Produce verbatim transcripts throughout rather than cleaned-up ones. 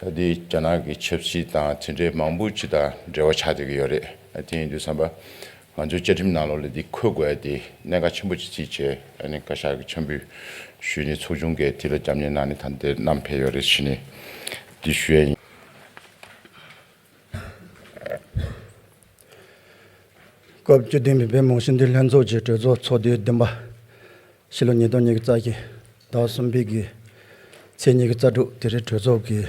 ད་དེ་རྒྱ་ནག་གི་ཆབ་སྲིད་དང་དེ་འདྲའི་མང་པོ་ཅིག་དང་འབྲེལ་བ་ཆགས་བསྡད་ཀྱི་ཡོད་རེད། དེ་ཡིན་དུས་ཙམ་པ་ང་ཚོའི་བཅའ་ཁྲིམས་ནང་ལོགས་ལ་འདི་འཁོད་དགོས་ཡ་དེ་གནད་འགག་ཆེན་པོ་ཅིག་བརྩིས་བྱས། ཨ་ནི་བཀའ་ཤག་གི་ཕྱག་འབུལ་ཞུས་ནས་ཚོགས་ཆུང་གིས་དེ་ལ་རྒྱབ་གཉེར་གནང་ནས་ད་འདིར་བསྣམས་ཕེབས་ཡོད་རེད་ཟེར་ནས་འདི་ཞུ་ཡ་ཡིན། སྐབས་བཅུ་བདུན་པའི་བོད་མི་མང་སྤྱི་འཐུས་ལྷན་ཚོགས་ཀྱི་གྲོས་ཚོགས་ཚོགས་དུས་བདུན་པ། ཕྱི་ལོ་ཉིས་སྟོང་ཉི་ཤུ་རྩ་བཞི། ཟླ་གསུམ་པའི་གི་ཚེས་ཉི་ཤུ་རྩ་དྲུག་དེ་རིང་གྲོས་ཚོགས་ཀྱི་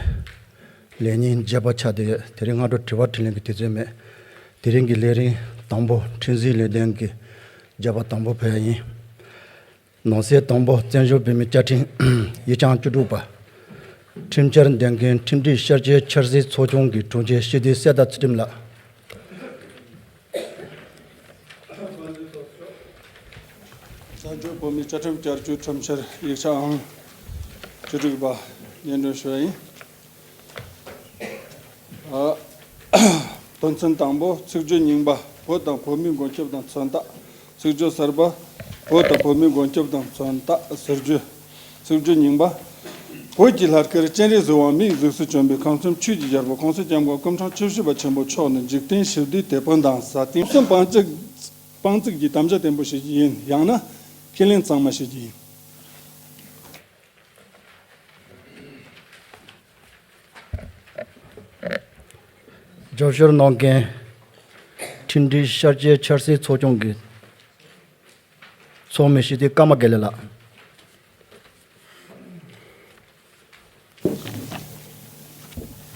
ལས་ཉིན་བརྒྱད་པ་ཆགས་བསྡད་ཡོད། དེ་རིང་སྔ་དྲོ་དྲི་བ་དྲིས་ལན་གྱི་དུས་ཚོད་མེད། དེ་རིང་གི་ལས་རིམ་དང་པོ་ཁྲིམས་འཛིན་ལས་དོན་གྱི་བརྗོད་པ་དང་པོ་ཕེབས་ཡ་ཡིན། ནང་གསེས་དང་པོ། བཙན་བྱོལ་བོད་མིའི་བཅའ་ཁྲིམས་ཡིག་ཆ་ཨང་བཅུ་དྲུག་པ། ཁྲིམས་འཆར་འདོན་མཁན་ཁྲིམས་སྒྲིག་ཤར་སྐྱོད་འཆར་ཟིན་ཚོགས་ཆུང་གི་དྲུང་ཆེ་སྤྱི་འཐུས་གསེར་རྟ་ཚུལ་ཁྲིམས་ལགས། བཙན་བྱོལ་བོད་མིའི་བཅའ་ཁྲིམས་བསྐྱར་བཅོས་ཁྲིམས་འཆར་ཡིག་ཆ་ཨང་བཅུ་དྲུག་པ་སྙན་སྒྲོན་ཞུ་བ་ཡིན། ཨ། དོན་ཚན་དང་པོ། ཚིག་བརྗོད་རྙིང་པ། བོད་དང་བོད་མིའི་མགོན་སྐྱབས་དང་མཚོན་རྟགས། ཚིག་བརྗོད་གསར་པ། བོད་དང་བོད་མིའི་མགོན་སྐྱབས་དང་མཚོན་རྟགས་ཟུར་བརྗོད། ཚིག་བརྗོད་རྙིང་པ། བོད་ཀྱི་ལྷ་སྐལ་སྤྱན་རས་གཟིགས་དབང་མིའི་གཟུགས་སུ་བྱོན་པའི་ཁམས་གསུམ་ཆོས་ཀྱི་རྒྱལ་པོ་༸གོང་ས་༸སྐྱབས་མགོན་སྐུ་ཕྲེང་བཅུ་བཞི་པ་ཆེན་པོ་མཆོག་ནི་འཇིག་རྟེན་ཞི་བདེའི་དེད་དཔོན་དང་ས་སྟེང་སྤང་བཙུགས་སྤང་བཙུགས་ཀྱི་དམ་བཅའ་བརྟན་པོ་བཞེས་རྒྱུ་ཡིན། ཡང་ན་ཁས་ལེན་གཙང་མ་བཞེས་རྒྱུ་ཡིན། རྒྱབ་སྐྱོར་གནང་མཁན་ཁྲིམས་སྒྲིག་ཤར་སྐྱོད་འཆར་ཟིན་ཚོགས་ཆུང་གི་ཚོགས་མི་སྤྱི་འཐུས་ཀརྨ་དགེ་ལེགས་ལགས།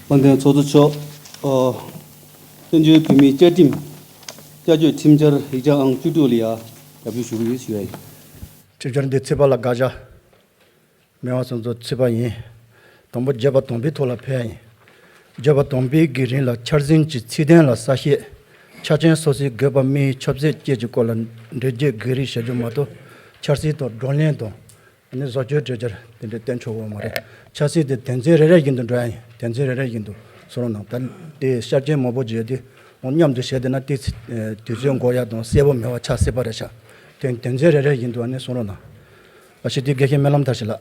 དཔལ་ལྡན་ཚོགས་གཙོ་མཆོག་ཨ། བཙན་བྱོལ་བོད་མིའི་བཅའ་ཁྲིམས་བསྐྱར་བཅོས་ཁྲིམས་འཆར་ཡིག་ཆ་ཨང་བཅུ་དྲུག་ལ་ཡ་རྒྱབ་སྐྱོར་ཞུ་གི་ཡོད་ཞུ་ཡ་ཡིན། ཁྲིམས་འཆར་འདི་ཚེས་པ་ལ་དགག་བྱ་མེད་པ་སོང་ཙང་ཚེས་པ་ཡིན། དང་པོ་བརྗོད་པ་དང་པོའི་ཐོག་ལ་ཕེབས་ཡ་ཡིན། བརྗོད་པ་དང་པོའི་གི་རིང་ལ་འཆར་ཟིན་གྱི་ཚིག་དོན་ལ་གསལ་བཤད། ཆ་རྐྱེན་སོ་སོའི་དགོས་པ་མིའི་ཆབ་སྲིད་བཅས་ཀྱི་སྐོར་ལ་འགྲེལ་བརྗོད་གི་རིགས་བྱ་རྒྱུ་མ་གཏོགས་འཆར་ཟིན་དང་བགྲོ་གླེང་དང་། ཨ་ནི་བཟོ་བཅོས་འགྲེལ་བརྗོད་དེ་འདྲ་བསྟན་ཆོག་གི་མ་རེད། ཆབ་སྲིད་དེ་དོན་ཚན་རེ་རེ་བཞིན་དུ་འགྲོ་ཡ་ཡིན། དོན་ཚན་རེ་རེ་བཞིན་དུ་གསུང་རོགས་གནང་། ད་དེ་ཤར་རྐྱེན་མང་པོ་བརྗོད་དེ་འོ་མཉམ་དུ་བྱས་བསྡད་ན་དེ་ཚེ་དུས་ཚོད་འགོར་ཡ་དང་གསལ་པོ་མེད་པ་ཆགས་སྲིད་པ་རེད་ཤག་དོན་དོན་ཚན་རེ་རེ་བཞིན་དུ་ཨ་ནི་གསུང་རོགས་གནང་། ཨ་ཞེ་དེ་དགེ་བཤེས་སྨོན་ལམ་མཐར་ཕྱིན་ལགས།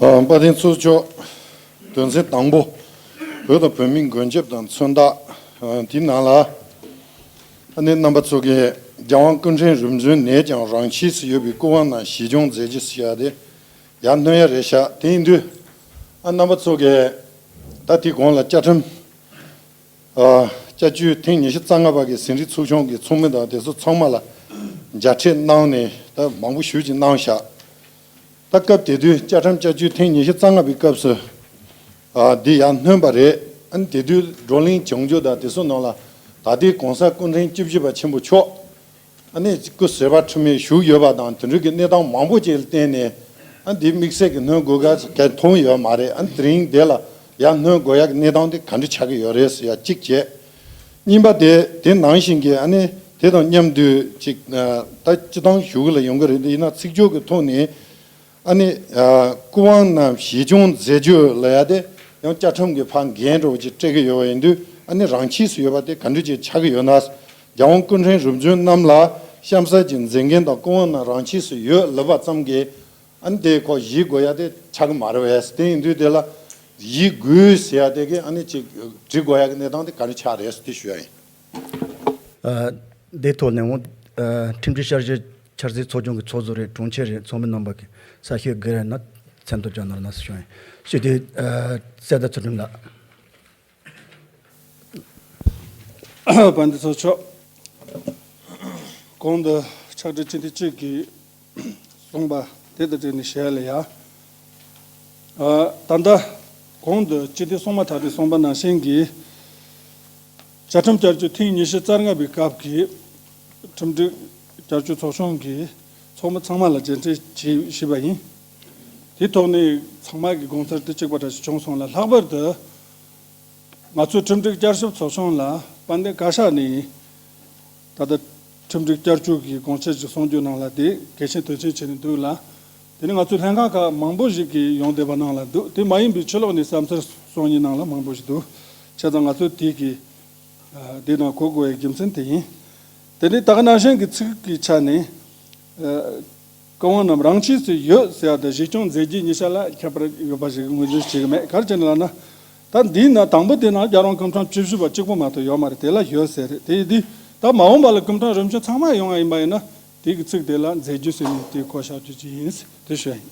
ཨ། དཔལ་ལྡན་ཚོགས་གཙོ། དོན་ཚན་དང་པོ། བོད་དང་བོད་མིའི་མགོན་སྐྱབས་དང་མཚོན་རྟགས། ཨ། དེའི་ནང་ལ། ཨ་ནི་རྣམ་པ་ཚོ་གིས་རྒྱལ་དབང་སྐུ་ཕྲེང་རིམ་བྱོན་ནས་ཀྱང་རང་ཆས་སུ་ཡོད་པའི་སྐུ་དབང་རྣམས་གཞི་སྐྱོང་མཛད་རྒྱུ་ཟེར་ཡ་དེ་ཡར་སྣོན་ཡ་རེད་ཤག་དེ་ཡིན་དུས། ཨ། རྣམ་པ་ཚོ་གིས་ད་དེའི་གོང་ལ་བཅའ་ཁྲིམས། ཨ། བསྐྱར་བཅོས་ཐེངས་ཉི་ཤུ་རྩ་ལྔ་པ་གི་ཟིན་བྲིས་ཚོགས་ཆུང་གི་ཚོགས་མི་དང་དེ་ཚོ་ཚང་མ་ལ་མཇལ་འཕྲད་གནང་ནས་ད་མང་པོ་ཞེ་ཅིག་གནང་ཤག་ད་སྐབས་དེ་དུས་བཅའ་ཁྲིམས་བསྐྱར་བཅོས་ཐེངས་ཉི་ཤུ་རྩ་ལྔ་པའི་སྐབས་སུ། ཨ། འདི་ཡར་སྣོན་པ་རེད། ཨ་ནི་དེ་དུས་བགྲོ་གླེང་བྱུང་རྒྱུ་དང་དེ་ཚོ་ནང་ལ་ད་ལྟའི་གོང་ས་སྐུ་ཕྲེང་བཅུ་བཞི་པ་ཆེན་པོ་མཆོག་ཨ་ནི་སྐུ་ཟུར་པ་འཁྲུལ་མེད་བཞུགས་ཡོད་པ་དང་དེ་འདྲ་གི་གནས་སྟངས་མང་པོ་ཅིག་ལ་བརྟེན་ནས། ཨ། འདི་དམིགས་བསལ་གྱི་སྣོན་དགོས་ག་གལ་མཐོང་ཡོད་མ་རེད། ཨ། དེ་རིང་འདི་ལ་ཡར་སྣོན་དགོས་ཡག་གི་གནས་སྟངས་དེ་ག་འདྲ་ཆགས་ཀྱི་ཡོད་རེད་ཟེར་ཡ་གཅིག་བྱས། གཉིས་པ་དེ་དེ་ནང་བཞིན་གྱི། ཨ་ནི་དེ་དང་མཉམ་དུ་ཅིག་ཨ། ད་སྤྱི་བཏང་ཞུ་གི་ལ་ཡོང་གི་རེད། འདི་ཡིན་ན་ཚིག་སྦྱོར་གྱི་ཐོག་ནས། ཨ་ནི། ཨ། སྐུ་དབང་རྣམས་གཞི་སྐྱོང་མཛད་རྒྱུ་ལ་ཡ་དེ་ཡང་བཅའ་ཁྲིམས་ཀྱི་ཕར་འགན་འདྲ་བོ་ཅིག་སྤྲད་ཀྱི་ཡོད་པ་ཡིན་དུས། ཨ་ནི་རང་ཆས་སུ་ཡོད་པ་དེ་ག་འདྲ་ཅིག་ཆགས་ཀྱི་ཡོད་ན། རྒྱལ་དབང་སྐུ་ཕྲེང་རིམ་བྱོན་རྣམས་ལ་གཤམ་གསལ་གྱི་མཛད་འགན་དང་སྐུ་དབང་རྣམས་རང་ཆས་སུ་ཡོད་ལབ་པ་ཙམ་གྱིས། ཨ་ནི་དེ་ཁོ་གཞི་དགོས་ཡ་དེ་ཆགས་ཀྱི་མ་རེད་པས། དེ་ཡིན་དུས་དེ་ལ་གཞི་དགོས་ཟེར་ཡ་དེ་གི་ཨ་ནི་ཅིག་འབྲི་དགོས་ཡ་གི་གནས་སྟངས་དེ་ག་འདྲ་ཆགས་རེད་དེ་ཞུ་ཡ་ཡིན། ཨ། དེའི་ཐོག་ནས་འོང་། ཨ། ཁྲིམས་སྒྲིག་ཤར་སྐྱོད་འཆར་ཟིན་ཚོགས་ཆུང་གི་ཚོགས་གཙོ་རེད། དྲུང་ཆེ་རེད། ཚོགས་མི་རྣམ་པ་གི་གསལ་བཤད་དགོས་རེད་ན་མཚན་ཐོ་བཅར་གནང་རོགས་གནང་ཞུ་ཡ་ཡིན། ཞུ་དེ། ཨ། གསལ་བརྡ་ཚུལ་ཁྲིམས་ལགས། དཔལ་ལྡན་ཚོགས་གཙོ། གོང་དུ་ཕྱག་སྦྲེལ་སྤྱི་འཐུས་གཅིག་གིས་གསུངས་པ་དེ་དང་འབྲེལ་ནས་བཤད་ལ་ཡ། ཨ། ད་ལྟ་གོང་དུ་སྤྱི་འཐུས་སྲུང་མ་ཐག་རིང་གསུངས་པ་ནང་བཞིན་གྱི་བཅའ་ཁྲིམས་བསྐྱར་བཅོས་ཐེངས་ཉི་ཤུ་རྩ་ལྔ་པའི་སྐབས་ཀྱི་ཁྲིམས་སྒྲིག་བསྐྱར་བཅོས་ཚོགས་ཆུང་གི་ཚོགས་མི་ཚང་མ་ལ་མཇལ་འཕྲད་བྱས་བཞིན་པ་ཡིན། དེའི་ཐོག་ནས་ཚང་མ་གི་དགོངས་ཚུལ་དེ་གཅིག་པ་འདྲ་ཞིག་བྱུང་སོང་ལ། ལྷག་པར་དུ་ང་ཚོའི་ཁྲིམས་སྒྲིག་བསྐྱར་ཞིབ་ཚོགས་ཆུང་ལ་དཔལ་ལྡན་བཀའ་ཤག་ནས་ད་ལྟ་ཁྲིམས་སྒྲིག་བསྐྱར་བཅོས་ཀྱི་དགོངས་འཆར་ཞིག་གསུང་རྒྱུ་ནང་ལ་དེ་གལ་ཆེན་དོན་ཆེན་བྱས་ནས་འདུག་ལ། དེ་ནི་ང་ཚོའི་ལྷན་ཁང་ཁག་མང་པོ་ཞིག་གིས་ཡོང་བསྡད་པ་ནང་ལ་འདུག་དེ་མ་ཡིན་པའི་ཕྱི་ལོགས་ནས་བསམ་ཚུལ་གསུང་མཁན་ནང་ལ་མང་པོ་ཞིག་འདུག་བྱས་ཙང་ང་ཚོས་དེ་གི་ཨ། དེ་ནང་གོ་དགོས་པའི་རྒྱུ་མཚན་དེ་ཡིན། དེ་ནས་ད་ག་ནང་བཞིན་གྱི་ཚིག་གི་ཆ་ནས། ཨ། བཀའ་དབང་རྣམས་རང་ཆས་སུ་ཡོད་ཟེར་ཡ་དང་གཞི་སྐྱོང་མཛད་རྗེས་གཉིས་ཆ་ལ་ཁྱད་པར་ཡོད་པ་ཞིག་ངོས་འཛིན་བྱེད་ཀྱི་མེད། ག་རེ་བྱས་ནས་ལབ་ན། ད་འདིའི་ནང་དང་པོ་དེ་ནང་རྒྱལ་དབང་སྐུ་ཕྲེང་བཅུ་བཞི་པ་གཅིག་པོ་མ་གཏོགས་ཡོད་མ་རེད། དེ་ལ་ཡོད་ཟེར་རེད། དེ་ཡིན་དུས་ད་མ་འོངས་པ་ལ་སྐུ་ཕྲེང་རིམ་བྱོན་ཚང་མ་ཡོང་བ་ཡིན་པ་ཡིན་ན། དེ་གི་ཚིག་དེ་ལ་མཛད་རྗེས་ཟེར་ནས་དེ་གོ་བཞག་རྒྱུ་ཅིག་ཡིན། དེ་ཞུ་ཡ་ཡིན།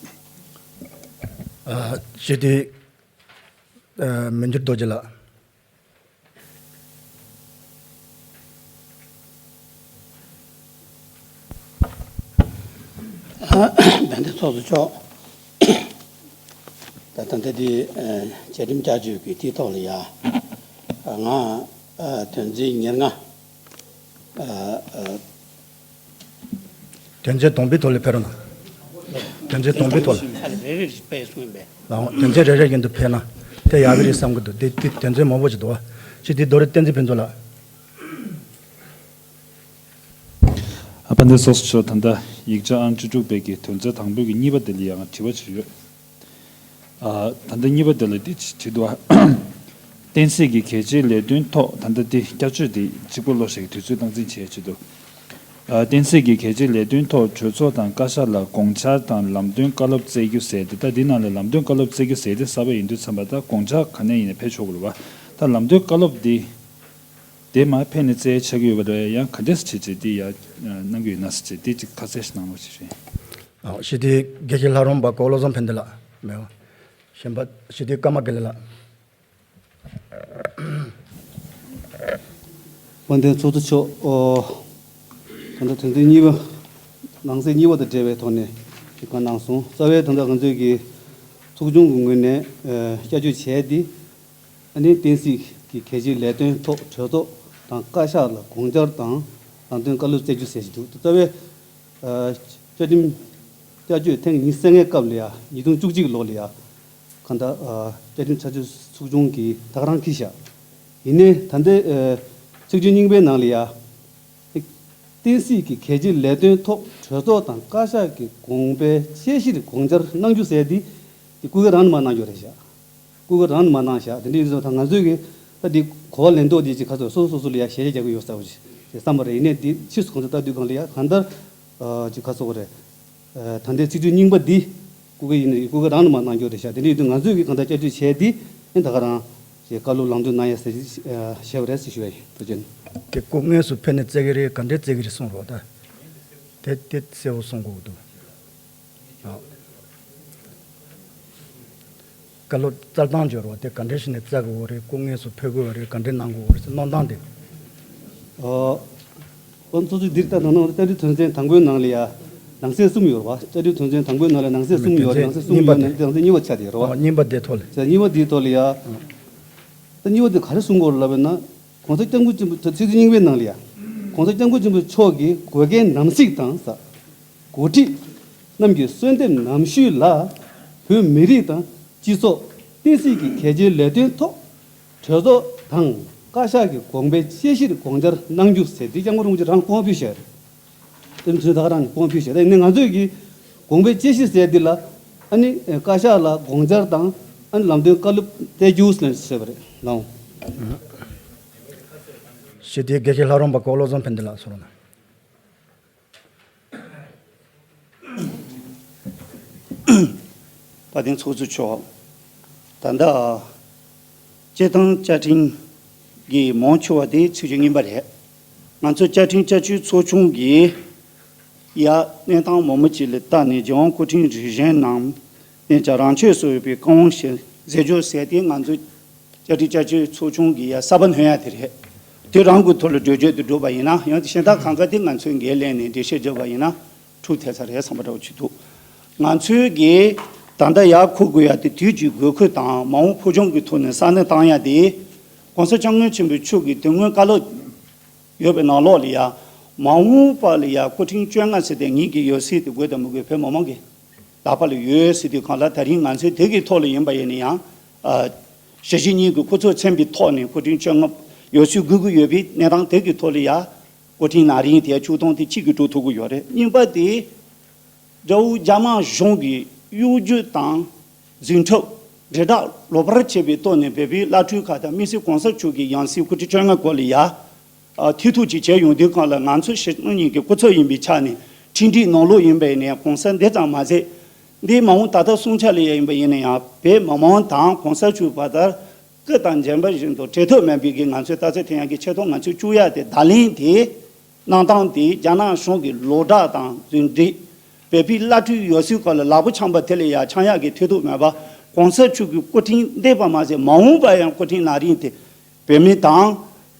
ཨ། ཞུ་དེ། ཨ། མི་འགྱུར་རྡོ་རྗེ་ལགས། དཔལ་ལྡན་ཚོགས་གཙོ་མཆོག་ད་ད་ལྟ་འདི་བཅའ་ཁྲིམས་བསྐྱར་བཅོས་ཀྱི་དེའི་ཐོག་ལ་ཡ། ང་དོན་ཚན་ཉེར་ལྔ། དོན་ཚན་དང་པོའི་ཐོག་ལ་ཕེབས་རོགས་གནང་། དོན་ཚན་དང་པོའི་ཐོག་ལ། ཨ་ལ་རེ་རེ་བྱས་ཕེབས་གསུངས་པས། ལགས་འོང་། དོན་ཚན་རེ་རེ་བཞིན་དུ་ཕེབས་ན་དེ་ཡག་གི་རེད་བསམ་གྱི་འདུག་དེ་དེ་དོན་ཚན་མང་པོ་ཞིག་འདུག་བ། ཅི་དེ་རྡོ་རི་བསྟན་འཛིན་ཕུན་ཚོགས་ལགས། ཨ། དཔལ་ལྡན་ཚོགས་གཙོ་མཆོག་ད་ལྟ་ཡིག་ཆ་ཨང་བཅུ་དྲུག་པའི་གི་དོན་ཚན་དང་པོའི་གི་གཉིས་པ་དེ་ལ་ཡང་དྲི་བ་ཅིག་ཡོད། ཨ། ད་ལྟ་གཉིས་པ་དེ་ལ་འདི་ཅིག་བྲིས་འདུག་ཨ། བསྟན་སྲིད་ཀྱི་གལ་ཆེའི་ལས་དོན་ཐོག་ད་ལྟ་འདི་བསྐྱར་བཅོས་འདི་གཅིག་པོ་ཀློག་ཞིག་དུས་ཚོད་སྟངས་འཛིན་བྱེད་ཆེད་དུ། ཨ། བསྟན་སྲིད་ཀྱི་གལ་ཆེའི་ལས་དོན་ཐོག་གྲོས་ཚོགས་དང་བཀའ་ཤག་ལ་དགོངས་འཆར་དང་ལམ་སྟོན་བཀའ་སློབ་སྩལ་རྒྱུ་ཟེར་ཏེ། ད་འདི་ནང་ལ་ལམ་སྟོན་བཀའ་སློབ་སྩལ་རྒྱུ་ཟེར་ཏེ་གསར་པ་ཡིན་དུས་ཙམ་པ་ད་དགོངས་འཆར་ག་ནས་ཡིན་ནའི་ཕེབས་ཆོག་གི་རེད་བ། ད་ལམ་སྟོན་བཀའ་སློབ་འདི་དེ་མར་ཕེབས་ནས་སྩལ་ཆགས་ཀྱི་ཡོད་པ་རེད། ཡང་ག་འདྲས་བྱས་བྱས་འདི་ཡར་གནང་གི་ཡོད་ན་ཟེར་བྱས་འདི་ཅིག་ཁ་གསལ་ཞིག་གནང་རོགས་ཞེས་ཞུ། ཨ། ཞུ་དེ་དགེ་བཤེས་ལྷ་རམས་པ་ཀོ་བློ་བཟང་ཕན་བདེ་ལགས་མེད་པ། གཞན་པ་ཞུ་དེ་ཀརྨ་དགེ་ལེགས་ལགས། དཔལ་ལྡན་ཚོགས་གཙོ་མཆོག་ཨོ། ད་ལྟ་དོན་ཚན་གཉིས་པ། ནང་གསེས་གཉིས་པ་དང་འབྲེལ་བའི་ཐོག་ནས་ཅིག་བཀའ་གནང་སོང་། རྩ་བའི་ད་ལྟ་ང་ཚོའི་གི་ཚོགས་ཆུང་གི་ངོས་ནས་ཨ་བསྐྱར་བཅོས་བྱས་ཏེ། ཨ་ནི་བསྟན་སྲིད་ཀྱི་གལ་ཆེའི་ལས་དོན་ཐོག་གྲོས་ཚོགས་དང་བཀའ་ཤག་ལ་དགོངས་འཆར་དང་ལམ་སྟོན་བཀའ་སློབ་སྩལ་རྒྱུ་ཟེར་གྱི་འདུག་རྩ་བའི་ཨ་བཅའ་ཁྲིམས་བསྐྱར་བཅོས་ཐེངས་ཉི་ཤུ་རྩ་ལྔའི་སྐབས་ལ་ཡ། ཉིས་སྟོང་བཅུ་གཅིག་ལོ་ལ་ཡ། གང་ལྟར་ཨ་བཅའ་ཁྲིམས་བསྐྱར་བཅོས་ཚོགས་ཆུང་གིས་ད་ག་རང་འཁྱེར་བཞག་ཡིན་ནའི་ད་ལྟའི་ཨ་ཚིག་བརྗོད་རྙིང་པའི་ནང་ལ་ཡ། བསྟན་སྲིད་ཀྱི་གལ་ཆེའི་ལས་དོན་ཐོག་གྲོས་ཚོགས་དང་བཀའ་ཤག་གི་དགོངས་པའི་དཔྱད་གཞིར་དགོངས་འཆར་གནང་རྒྱུ་ཟེར་དེ། དེ་སྐུ་སྒེར་རང་ནས་མར་གནང་རྒྱུ་རེད་ཤག་སྐུ་སྒེར་རང་ནས་མར་གནང་ཤག་དེ་འདྲ་ཡིན་ཙང་ད་ང་ཚོས་ཀྱི་ད་དེ་གོ་བ་ལེན་ཐོག་དེ་ཅིག་ཁ་ཚོ་སོ་སོ་སོ་སོ་ལ་ཡ་ཞལ་བཞེས་རྒྱག་གི་ཡོད་ས་བོ་ཅིག་བསམ་པ་རེད། ཡིན་ནའི་དེ་ཕྱིས་སུ་གང་ཚོ་ལྟ་དུས་གང་ལ་ཡ་གང་ལྟར་ཨ་ཅིག་ཁ་ཚོ་བོ་རེད། ད་ལྟའི་ཚིག་བརྗོད་རྙིང་པ་འདི་སྐུ་སྒེར་ཡིན་ན་སྐུ་སྒེར་རང་ནས་མར་གནང་རྒྱུ་རེད་ཤག་དེ་འདྲ་ཡིན་དུས་ང་ཚོས་ཀྱི་གང་ལྟར་བསྐྱར་བཅོས་བྱས་ཏེ་ཨེ་ད་ག་རང་ཞེས་བཀའ་སློབ་ལམ་སྟོན་གནང་ཡ་ཟེར་བྱས་པ་རེད་ཟེར་ཞུ་བ་ཡིན། ཐུགས་རྗེ་ཆེ། དེ་སྐུ་དངོས་སུ་ཕེབས་ནས་བཙལ་གི་རེད། ག་འདྲས་བཙལ་གི་རེད་གསུངས་རོགས་ད། དེ་དེ་གསལ་པོ་གསུང་དགོས་ཀྱི་འདུག་ཨ། བཀའ་སློབ་སྩལ་སྟངས་བརྗོད་རོགས། དེ་ག་འདྲས་བྱས་ནས་བཙལ་དགོས་རེད། སྐུ་དངོས་སུ་ཕེབས་དགོས་རེད། ག་འདྲས་གནང་དགོས་རེད་ཟེར་གནང་སྟངས་དེ། ཨོ། ཨོ་ཚོ་ཚོ་འདིར་ལྟ་དང་ནང་བཅའ་ཁྲིམས་དོན་ཚན་དང་པོའི་ནང་ལ་ཡ། ནང་གསེས་གསུམ་ཡོད་རེད་བ། བཅའ་ཁྲིམས་དོན་ཚན་དང་པོའི་ནང་ལ་ནང་གསེས་གསུམ་ཡོད་རེད། ནང་གསེས་གསུམ་ཡོད་ནང་དོན་ཚན་གཉིས་པ་ཆགས་བསྡད་ཡོད་རེད་བ། ཨོ་གཉིས་པ་དེ་ཐོག་ལ། ཆ་གཉིས་པ་དེའི་ཐོག་ལ་ཡ། ད་གཉིས་པ་དེ་ག་རེ་གསུང་དགོས་རེད་ལབ་པ་ན། གོང་ས་སྐྱབས་མགོན་ཆེན་པོ་ད་ཚིག་བརྗོད་རྙིང་པའི་ནང་ལ་ཡ། གོང་ས་སྐྱབས་མགོན་ཆེན་པོ་མཆོག་གིས་བགོ་སྐལ་ནམ་གཟིགས་དང་ས། འགོ་ཁྲིད་རྣམས་ཀྱི་གསོལ་འདེབས་ནམ་ཞུས་ལ། བོད་མི་རིགས་དང་སྤྱི་ཚོགས་བསྟན་སྲིད་ཀྱི་གལ་ཆེའི་ལས་དོན་ཐོག་གྲོས་ཚོགས་དང་བཀའ་ཤག་གི་དགོངས་པའི་དཔྱད་གཞིར་དགོངས་འཆར་གནང་རྒྱུ་ཟེར་འདི་སྐྱབས་མགོན་རིན་པོ་ཆེ་རང་སྐུ་དབང་ཕུལ་བཞག་རེད། དེ་ཚོས་ད་ག་རང་ནས་སྐུ་དབང་ཕུལ་བཞག་རེད། ཡིན་ནའི་ང་ཚོས་ཀྱི་དགོངས་པའི་དཔྱད་གཞི་ཟེར་འདི་ལ་ཨ་ནི་བཀའ་ཤག་ལ་དགོངས་འཆར་དང་ཨ་ནི་ལམ་སྟོན་བཀའ་སློབ་སྩལ་རྒྱུ་ཟེར་ནས་བཤད་པ་རེད་ལགས། ཞེས་དེ་དགེ་བཤེས་ལྷ་རམས་པ་ཀོ་བློ་བཟང་ཕན་བདེ་ལགས་སོ་ལ། དཔལ་ལྡན་ཚོགས་གཙོ་མཆོག་ད་ལྟ་སྤྱིར་བཏང་བཅའ་ཁྲིམས་ཀྱི་མང་ཆེ་བ་དེ་ཚིག་བརྗོད་རྙིང་པ་རེད། ང་ཚོ་བཅའ་ཁྲིམས་བསྐྱར་བཅོས་ཚོགས་ཆུང་གིས་ཡ་གནས་སྟངས་མང་པོ་ཅིག་ལ་བལྟས་ནས་རྒྱལ་དབང་སྐུ་ཕྲེང་རིམ་བྱོན་རྣམས་གནས་ཀྱང་རང་ཆས་སུ་ཡོད་པའི་བཀའ་དབང་ཞིག་མཛད་རྒྱུ་ཟེར་ཏེ་ང་ཚོ་བཅའ་ཁྲིམས་བསྐྱར་བཅོས་ཚོགས་ཆུང་གིས་ཡ་གསར་པ་སྣོན་ཡ་དེ་རེད། དེ་རང་གི་ཐོག་ལ་འགྲེལ་བརྗོད་དུ་བསྒྲུབས་པ་ཡིན་ན་ཡང་དེ་གཞན་དག་གང་ག་དེ་ང་ཚོས་འགན་ལེན་ནས་འགྲེལ་བཤད་བརྒྱབ་པ་ཡིན་ན་འཁྲུག་ཐེབས་ས་རེད་བསམ་པ་འདྲ་བོ་ཅིག་འདུག་ང་ཚོས་གི་ད་ལྟ་ཡར་འཁུར་དགོས་ཡ་དེ་དུས་ཀྱི་དགོས་མཁོ་དང་མ་འོངས་བོད་ལྗོངས་ཀྱི་ཐོག་ནས་ས་གནས་བཏང་ཡ་དེ་གོང་ས་སྐྱབས་མགོན་ཆེན་པོ་མཆོག་གི་དེ་སྔོན་བཀའ་སློབ་ཡོད་པའི་ནང་ལོགས་ལ་ཡ་མ་འོངས་པ་ལ་ཡ་སྐུ་ཕྲེང་བཅོ་ལྔ་ཟེར་དེ་ངེད་ཀྱི་ཡོད་སྲིད་དེ་དགོས་དང་མི་དགོས་བོད་མི་མང་གི་ལག་པ་ལ་ཡོད་ཟེར་དུས་གང་ལ་ད་རིང་ང་ཚོས་དེ་གི་ཐོག་ལ་ཡིན་པ་ཡིན་ན་ཡང་། ཨ། ཞི་བྱེད་གཉིས་ཀྱི་སྐུ་ཚབ་མཚན་པའི་ཐོག་ནས་སྐུ་ཕྲེང་བཅོ་ལྔ་ཡོད་ཚུལ་དགོས་ཀྱི་ཡོད་པའི་གནས་སྟངས་དེ་གི་ཐོག་ལ་ཡ། སྐུ་ཕྲེང་ན་རིང་དེ་བཅུ་སྟོང་དེ་གཅིག་གིས་གྲུབ་ཐུབ་ཀྱི་ཡོད་རེད། གཉིས་པ་དེ། དགྲ་བོ་རྒྱ་དམར་གཞུང་གི་གཡོ་སྒྱུ་དང་འཛིང་ཁྲབ་དྲིལ་བསྒྲགས་ལོག་པར་བྱེད་པའི་ཐོག་ནས་བོད་པའི་བླ་སྤྲུལ་ཁག་དང་དམིགས་བསལ་གོང་ས་མཆོག་གི་ཡང་སྲིད་སྐུ་ཕྲེང་བཅོ་ལྔ་སྐོར་ལ་ཡ། ཨ། ཐེ་གཏོགས་ཅིག་བྱས་ཡོང་དུས་གང་ལ་ང་ཚོ་ཞི་གནང་གཉིས་ཀྱི་སྐུ་ཚབ་ཡིན་པའི་ཆ་ནས་ ཁྲིམས་སྒྲིག་ནང་ལོགས་ཡིན་པ་ཡིན་ན་ཡང་གོང་གསལ་འདི་ཙམ་མ་ཟད། འདིའི་མ་འོངས་ད་ལྟ་སྲུང་བྱ་ལ་ཡིན་པ་ཡིན་ན་ཡང་བོད་མི་མང་དང་གོང་ས་མཆོག་བར་དར་སྐུ་དང་འགྱུར་བ་བཞིན་དུ་བྲལ་ཐབས་མེད་པའི་གི་ང་ཚོའི་ད་ཚེ་ཐེ་ཡང་གི་ཆེ་མཐོང་ང་ཚོའི་བཅུག་ཡ་དེ་བརྡ་ལན་དེ་གནང་སྟངས་དེ་རྒྱ་ནག་གཞུང་གི་ལོ་དྲག་དང་རྫུན་སྒྲིག་བོད་པའི་བླ་སྤྲུལ་ཡོད་སའི་སྐོར་ལ་ལག་པ་འཆང་བ་དེ་ལ་ཡང་འཆང་ཡག་གི་ཐེ་གཏོགས་མེད་པ་གོང་ས་མཆོག་གི་སྐུ་ཕྲེང་འདས་པ་མ་ཟད་མ་འོངས་པ་ཡང་སྐུ་ཕྲེང་ན་རིང་དེ་བོད་མི་དང་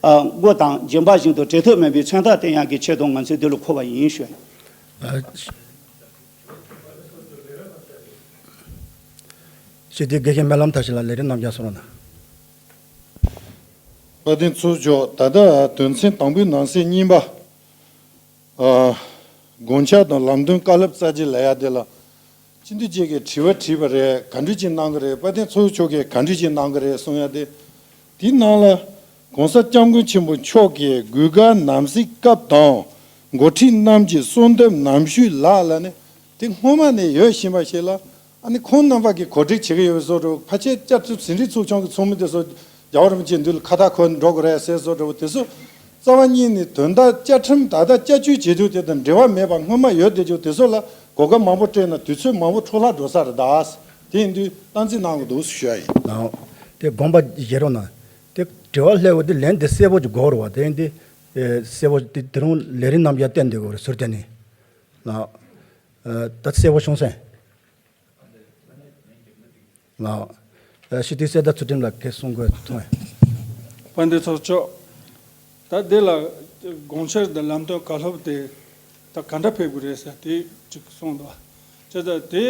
མགོ་དང་སྦྱིན་པ་བཞིན་དུ་བྲལ་ཐབས་མེད་པའི་མཚོན་རྟགས་བསྟན་ཡག་གི་ཆེད་དུ་ང་ཚོས་འདི་ལ་འཁོད་པ་ཡིན་ཞུ། ཞི་བདེའི་དགེ་རྒན་སྨོན་ལམ་མཐར་ཕྱིན་ལགས་ལས་རིམ་རྣམས་ཀྱང་གསུང་རོགས་གནང་། དཔལ་ལྡན་ཚོགས་གཙོ་མཆོག་ད་ལྟ་དོན་ཚན་དང་པོའི་ནང་གསེས་གཉིས་པ། ཨ། དགོངས་འཆར་དང་ལམ་སྟོན་བཀའ་སློབ་སྩལ་རྗེས་ལབ་ཡ་དེ་ལ། སྤྱི་འཐུས་གཅིག་གིས་དྲི་བ་དྲིས་པ་རེད། ག་འདྲ་ཅིག་གནང་གི་རེད། དཔལ་ལྡན་ཚོགས་གཙོ་མཆོག་གིས་ག་འདྲ་ཅིག་གནང་གི་རེད་གསུང་ཡ་དེ། དེའི་ནང་ལ། གོང་ས་སྐྱབས་མགོན་ཆེན་པོ་མཆོག་གིས་དགུན་ཁ་ནམ་ཟླའི་སྐབས་དང་འགོ་ཁྲིད་རྣམས་ཀྱི་གསོལ་འདེབས་ནམ་ཞུས་ལགས་ལ་ནི་དེ་སྔོན་མ་ནས་ཡོད་བཞིན་པ་ཞིག་ལ། ཨ་ནི་ཁོང་རྣམ་པ་གིས་གོ་སྒྲིག་བྱེད་ཀྱི་ཡོད་པའི་བཟོ་འདྲ། ཕལ་ཆེར་བཅའ་ཁྲིམས་ཟིན་བྲིས་ཚོགས་ཆུང་གི་ཚོགས་མི་དེ་ཚོ་རྒྱལ་བ་རིན་པོ་ཆེ་མདུན་ལ་ཁ་བཏགས་འཁུར་འགྲོ་དགོས་རེད་ཟེར་བཟོ་འདྲ་བོ་དེ་ཚོ། རྩ་བ་ཉིད་ནས་དོན་དག་བཅའ་ཁྲིམས་ད་ལྟ་བསྐྱར་བཅོས་བྱེད་དུས་དེ་དང་འབྲེལ་བ་མེད་པ་སྔོན་མ་ཡོད་བསྡད་རྒྱུ་དེ་ཚོ་ལ་གོ་སྐབས་མང་པོ་སྤྲད་ན་དུས་ཚོད་མང་པོ་འཕྲོ་བརླག་འགྲོ་ས་རེད་ད། དེ་ཡིན་དུས་སྟངས་འཛིན་གནང་དགོས་འདུག་ཞུ་ཡ་ཡིན། ལགས། དེ་དགོངས་པ་བཞེས་རོགས་གནང་། དེ་དྲི་བ་སླེབས་པ་དེ་ལན་དེ་གསལ་པོ་ཅིག་དགོས་རེད་བ། དེ་ཡིན་དུས་གསལ་པོ་དེ་དེ་རིང་ལས་རིམ་རྣམས་ཀྱང་བསྟན་བསྡད་དགོས་རེད་ཟུར་བསྟན་ནས། ལགས། ད་གསལ་པོ་བྱུང་སོང་། ལགས། ཞི་བདེའི་གསལ་བརྡ་ཚུལ་ཁྲིམས་ལགས་ཀྱིས་གསུང་དགོས་མཐོང་ངས། དཔལ་ལྡན་ཚོགས་གཙོ། ད་འདི་ལ་དགོངས་འཆར་དང་ལམ་སྟོན་བཀའ་སློབ་དེ་ད་ག་འདྲ་ཕེབས་དགོས་རེད་ཟེར་དེ་ཅིག་གསུངས་འདུག་བྱས་ཙང་དེ་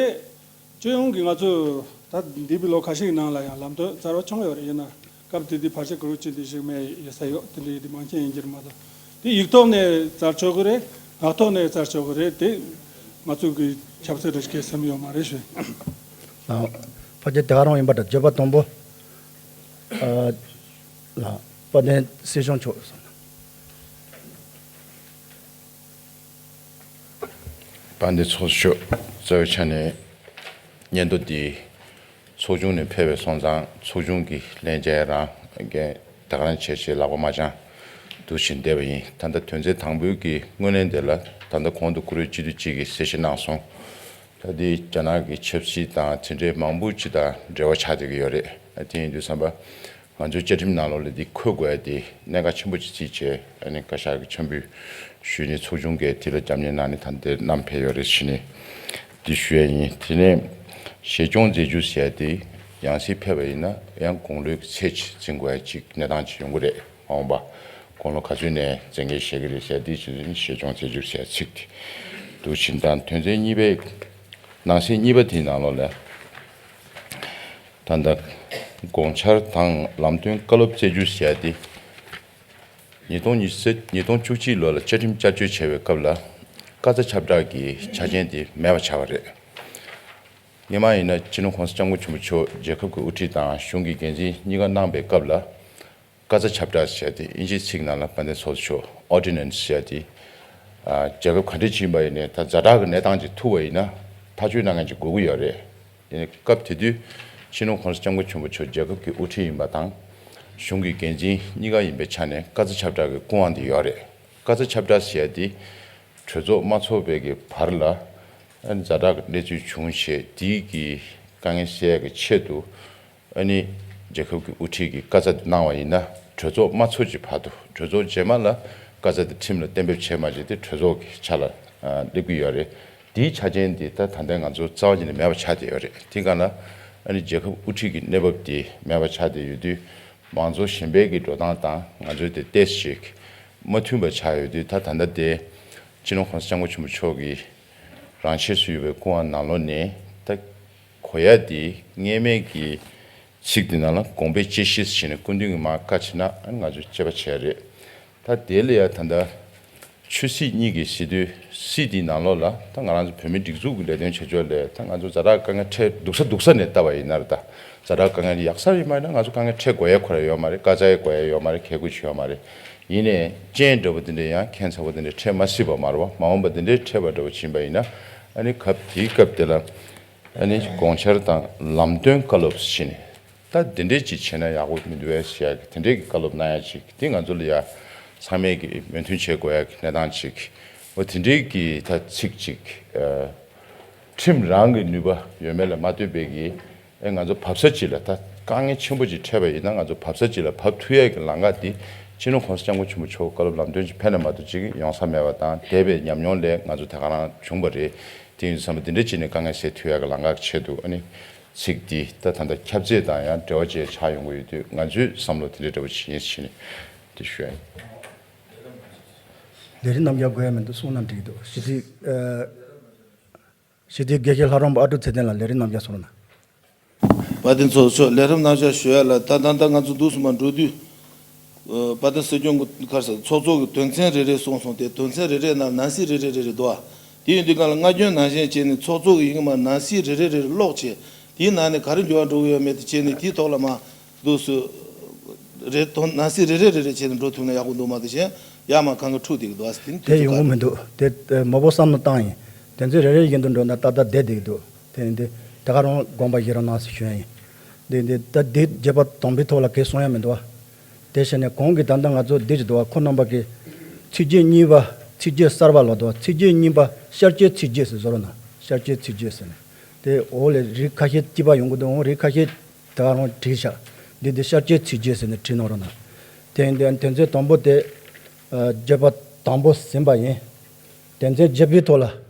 སྤྱི་ཡོངས་ཀྱི་ང་ཚོ་ད་འདས་པའི་ལོ་ཁ་ཤས་ཀྱི་ནང་ལ་ཡང་ལམ་སྟོན་གསར་པ་བྱུང་ཡོད་རེད། ཡིན་ན། སྐབས་དེ་དུས་ཕལ་ཆེར་གུ་རུ་ཅི་འདི་ཞིག་མེད་ཡོད་ས་ཡོད། དེ་འདྲ་ཡོད་དུས་མང་ཆེ་ཡིན་གྱི་རེད་མ་གཏོགས། དེ་ཡིག་ཐོག་ནས་བཙལ་ཆོག་གི་རེད། ངག་ཐོག་ནས་བཙལ་ཆོག་གི་རེད། དེ་ང་ཚོ་གི་ཆབ་སྲིད་རེ་སྐད་སེམས་ཡོད་མ་རེད་ཞུ། ལགས། ཕལ་ཆེར་དེ་ག་རང་ཡིན་པ་འདྲ། བརྗོད་པ་དང་པོ། ཨ། ལགས། དཔལ་ལྡན་སྲིད་སྐྱོང་མཆོག་དཔལ་ལྡན་ཚོགས་གཙོ་མཆོག་རྩ་བའི་ཆ་ནས་སྙན་ཐོ་འདི། ཚོགས་ཆུང་ནས་ཕེབས་པའི་སོང་ཙང་ཚོགས་ཆུང་གི་ལྷན་རྒྱས་རང་འགན་ད་ག་རང་བྱས་བྱས་ལག་པ་མ་འཆང་། འདུག་བཞིན་བསྡད་པ་ཡིན། ད་ལྟ་དོན་ཚན་དང་པོའི་གི་སྔོན་གླེང་དེ་ལ་ད་ལྟ་གོང་དུ་བཀུར་འོས་སྤྱི་འཐུས་གཅིག་གིས་གསལ་བཤད་གནང་སོང་། ད་འདི་རྒྱ་ནག་གི་ཆབ་སྲིད་དང་དེ་འདྲའི་མང་པོ་ཅིག་དང་འབྲེལ་བ་ཆགས་བསྡད་ཀྱི་ཡོད་རེད། དེ་ཡིན་དུས་ཙམ་པ་ང་ཚོའི་བཅའ་ཁྲིམས་ནང་ལོགས་ལ་འདི་འཁོད་དགོས་ཡ་དེ་གནད་འགག་ཆེན་པོ་ཅིག་བརྩིས་བྱས། ཨ་ནི་བཀའ་ཤག་གི་འཆམ་འབུལ་ཞུས་ནས་ཚོགས་ཆུང་གིས་དེ་ལ་རྒྱབ་གཉེར་གནང་ནས་ད་འདིར་བསྣམས་ཕེབས་ཡོད་རེད་ཟེར་ནས། འདི་ཞུ་ཡ་ཡིན། དེ་ནས་ཞལ་སྦྱོང་མཛད་རྒྱུ་ཟེར་ཡ་དེ་ཡང་སེ་ཕེབས་པ་ཡིན་ན་ཡང་དགུང་ལོའི་ཚད་ཅིག་འཛིན་དགོས་ཡ་ཅིག་གནས་སྟངས་ཅིག་ཡོང་གི་རེད། མ་འོངས་པ་དགུང་ལོ་ག་ཚོད་ནས་མཛད་འགན་བཞེས་ཀྱི་རེད་ཟེར་ཡ་དེ་ཅིག་ཞལ་སྦྱོང་མཛད་རྒྱུ་ཟེར་ཡ་ཚིག་དེ་འདུག་ཕྱིན་དང་། དོན་ཚན་གཉིས་པའི་ནང་གསེས་གཉིས་པ་དེའི་ནང་ལོགས་ལ་ད་ལྟ་དགོངས་འཆར་དང་ལམ་སྟོན་བཀའ་སློབ་སྩལ་རྒྱུ་ཟེར་ཡ་དེ། ཉིས་སྟོང་ཉི་ཤུ་རྩ། ཉིས་སྟོང་བཅུ་གཅིག་ལོ་ལ་བཅའ་ཁྲིམས་བསྐྱར་བཅོས་བྱས་པའི་སྐབས་ལ་བཀའ་རྩ་ཁྱབ་བསྒྲགས་ཀྱི་ཆ་རྐྱེན་དེ་མེད་པ་ཆགས་པ་རེད། སྔོན་མ་ཡིན་ན་སྤྱི་ནོར་གོང་ས་སྐྱབས་མགོན་ཆེན་པོ་མཆོག་རྒྱལ་ཁབ་ཀྱི་དབུ་ཁྲིད་དང་གཞུང་གི་འགན་འཛིན་གཉིས་ཀ་གནང་པའི་སྐབས་ལ། བཀའ་རྩ་ཁྱབ་བསྒྲགས་ཟེར་ཏེ་དབྱིན་ཇིའི་ཚིག་ནང་ལ་དཔལ་ལྡན་ཚོགས་གཙོ་མཆོག་ཨོར་ཌི་ནན་སི་ཟེར་ཏེ། ཨ། རྒྱལ་ཁབ་ག་འདྲ་ཅིག་ཡིན་པ་ཡིན་ནའི་ད་ཛ་དྲག་གི་གནས་སྟངས་ཅིག་ཐུག་པ་ཡིན་ན་ཐག་གཅོད་གནང་མཁན་ཅིག་དགོས་ཀྱི་ཡོད་རེད། དེ་ནས་སྐབས་དེ་དུས་སྤྱི་ནོར་གོང་ས་སྐྱབས་མགོན་ཆེན་པོ་མཆོག་རྒྱལ་ཁབ་ཀྱི་དབུ་ཁྲིད་ཡིན་པ་དང་། གཞུང་གི་འགན་འཛིན་གཉིས་ཀ་ཡིན་པའི་ཆ་ནས་བཀའ་རྩ་ཁྱབ་བསྒྲགས་ཀྱི་སྐུ་དབང་དེ་ཡོད་རེད། བཀའ་རྩ་ཁྱབ་བསྒྲགས་ཟེར་ཡ་དེ་གྲོས་ཚོགས་མ་ཚོགས་པའི་གི་བར་ལ་ཛ་དྲག་གི་གནས་ཚུལ་བྱུང་བྱས་དེའི་གི་དཀའ་ངལ་སེལ་ཡ་གི་ཆེད་དུ། ཨ་ནི་རྒྱལ་ཁབ་ཀྱི་དབུ་ཁྲིད་ཀྱིས་བཀའ་རྩ་དེ་གནང་བ་ཡིན་ན་གྲོས་ཚོགས་མ་ཚོགས་ཀྱི་བར་དུ། གྲོས་ཚོགས་རྗེས་མ་ལ་བཀའ་རྩ་དེ་ཁྲིམས་ལ་གཏན་འབེབས་བྱས་མ་བྱས་དེ་གྲོས་ཚོགས་ཀྱི་ཆ་ལ་སླེབས་ཀྱི་ཡོད་རེད། དེའི་ཆ་རྐྱེན་དེ་ད་ད་ལྟ་ང་ཚོ་རྩ་བ་ཉིད་ནས་མེད་པ་ཆགས་བསྡད་ཡོད་རེད། དེ་ག་ལ་ཨ་ནི་རྒྱལ་ཁབ་དབུ་ཁྲིད་ཀྱི་གནས་བབ་དེ་མེད་པ་ཆགས་བསྡད་ཡོད་དུས། མང་གཙོ་གཞན་པའི་གི་འགྲོ་སྟངས་དང་ང་ཚོའི་དེ་ཏོག་ཙམ་ཅིག་མ་མཐུན་པ་ཆགས་ཡོད་དུས། ད་ད་ལྟ་དེ་སྤྱི་ནོར་གོང་ས་སྐྱབས་མགོན་ཆེན་པོ་མཆོག་གི་རང་ཆས་སུ་ཡོད་པའི་སྐུ་དབང་ནང་ལོགས་ནས་ད་གོ་ཡ་དེ་སྔོན་མའི་གི་ཚིག་དེ་ནང་ལ་དགོངས་པའི་དཔྱད་གཞི་ཟེར་ནས་སྐུ་མདུན་གྱིས་མར་བཀའ་ཕྱིན་ན་ཨ་ནི་ང་ཚོས་དཔྱད་པ་བྱས་རེད། ད་དེ་ལ་ཡ་ད་ལྟ་ཆོས་སྲིད་གཉིས་ཀྱི་སྲིད་དོན་སྲིད་དེའི་ནང་ལོགས་ལ་ད་ང་རང་ཚོ་བོད་མིའི་སྒྲིག་འཛུགས་ཀྱི་ལས་དོན་བྱེད་ཕྱོགས་ལ་ད་ང་ཚོ་ཛ་དྲག་དཀའ་ངལ་འཕྲད་སྡུག་ས་སྡུག་ས་ནས་ལྟ་བ་ཡིན་ན་རེད། ད་ཛ་དྲག་དཀའ་ངལ་ཡག་ས་ཡིན་པ་ཡིན་ན་ང་ཚོ་དཀའ་ངལ་འཕྲད་དགོས་ཡ་ཁོ་རང་ཡོད་མ་རེད། བཀའ་རྩ་ཡ་དགོས་ཡ་ཡོད་མ་རེད། ཁེ་གོ་ཅིག་ཡོད་མ་རེད། ཡིན་ནའི་རྐྱེན་འདྲ་པོ་དེ་འདྲ་ཡང་ཁྱད་མཚར་པོ་དེ་འདྲ་འཕྲད་མ་སྲིད་པ་མ་རེད་པ། མ་འོངས་པ་དེ་འདྲའི་འཕྲད་པ་འདྲ་པོ་ཕྱིན་པ་ཡིན་ན་ཨ་ནི་སྐབས་དེའི་སྐབས་དེ་ལ་ཨ་ནི་དགོངས་འཆར་དང་ལམ་སྟོན་བཀའ་སློབ་ཟེར་ནས། ད་འདི་འདྲས་ཅིག་བྱས་ན་ཡག་པོ་མི་འདུག་བས་ཟེར་ཡག་གི་དེ་འདྲས་ཀྱི་བཀའ་སློབ་གནང་ཡག་ཅིག་དེ་ང་ཚོ་ལ་ཡ་ཚང་མས་ཀྱི་མོས་མཐུན་བྱེད་དགོས་ཡག་གི་གནས་སྟངས་ཅིག་ འོ་དེ་འདྲའི་གི་ད་ཚིག་ཅིག་ཨ། ཁྲིམས་རང་གི་ནུས་པ་ཡོད་མེད་ལ་མ་ལྟོས་པའི་གི་ཨེ་ང་ཚོ་བབས་ས་ཅིག་ལ་ད་དཀའ་ངལ་ཆེན་པོ་ཅིག་འཕྲད་པ་ཡིན་ན་ང་ཚོ་བབས་ས་ཅིག་ལ་བབས་ཐུབ་ཡས་ཀྱི་ལམ་ཁ་འདི་སྤྱི་ནོར་༸གོང་ས་༸སྐྱབས་མགོན་ཆེན་པོ་མཆོག་བཀའ་སློབ་ལམ་སྟོན་ཅིག་ཕེབས་ནས་མ་གཏོགས་ཅིག་ཡོང་ས་མེད་པ་དང་འདས་པའི་ཉམས་མྱོང་ལས་ང་ཚོ་དེ་ག་རང་བྱུང་བ་རེད། དེ་ཡིན་དུས་ཙམ་པ་འདི་འདྲ་ཅིག་ནས་དཀའ་ངལ་སེལ་ཐུབ་ཡས་ཀྱི་ལམ་ཁ་ཆེད་དུ་ཨ་ནི་ཚིག་འདི་ད་ད་ལྟ་ཁྱབ་ཚད་དང་ཡང་འབྲེལ་བ་བཅས་ཆགས་ཡོང་གི་ཡོད་དུས་ང་ཚོའི་བསམ་བློ་དེ་འདྲ་འདྲ་བོ་ཅིག་ཡིན་ཟེར་ནས་དེ་ཞུ་ཡ་ཡིན། ལས་རིམ་རྣམ་རྒྱལ་དགོས་ཡ་མི་འདུག་གསུང་ན་འགྲིག་གི་འདུག་ཞི་བདེ་ཨ། ཞི་བདེའི་དགེ་བཤེས་ལྷ་རམས་པ་ཨ་ཀྲུག་ཚེ་བརྟན་ལགས་ལས་རིམ་རྣམ་རྒྱལ་གསུང་རོགས་གནང་། དཔལ་ལྡན་ཚོགས་གཙོ་མཆོག་ལས་རིམ་རྣམ་གཞག་ཞུ་ཡ་ལ་ད་ད་ལྟ་ང་ཚོ་འདུག་སེ་མར་འགྲོ་དུས། ཨ། དཔལ་ལྡན་སྲིད་སྐྱོང་གི་ག་རེ་ཟེར་ཚོགས་གཙོ་གི་དོན་ཚན་རེ་རེ་གསུངས་སོང་། དེ་དོན་ཚན་རེ་རེ་ནང་ནང་གསེས་རེ་རེ་རེ་རེ་འདུག་ཨ། དེ་ཡིན་དུས་སྒང་ལ་སྔ་རྒྱུན་ནང་བཞིན་བྱས་ནས་ཚོགས་གཙོ་གི་ཡི་གེ་མར་ནང་གསེས་རེ་རེ་རེ་རེ་ཀློག་བྱས། དེའི་ནང་ནས་ག་རེ་འགྱུར་བ་འགྲོ་གི་ཡོད་མེད་དེ་བྱས་ནས་དེའི་ཐོག་ལ་མར་འདུག་སེ་རེ་དོན་ནང་གསེས་རེ་རེ་རེ་རེ་བྱས་ནས་འགྲོ་ཐུབ་ན་ཡག་པོ་འདུག་མ་གཏོགས་གཞན་ཡར་མར་གང་ག་འཁྲུག་བསྡད་ཀྱི་འདུག་ཨ་ཟེར་དེ་ནི་དེ་དུས་ཡོང་གི་མི་འདུག་དེ་མང་པོ་བསམ་བློ་བཏང་ཡིན། དོན་ཚན་རེ་རེ་བཞིན་དུ་འགྲོ་ན་ཏག་ཏག་བསྡད་བསྡད་ཀྱི་འདུག་དེ་ཡིན་དུས་དེ་ག་རང་དགོངས་པ་བཞེས་རོགས་གནང་ཟེར་ཞུ་ཡ་ཡིན། འདི་འདི་ད་འདི་རྒྱབ་པ་དང་པོའི་ཐོག་ལ་གས་གསུང་ཡ་མི་འདུག་བ། དེ་བྱས་ནས་གོང་གི་ད་ལྟ་ང་ཚོ་འདི་ཅིག་འདུག་བ། ཁོང་རྣམ་པ་གི་ཚིགས་བཅད་གཉིས་པ་ཚིགས་བཅད་གསར་པ་ལ་འདུག་བ། ཚིགས་བཅད་གཉིས་པ་ཤར་སྐྱོད་ཚིགས་བཅད་ཟེར་བཟོ་རོགས་གནང་། ཤར་སྐྱོད་ཚིགས་བཅད་ཟེར་ནས་དེ་འོག་ལས་རིགས་ཁ་ཤས་སྐྱིད་པ་ཡོང་གི་འདུག་འོང་རིགས་ཁ་ཤས་དེ་ག་རང་བྲིས་ཤག་འདི་འདི་ཤར་སྐྱོད་ཚིགས་བཅད་ཟེར་ནས་བྲིས་གནང་རོགས་གནང་། དེ་ཡིན་དུས་དོན་ཚན་དང་པོ་དེ་ཨ་རྒྱབ་པ་དང་པོ་ཟིན་པ་ཡིན། དོན་ཚན་བརྒྱད་པའི་ཐོག་ལ་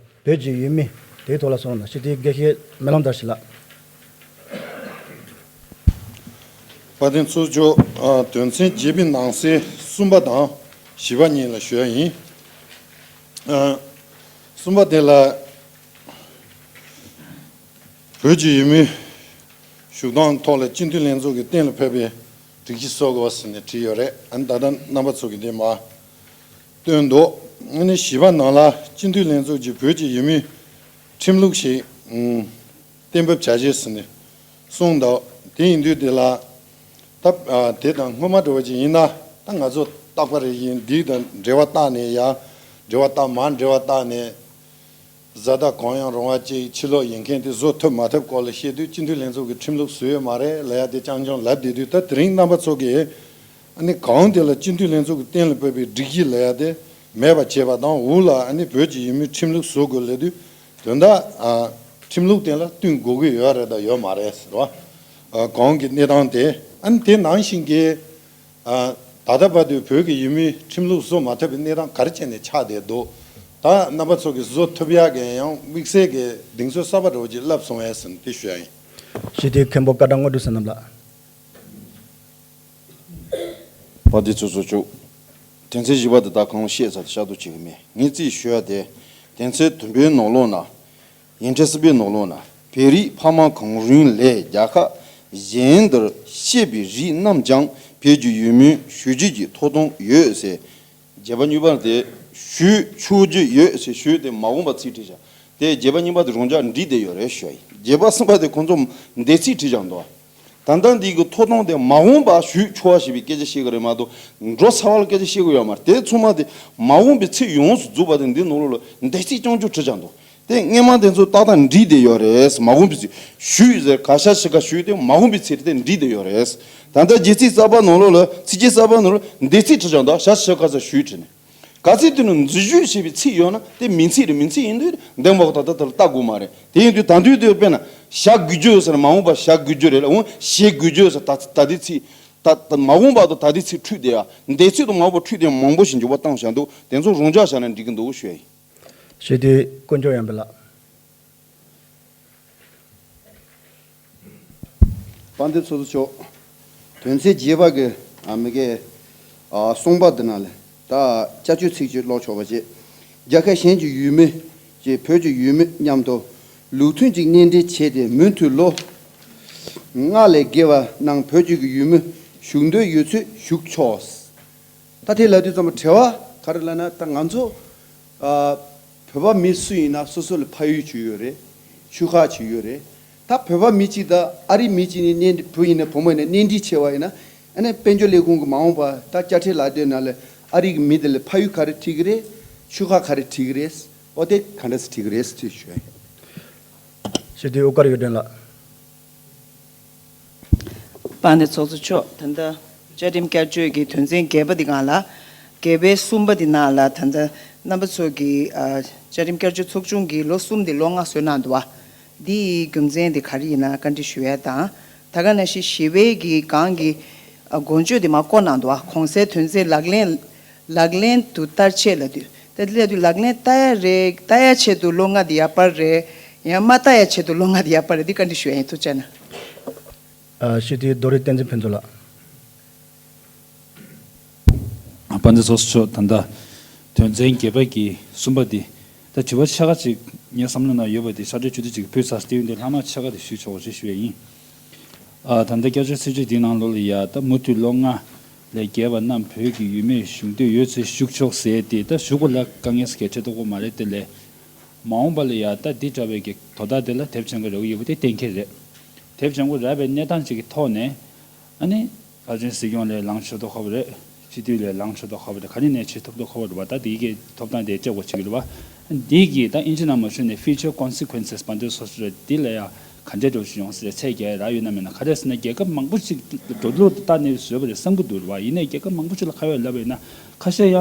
བོད་ཀྱི་ཡུལ་མི་དེའི་ཐོག་ལ་གསུངས་ན་ཞི་བདེའི་དགེ་བཤེས་སྨོན་ལམ་དར་ཞིང་ལགས། དཔལ་ལྡན་ཚོགས་གཙོ་མཆོག་ཨ། དོན་ཚན་བརྒྱད་པའི་ནང་གསེས་གསུམ་པ་དང་བཞི་པ་གཉིས་ལ་ཞུ་ཡ་ཡིན། ཨ། གསུམ་པ་དེ་ལ་བོད་ཀྱི་ཡུལ་མིའི་བཞུགས་སྟངས་ཐོག་ལ་སྤྱི་འཐུས་ལྷན་ཚོགས་ཀྱིས་གཏན་ལ་ཕབ་པའི་སྒྲིག་གཞི་བཟོ་དགོས་ཟེར་ནས་བྲིས་ཡོད་རེད། ཨ་ནི་ད་ལྟ་རྣམ་པ་ཚོ་གིས་འདི་མར་བཏོན་འདུག་ཨ་ནི་བཞི་པ་ནང་ལ་སྤྱི་འཐུས་ལྷན་ཚོགས་ཀྱིས་བོད་ཀྱི་ཡུལ་མིའི་ཁྲིམས་ལུགས་ཤིག་ཨུམ། གཏན་འབེབས་བྱ་ཆེད་ཟེར་ནས་གསུངས་འདུག་དེ་ཡིན་དུས་དེ་ལ་ད་ཨ། དེ་དང་སྔོན་མ་འདྲ་བོ་ཅིག་ཡིན་ན་ད་ང་ཚོ་རྟག་པ་རེ་བཞིན་འདི་དང་འབྲེལ་བ་བཏགས་ནས་ཡ་འབྲེལ་བ་བཏགས་མར་འབྲེལ་བ་བཏགས་ནས་བཟའ་ཟླ་གང་ཡང་རུང་བ་ཅིག་ཕྱིར་ལོག་ཡིན་མཁན་དེ་བཟོ་ཐུབ་མ་ཐུབ་སྐོར་ལ་བཤད་དུས་སྤྱི་འཐུས་ལྷན་ཚོགས་ཀྱི་ཁྲིམས་ལུགས་བཟོས་ཡོད་མ་རེད་ལབ་ཡ་དེ་རྐྱང་རྐྱང་ལབ་བསྡད་དུས་ད་དེ་རིང་རྣམ་པ་ཚོ་གིས་ཨ་ནི་གང་དེ་ལ་སྤྱི་འཐུས་ལྷན་ཚོགས་ཀྱིས་གཏན་ལ་ཕབ་པའི་སྒྲིག་གཞི་ལབ་ཡ་དེ་མེད་པ་བྱས་པ་དང་འུ་ལ་ཨ་ནི་བོད་ཀྱི་ཡུལ་མིའི་ཁྲིམས་ལུགས་བཟོ་དགོས་ལབ་དུས། དོན་དག་ཨ། ཁྲིམས་ལུགས་སྟེང་ལ་བསྟུན་དགོས་ཀྱི་ཡོད་རེད་དང་ཡོད་མ་རེད་ཟེར་བ། ཨ། གོང་གི་གནས་སྟངས་དེ་ཨ་ནི་དེ་ནང་བཞིན་གྱི་ཨ། ད་ལྟ་བར་དུ་བོད་ཀྱི་ཡུལ་མིའི་ཁྲིམས་ལུགས་བཟོ་མ་ཐུབ་པའི་གནས་སྟངས་ག་རེ་བྱས་ནས་ཆགས་བསྡད་འདུག་ད་རྣམ་པ་ཚོ་གིས་བཟོ་ཐུབ་ཡག་གི་ཡང་དམིགས་བསལ་གྱི་གདེང་ཚོད་གསར་པ་འདྲ་བོ་ཅིག་བསླབ་སོང་བས་ཟེར་ནས་དེ་ཞུ་ཡ་ཡིན། ཞི་བདེའི་མཁན་པོ་བཀའ་དྲིན་དངོས་གྲུབ་བསོད་ནམས་ལགས། དཔལ་ལྡན་ཚོགས་གཙོ་མཆོག་དོན་ཚན་བཞི་པ་དེ་དག་གང་བཤད་ཚར་ཏེ་བཤད་དུ་བཅུག་གི་མེད། ངས་རྩིས་ཞུ་ཡ་དེ། དོན་ཚན་བདུན་པའི་ནང་ལོགས་ན། ཡིག་ཕྲེང་གསུམ་པའི་ནང་ལོགས་ན། བོད་རིགས་ཕ་མ་གང་རུང་ལས་རྒྱལ་ཁབ་གཞན་དུ་གཤེགས་པའི་རིགས་རྣམས་ཀྱང་བོད་ཀྱི་ཡུལ་མིའི་ཞུ་རྒྱུ་གྱི་ཐོབ་ཐང་ཡོད་ཟེར། བརྒྱད་པ་གཉིས་པ་དེ་ཞུ་ཆོག་རྒྱུ་ཡོད་ཟེར་ཞུ་དེ་མ་འོངས་པ་ཚིག་བྲིས་བཞག་དེ་བརྒྱད་པ་གཉིས་པ་དེ་རང་འཇགས་འགྲིག་བསྡད་ཡོད་རེད་ཞུ་ཡ་ཡིན། བརྒྱད་པ་གསུམ་པ་དེ་ཁོང་ཚོ་འདས་ཚིག་བྲིས་བཞག་འདུག་ད་ལྟ་འདི་གི་ཐོབ་ཐང་དེ་མ་འོངས་པ་ཞུ་ཆོག་པ་ཞེས་པའི་སྐད་ཆ་བཤད་གི་རེད་མ་གཏོགས་འགྲོ་ཚར་བ་ལ་སྐད་ཆ་བཤད་གི་ཡོད་མ་རེད། དེ་ཚང་མ་དེ་མ་འོངས་པའི་ཚིག་ཡོངས་སུ་རྫོགས་པ་དེ་འདི་ནང་ལོགས་ལ་འདས་ཚིག་རྐྱང་རྐྱང་བྲིས་བཞག་འདུག་དེ་སྔོན་མ་དེ་ཚོ་ཏག་ཏག་འགྲིག་བསྡད་ཡོད་རེད། མ་འོངས་པའི་ཚིག་ཞུ་ཟེར་ག་ཤ་ཤི་ཁ་ཞུ་དེ་མ་འོངས་པའི་ཚིག་དེ་འགྲིག་བསྡད་ཡོད་རེད། ད་ལྟ་རྒྱལ་ཚིག་གསར་པ་ནང་ལོགས་ལ་ཚིག་རྒྱན་གསར་པ་ནང་ལ་འདས་ཚིག་བྲིས་བཞག་འདུག་ཤ་ཤི་ཁ་ས་ཞུ་བྲིས་ནས། ག་ཚོད་དུས་ན་འཛུལ་ཞུགས་བྱས་པའི་ཚིག་ཡོད་ན་དེ་མིང་ཚིག་རེད། མིང་ཚིག་ཡིན་དུས་འདེམས་པ་ད་ལྟ་དེར་ལྟ་དགོས་མ་རེད། དེ་ཡིན་དུས་ད་དུས་དེ་དཔེར་ན་བཞག་དགོས་རྒྱུ་ཟེར་ན་མ་འོངས་པ་བཞག་དགོས་རྒྱུ་རེད་ལ། འོང་བཞེས་དགོས་རྒྱུ་ཟེར་ད་ད་ལྟའི་ཚིག་ད་ད་མ་འོངས་པ་དང་ད་ལྟའི་ཚིག་འཁྲུལ་བསྡད་ཡ། འདས་ཚིག་དང་མ་འོངས་པ་འཁྲུལ་བསྡད་མང་པོ་ཞིག་འཇུག་པ་བཏང་བཞག་འདུག་དེ་ཚོ་རང་འཇགས་བཞག་ན་འགྲིག་གི་འདུག་ཞུ་ཡ་ཡིན། ཞུ་དེ་དཀོན་མཆོག་ཡང་པེ་ལགས། དཔལ་ལྡན་ཚོགས་གཙོ་མཆོག་དོན་ཚན་བརྒྱད་པ་གི་ཨ་མི་གའི་ཨ་གསུངས་པ་འདི་ནང་ལ་ད་བསྐྱར་བཅོས་ཚིག་གཅིག་ཀློག་ཆོག་པ་བྱས། རྒྱལ་ཁབ་གཞན་གྱི་ཡུལ་མི་བཅས་བོད་ཀྱི་ཡུལ་མི་མཉམ་དུ་ལུགས་མཐུན་གྱི་གཉེན་འབྲེལ་བྱས་ཏེ་མུ་མཐུད་ལོ་ལྔ་ལས་བརྒལ་བ་ནང་བོད་ཀྱི་ཡུལ་མི་བཞུགས་འདོད་ཡོད་ཚུལ་ཞུ་ཆོག་ད་དེ་ལབ་དུས་ཙམ་པ་དྲི་བ་ག་རེ་ལབ་ན་ད་ང་ཚོ་ཨ་བོད་པ་མི་སུ་ཡིན་ན་སོ་སོ་ལ་ཕ་ཡུལ་ཅིག་ཡོད་རེད། ཆོལ་ཁ་ཅིག་ཡོད་རེད། ད་བོད་པ་མི་གཅིག་དང་ཨ་རི་མི་གཅིག་ནས་གཉེན་བུ་ཡིན་ན་བུ་མོ་ཡིན་ན་གཉེན་སྒྲིག་བྱས་པ་ཡིན་ན་ཨ་ནི་དཔལ་འབྱོར་ལས་ཁུངས་ཀྱི་མ་འོངས་པ་ད་དཔྱ་ཁྲལ་ལག་དེབ་ནང་ལ་ཨ་རི་གི་མི་དེ་ལ་ཕ་ཡུལ་ག་རེ་བྲིས་ཀྱི་རེད། ཆོལ་ཁ་ག་རེ་བྲིས་ཀྱི་རེད། ཨོ་དེ་ག་འདྲ་སེ་བྲིས་ཀྱི་རེད་ཅེས་ཞུ་ཡ་ཡིན། ཞུ་དེ་དབུ་དཀར་གཡུ་སྒྲོན་ལགས། དཔལ་ལྡན་ཚོགས་གཙོ་མཆོག་ད་ལྟ་བཅའ་ཁྲིམས་བསྐྱར་བཅོས་ཀྱི་དོན་ཚན་བརྒྱད་པ་འདི་སྒང་ལ། བརྒྱད་པའི་གསུམ་པ་འདི་ནང་ལ་ད་ལྟ་རྣམ་པ་ཚོ་གིས་ཨ་བཅའ་ཁྲིམས་བསྐྱར་བཅོས་ཚོགས་ཆུང་གིས་ལོ་གསུམ་དེ་ལོ་ལྔ་བཟོས་གནང་འདུག་བ། འདི་ཡི་རྒྱུ་མཚན་དེ་ག་རེ་ཡིན་ན་བཀའ་འདྲི་ཞུ་ཡ་དང་། ད་ག་ནང་བཞིན་ཞི་བའི་གི་སྒང་གི་ཨ་འགོ་བརྗོད་དེ་མར་བཀོད་གནང་འདུག་བ། གོང་གསལ་དོན་ཚན་ལག་ལེན་ལག་ལེན་དུ་བསྟར་ཆེད་ལབ་དུས། ད་དེ་ལབ་དུས་ལག་ལེན་བསྟར་ཡ་རེད། བསྟར་ཡ་ཆེད་དུ་ལོ་ལྔ་དེ་ཡག་པ་རེད། ཡང་མ་བསྟར་ཡ་ཆེད་དུ་ལོ་ལྔ་དེ་ཡག་པ་རེད། འདི་བཀའ་འདྲི་ཞུ་ཡ་ཡིན། ཐུགས་རྗེ་གནང་། ཨ་སྤྱི་འཐུས་རྡོ་རི་བསྟན་འཛིན་ཕུན་ཚོགས་ལགས། དཔལ་ལྡན་ཚོགས་གཙོ་མཆོག་ད་ལྟ་དོན་ཚན་བརྒྱད་པ་གི་གསུམ་པ་འདི། ད་དྲི་བ་ཕྱེད་ཀ་ཅིག་ངའི་བསམ་བློ་ནང་ཡོད་པ་འདི་ཕྱག་སྦྲེལ་བཅུ་བདུན་ཅིག་ཕུལ་ཚར། དེ་ཡིན་དུས་ལྷག་མ་ཕྱེད་ཀ་དེ་ཞུས་ཆོག་ཅེས་ཞུ་ཡས་ཡིན། ཨ་ད་ལྟ་བསྐྱར་བཅོས་སྲིད་བྱུས་འདི་ནང་ལོགས་ལ་ཡ་ད་མུ་མཐུད་ལོ་ལྔ་ལས་བརྒལ་བ་རྣམས་བོད་ཀྱི་ཡུལ་མིར་བཞུགས་འདོད་ཡོད་ཚེ་བཞུགས་ཆོག་ཟེར་ཏེ། ད་བཞུགས་པ་ལ་དཀའ་ངལ་ག་འཕྲད་ཐུབ་ཀྱི་མ་རེད་དེ་ལས། མ་འོངས་པ་ལ་ཡ་ད་འདི་འདྲ་བའི་གི་དོ་བདག་དེ་ལ་དེབ་སྦྱང་གི་རེ་བ་ཡོད་པ་དེ་གཏན་འཁེལ་རེད། དེབ་སྦྱང་གི་རག་པའི་གནས་སྟངས་ཅིག་གི་ཐོག་ནས། ཨ་ནི། བཀའ་བློན་སྲིད་སྐྱོང་ལས་ལངས་ཆོག་མདོག་ཁ་པོ་རེད། སྤྱི་འཐུས་ལས་ལངས་ཆོག་མདོག་ཁ་པོ་རེད། ག་ནས་ནས་བྱེད་ཐུབ་མདོག་ཁ་པོ་རེད་པ། ད་འདི་གི་ཐོབ་ཐང་དེ་སྤྲད་དགོས་བྱེད་ཀྱི་རེད་པ། འདི་གི་ད་ཨིན་ཇི་ནང་མ་ཞུས་ནས་future consequences དཔལ་ལྡན་ཚོགས་གཙོ་རེད། འདི་ལ་ཡ་ག་འདྲས་འགྲོ་བཞིན་ཡོང་ཟེར་ཚད་བརྒལ་རག་ཡོད་ན་མེད་ན། ག་རེ་ཟེར་ན་རྒྱལ་ཁབ་མང་པོ་ཅིག་འགྲོ་ལུགས་ལྟ་ནས་བཟོས་པ་རེད་བསམ་གྱི་འདུག་རེད་པ། ཡིན་ནའི་རྒྱལ་ཁབ་མང་པོ་ཅིག་ལ་ཁ་ཡོད་ལབ་པ་ཡིན་ན། ཁ་ཤས་ཡང་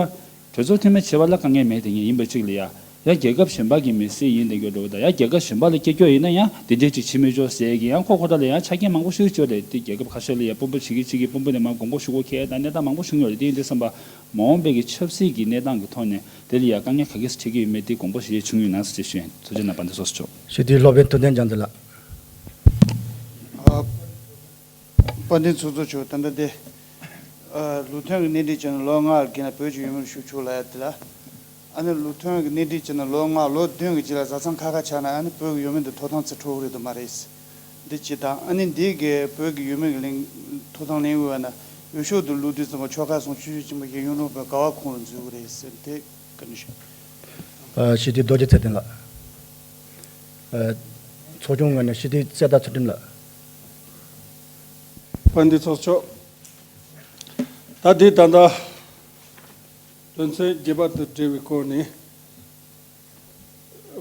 གྲོས་ཚོགས་འཐུས་མི་བྱེད་པ་ལ་དཀའ་ངལ་མེད་དེ་ངས་ཡིན་པ་ཅིག་ལ་ཡ། ཡང་རྒྱལ་ཁབ་གཞན་པ་གི་མི་སེར་ཡིན་དེ་འགྱོ་འགྲོ་བ་དང་། ཡང་རྒྱལ་ཁབ་གཞན་པ་ལ་སྐྱེ་སྐྱོ་ཡིན་ན་ཡང་དེ་འདྲས་ཅིག་བྱེད་མི་ཆོག་ཟེར་གི། ཡང་ཁོ་ཁོ་རང་ལ་ཡང་ཆ་རྐྱེན་མང་པོ་ཞིག་ཅིག་ཡོད་རེད། དེ་རྒྱལ་ཁབ་ཁ་ཤས་ལ་ཡང་དཔོན་པོ་བྱེད་ཀྱི་བྱེད་ཀྱི་དཔོན་པོ་ནས་མར་དགོངས་པ་ཞུ་དགོས་ཁེལ་ཡ་དང་གནས་སྟངས་མང་པོ་བྱུང་ཡོད་རེད། དེ་ཡིན་དུས་ཙམ་པ་མ་འོངས་པའི་གི་ཆབ་སྲིད་ཀྱི་གནས་སྟངས་ཀྱི་ཐོག་ནས་དེ་ལ་ཡང་དཀའ་ངལ་ག་གིས་འཕྲད་ཀྱི་ཡོད་མེད་དེ་དགོངས་པ་ཞུ་ཡས་བྱུང་ཡོད་ན་ཟེར་ཞུ་ཡིན། ཐུགས་རྗེ་གནང་། དཔལ་ལྡན་ཚོགས་གཙོ་མཆོག། སྤྱི་འཐུས་སློབ་དཔོན་ཐུབ་བསྟན་རྒྱ་མཚོ་ལགས། དཔལ་ལྡན་ཚོགས་གཙོ་མཆོག། ད་ལྟ་དེ་ཨ་ལུགས་མཐུན་གྱི་གནས་འདྲི་བྱས་ན་ལོ་ལྔ་བརྒལ་ན་བོད་ཀྱི་ཡུལ་མིར་བཞུགས་ཆོག་ལབ་ཡ་དེ་ལ། ཨ་ནི་ལུགས་མཐུན་གྱི་གནས་འདྲི་བྱས་ན་ལོ་ལྔ་ལོ་བདུན་གྱི་རྗེས་ལ་བཟའ་ཚང་ཁ་ཁ་ཆགས་ན་ཨ་ནི་བོད་ཀྱི་ཡུལ་མི་འདི་ཐོབ་ཐང་ཚུར་འཕྲོག་གི་རེད་དམ་མ་རེད། འདི་གཅིག་དང་། ཨ་ནི་འདི་གའི་བོད་ཀྱི་ཡུལ་མི་གི་ལེན་ཐོབ་ཐང་ལེན་དགོས་ཡ་ན་འོས་ཤོག་དེ་བླུགས་དུས་ཙམ་པ་ཆོལ་ཁ་གསུམ་ཆོས་བརྒྱུད་ཆེན་པོ་བཞི་ཡུན་རིང་བོད་ག་བ་ཁོངས་ལ་འཛུལ་གི་རེད་ཟེར། དེ་བཀའ་འདྲི་ཞུ། ཨ་སྤྱི་འཐུས་རྡོ་རྗེ་ཚེ་བརྟན་ལགས། ཨ་ཚོགས་ཆུང་ངོས་ནས་སྤྱི་འཐུས་གསེར་རྟ་ཚུལ་ཁྲིམས་ལགས། དཔལ་ལྡན་ཚོགས་གཙོ་མཆོག། ད་འདི་ད་ལྟ་དོན་ཚན་བརྒྱད་པ་དང་འབྲེལ་བའི་སྐོར་ནས་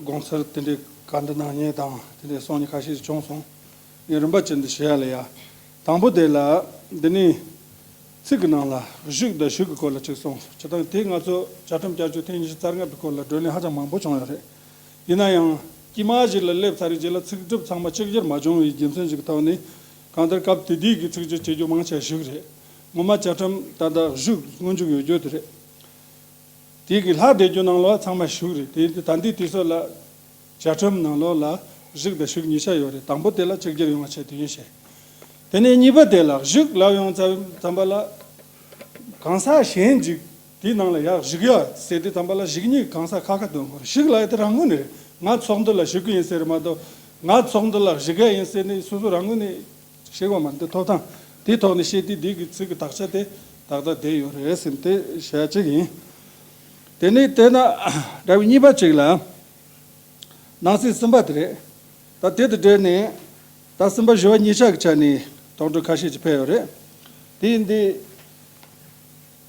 དགོངས་ཚུལ་དེ་འདྲའི་བཀའ་འདྲི་གནང་མཁན་དང་དེ་འདྲའི་གསུང་མཁན་ཁ་ཤས་ཤིག་བྱུང་སོང་། ངས་རིམ་པ་བྱས་ནས་ཞུ་ཡ་ལ་ཡ། དང་པོ་དེ་ལ་འདི་ནི་ཚིག་གི་ནང་ལ་བཞུགས་དང་བཞུགས་ཀྱི་སྐོར་ལ་ཅིག་གསུངས་སོང་། སྤྱིར་བཏང་དེ་ང་ཚོ་བཅའ་ཁྲིམས་བསྐྱར་བཅོས་ཐེངས་ཉི་ཤུ་རྩ་ལྔ་པའི་སྐོར་ལ་བགྲོ་གླེང་ཧ་ཅང་མང་པོ་བྱུང་ཡོད་རེད། ཡིན་ན་ཡང་དཀྱིལ་མ་ཞིག་ལ་སླེབས་ཚར་བའི་རྗེས་ལ་ཚིག་གྲུབ་ཚང་མ་གཅིག་གྱུར་མ་བྱུང་བའི་རྒྱུ་མཚན་ཞིག་གི་ཐོག་ནས། གང་ལྟར་སྐབས་དེ་དུས་ཀྱི་ཚིག་སྦྱོར་བྱེད་རྒྱུ་མང་ཆེ་བཞུགས་རེད། ངོ་མ་བཅའ་ཁྲིམས་ད་ལྟ་བཞུགས་སྔོན་འཇུག་ཡོད་རྒྱུ་དེ་རེད། དེ་གི་ལྷག་བསྡད་རྒྱུ་ནང་ལོགས་ཚང་མ་བཞུགས་རེད། དེ་ད་ལྟའི་དུས་ཚོད་ལ་བཅའ་ཁྲིམས་ནང་ལོགས་ལ་བཞུགས་དང་བཞུགས་གཉིས་ཆ་ཡོད་རེད། དང་པོ་དེ་ལ་གཅིག་གྱུར་ཡོང་བ་བྱས་དེ་ཡིན་ཞེས། དེ་ནས་གཉིས་པ་དེ་ལ་བཞུགས་ལབ་ཡོང་ཙམ་ཙམ་པ་ལ། གང་ཟག་གཞན་ཅིག་དེའི་ནང་ལ་ཡར་བཞུགས་ཡ་ཟེར་དུས་ཙམ་པ་ལ་བཞུགས་གཉིས་གང་ཟག་ཁ་ཁ་འདོན་དགོས་རེད། བཞུགས་ལབ་ཡ་དེ་རང་ངོས་ནས་རེད། ང་ཚོགས་འདུ་ལ་བཞུགས་ཀྱི་ཡིན་ཟེར་མ་གཏོགས་ང་ཚོགས་འདུ་ལ་བཞུགས་ཡ་ཡིན་ཟེར་ནས་སོ་སོ་རང་ངོས་ནས་བཤད་དགོས་མ་རེད། འདི་ཐོབ་ཐང་དེའི་ཐོག་ནས་བཤད་དུས་འདི་གི་ཚིག་གི་དག་ཆ་དེ་ཏག་ཏག་བསྡད་ཡོད་རེད་ཟེར་དེ་བཤད་ཡ་གཅིག་ཡིན། དེ་ནས་དེ་ན་འདྲ་བའི་གཉིས་པ་གཅིག་ལ། ནང་གསེས་གསུམ་པ་དེ་རེད། ད་དེ་དང་འབྲེལ་ནས་ད་གསུམ་པ་བཞི་པ་གཉིས་ཆ་གི་ཆ་ནས་དོགས་འདྲི་ཁ་ཤས་ཅིག་ཕེབས་ཡོད་རེད། དེ་ཡིན་དུས་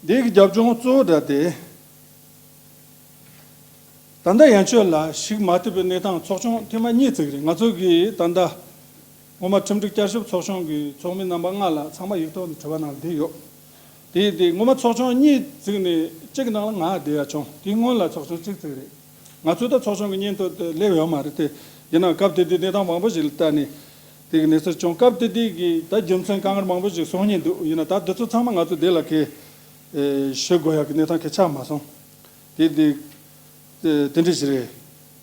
འདི་གི་རྒྱབ་ལྗོངས་གཙོ་བོ་འདྲ་དེ། ད་ལྟ་ཡན་ཆོད་ལ་ཞུགས་མ་ཐུབ་པའི་གནས་སྟངས་ཚོགས་ཆུང་ཐེངས་མ་གཉིས་བཙུགས་རེད། ང་ཚོ་གིས་ད་ལྟ་ངོ་མ་ཁྲིམས་སྒྲིག་བསྐྱར་ཞིབ་ཚོགས་ཆུང་གི་ཚོགས་མི་རྣམ་པ་ལྔ་ལ་ཚང་མ་ཡིག་ཐོག་ནས་དྲི་བ་གནང་བསྡད་ཡོད། དེ་དེ་ངོ་མ་ཚོགས་ཆུང་གཉིས་བཙུགས་ནས་གཅིག་གི་ནང་ལ་ང་བསྡད་ཡ་བྱུང་། དེའི་སྔོན་ལ་ཚོགས་ཆུང་གཅིག་བཙུགས་རེད། ང་ཚོ་ད་ཚོགས་ཆུང་གི་སྙན་ཐོ་དེ་སླེབས་ཡོད་མ་རེད་དེ། ཡིན་ནའང་སྐབས་དེ་དུས་གནས་སྟངས་མང་པོ་ཞིག་ལ་བལྟས་ནས་དེ་གི་གནས་ཚུལ་བྱུང་། སྐབས་དེ་དུས་ཀྱི་ད་རྒྱུ་མཚན་དཀའ་ངལ་མང་པོ་ཞིག་གསུང་སྙིང་འདུག་ཡིན་ན་ད་འདི་ཚོ་ཚང་མ་ང་ཚོ་དེ་ལ་གས་ཞུ་དགོས་ཡ་གི་གནས་སྟངས་གལ་ཆགས་མ་སོང་། དེ་དེ་དེ་འདྲ་ཞིག་རེད།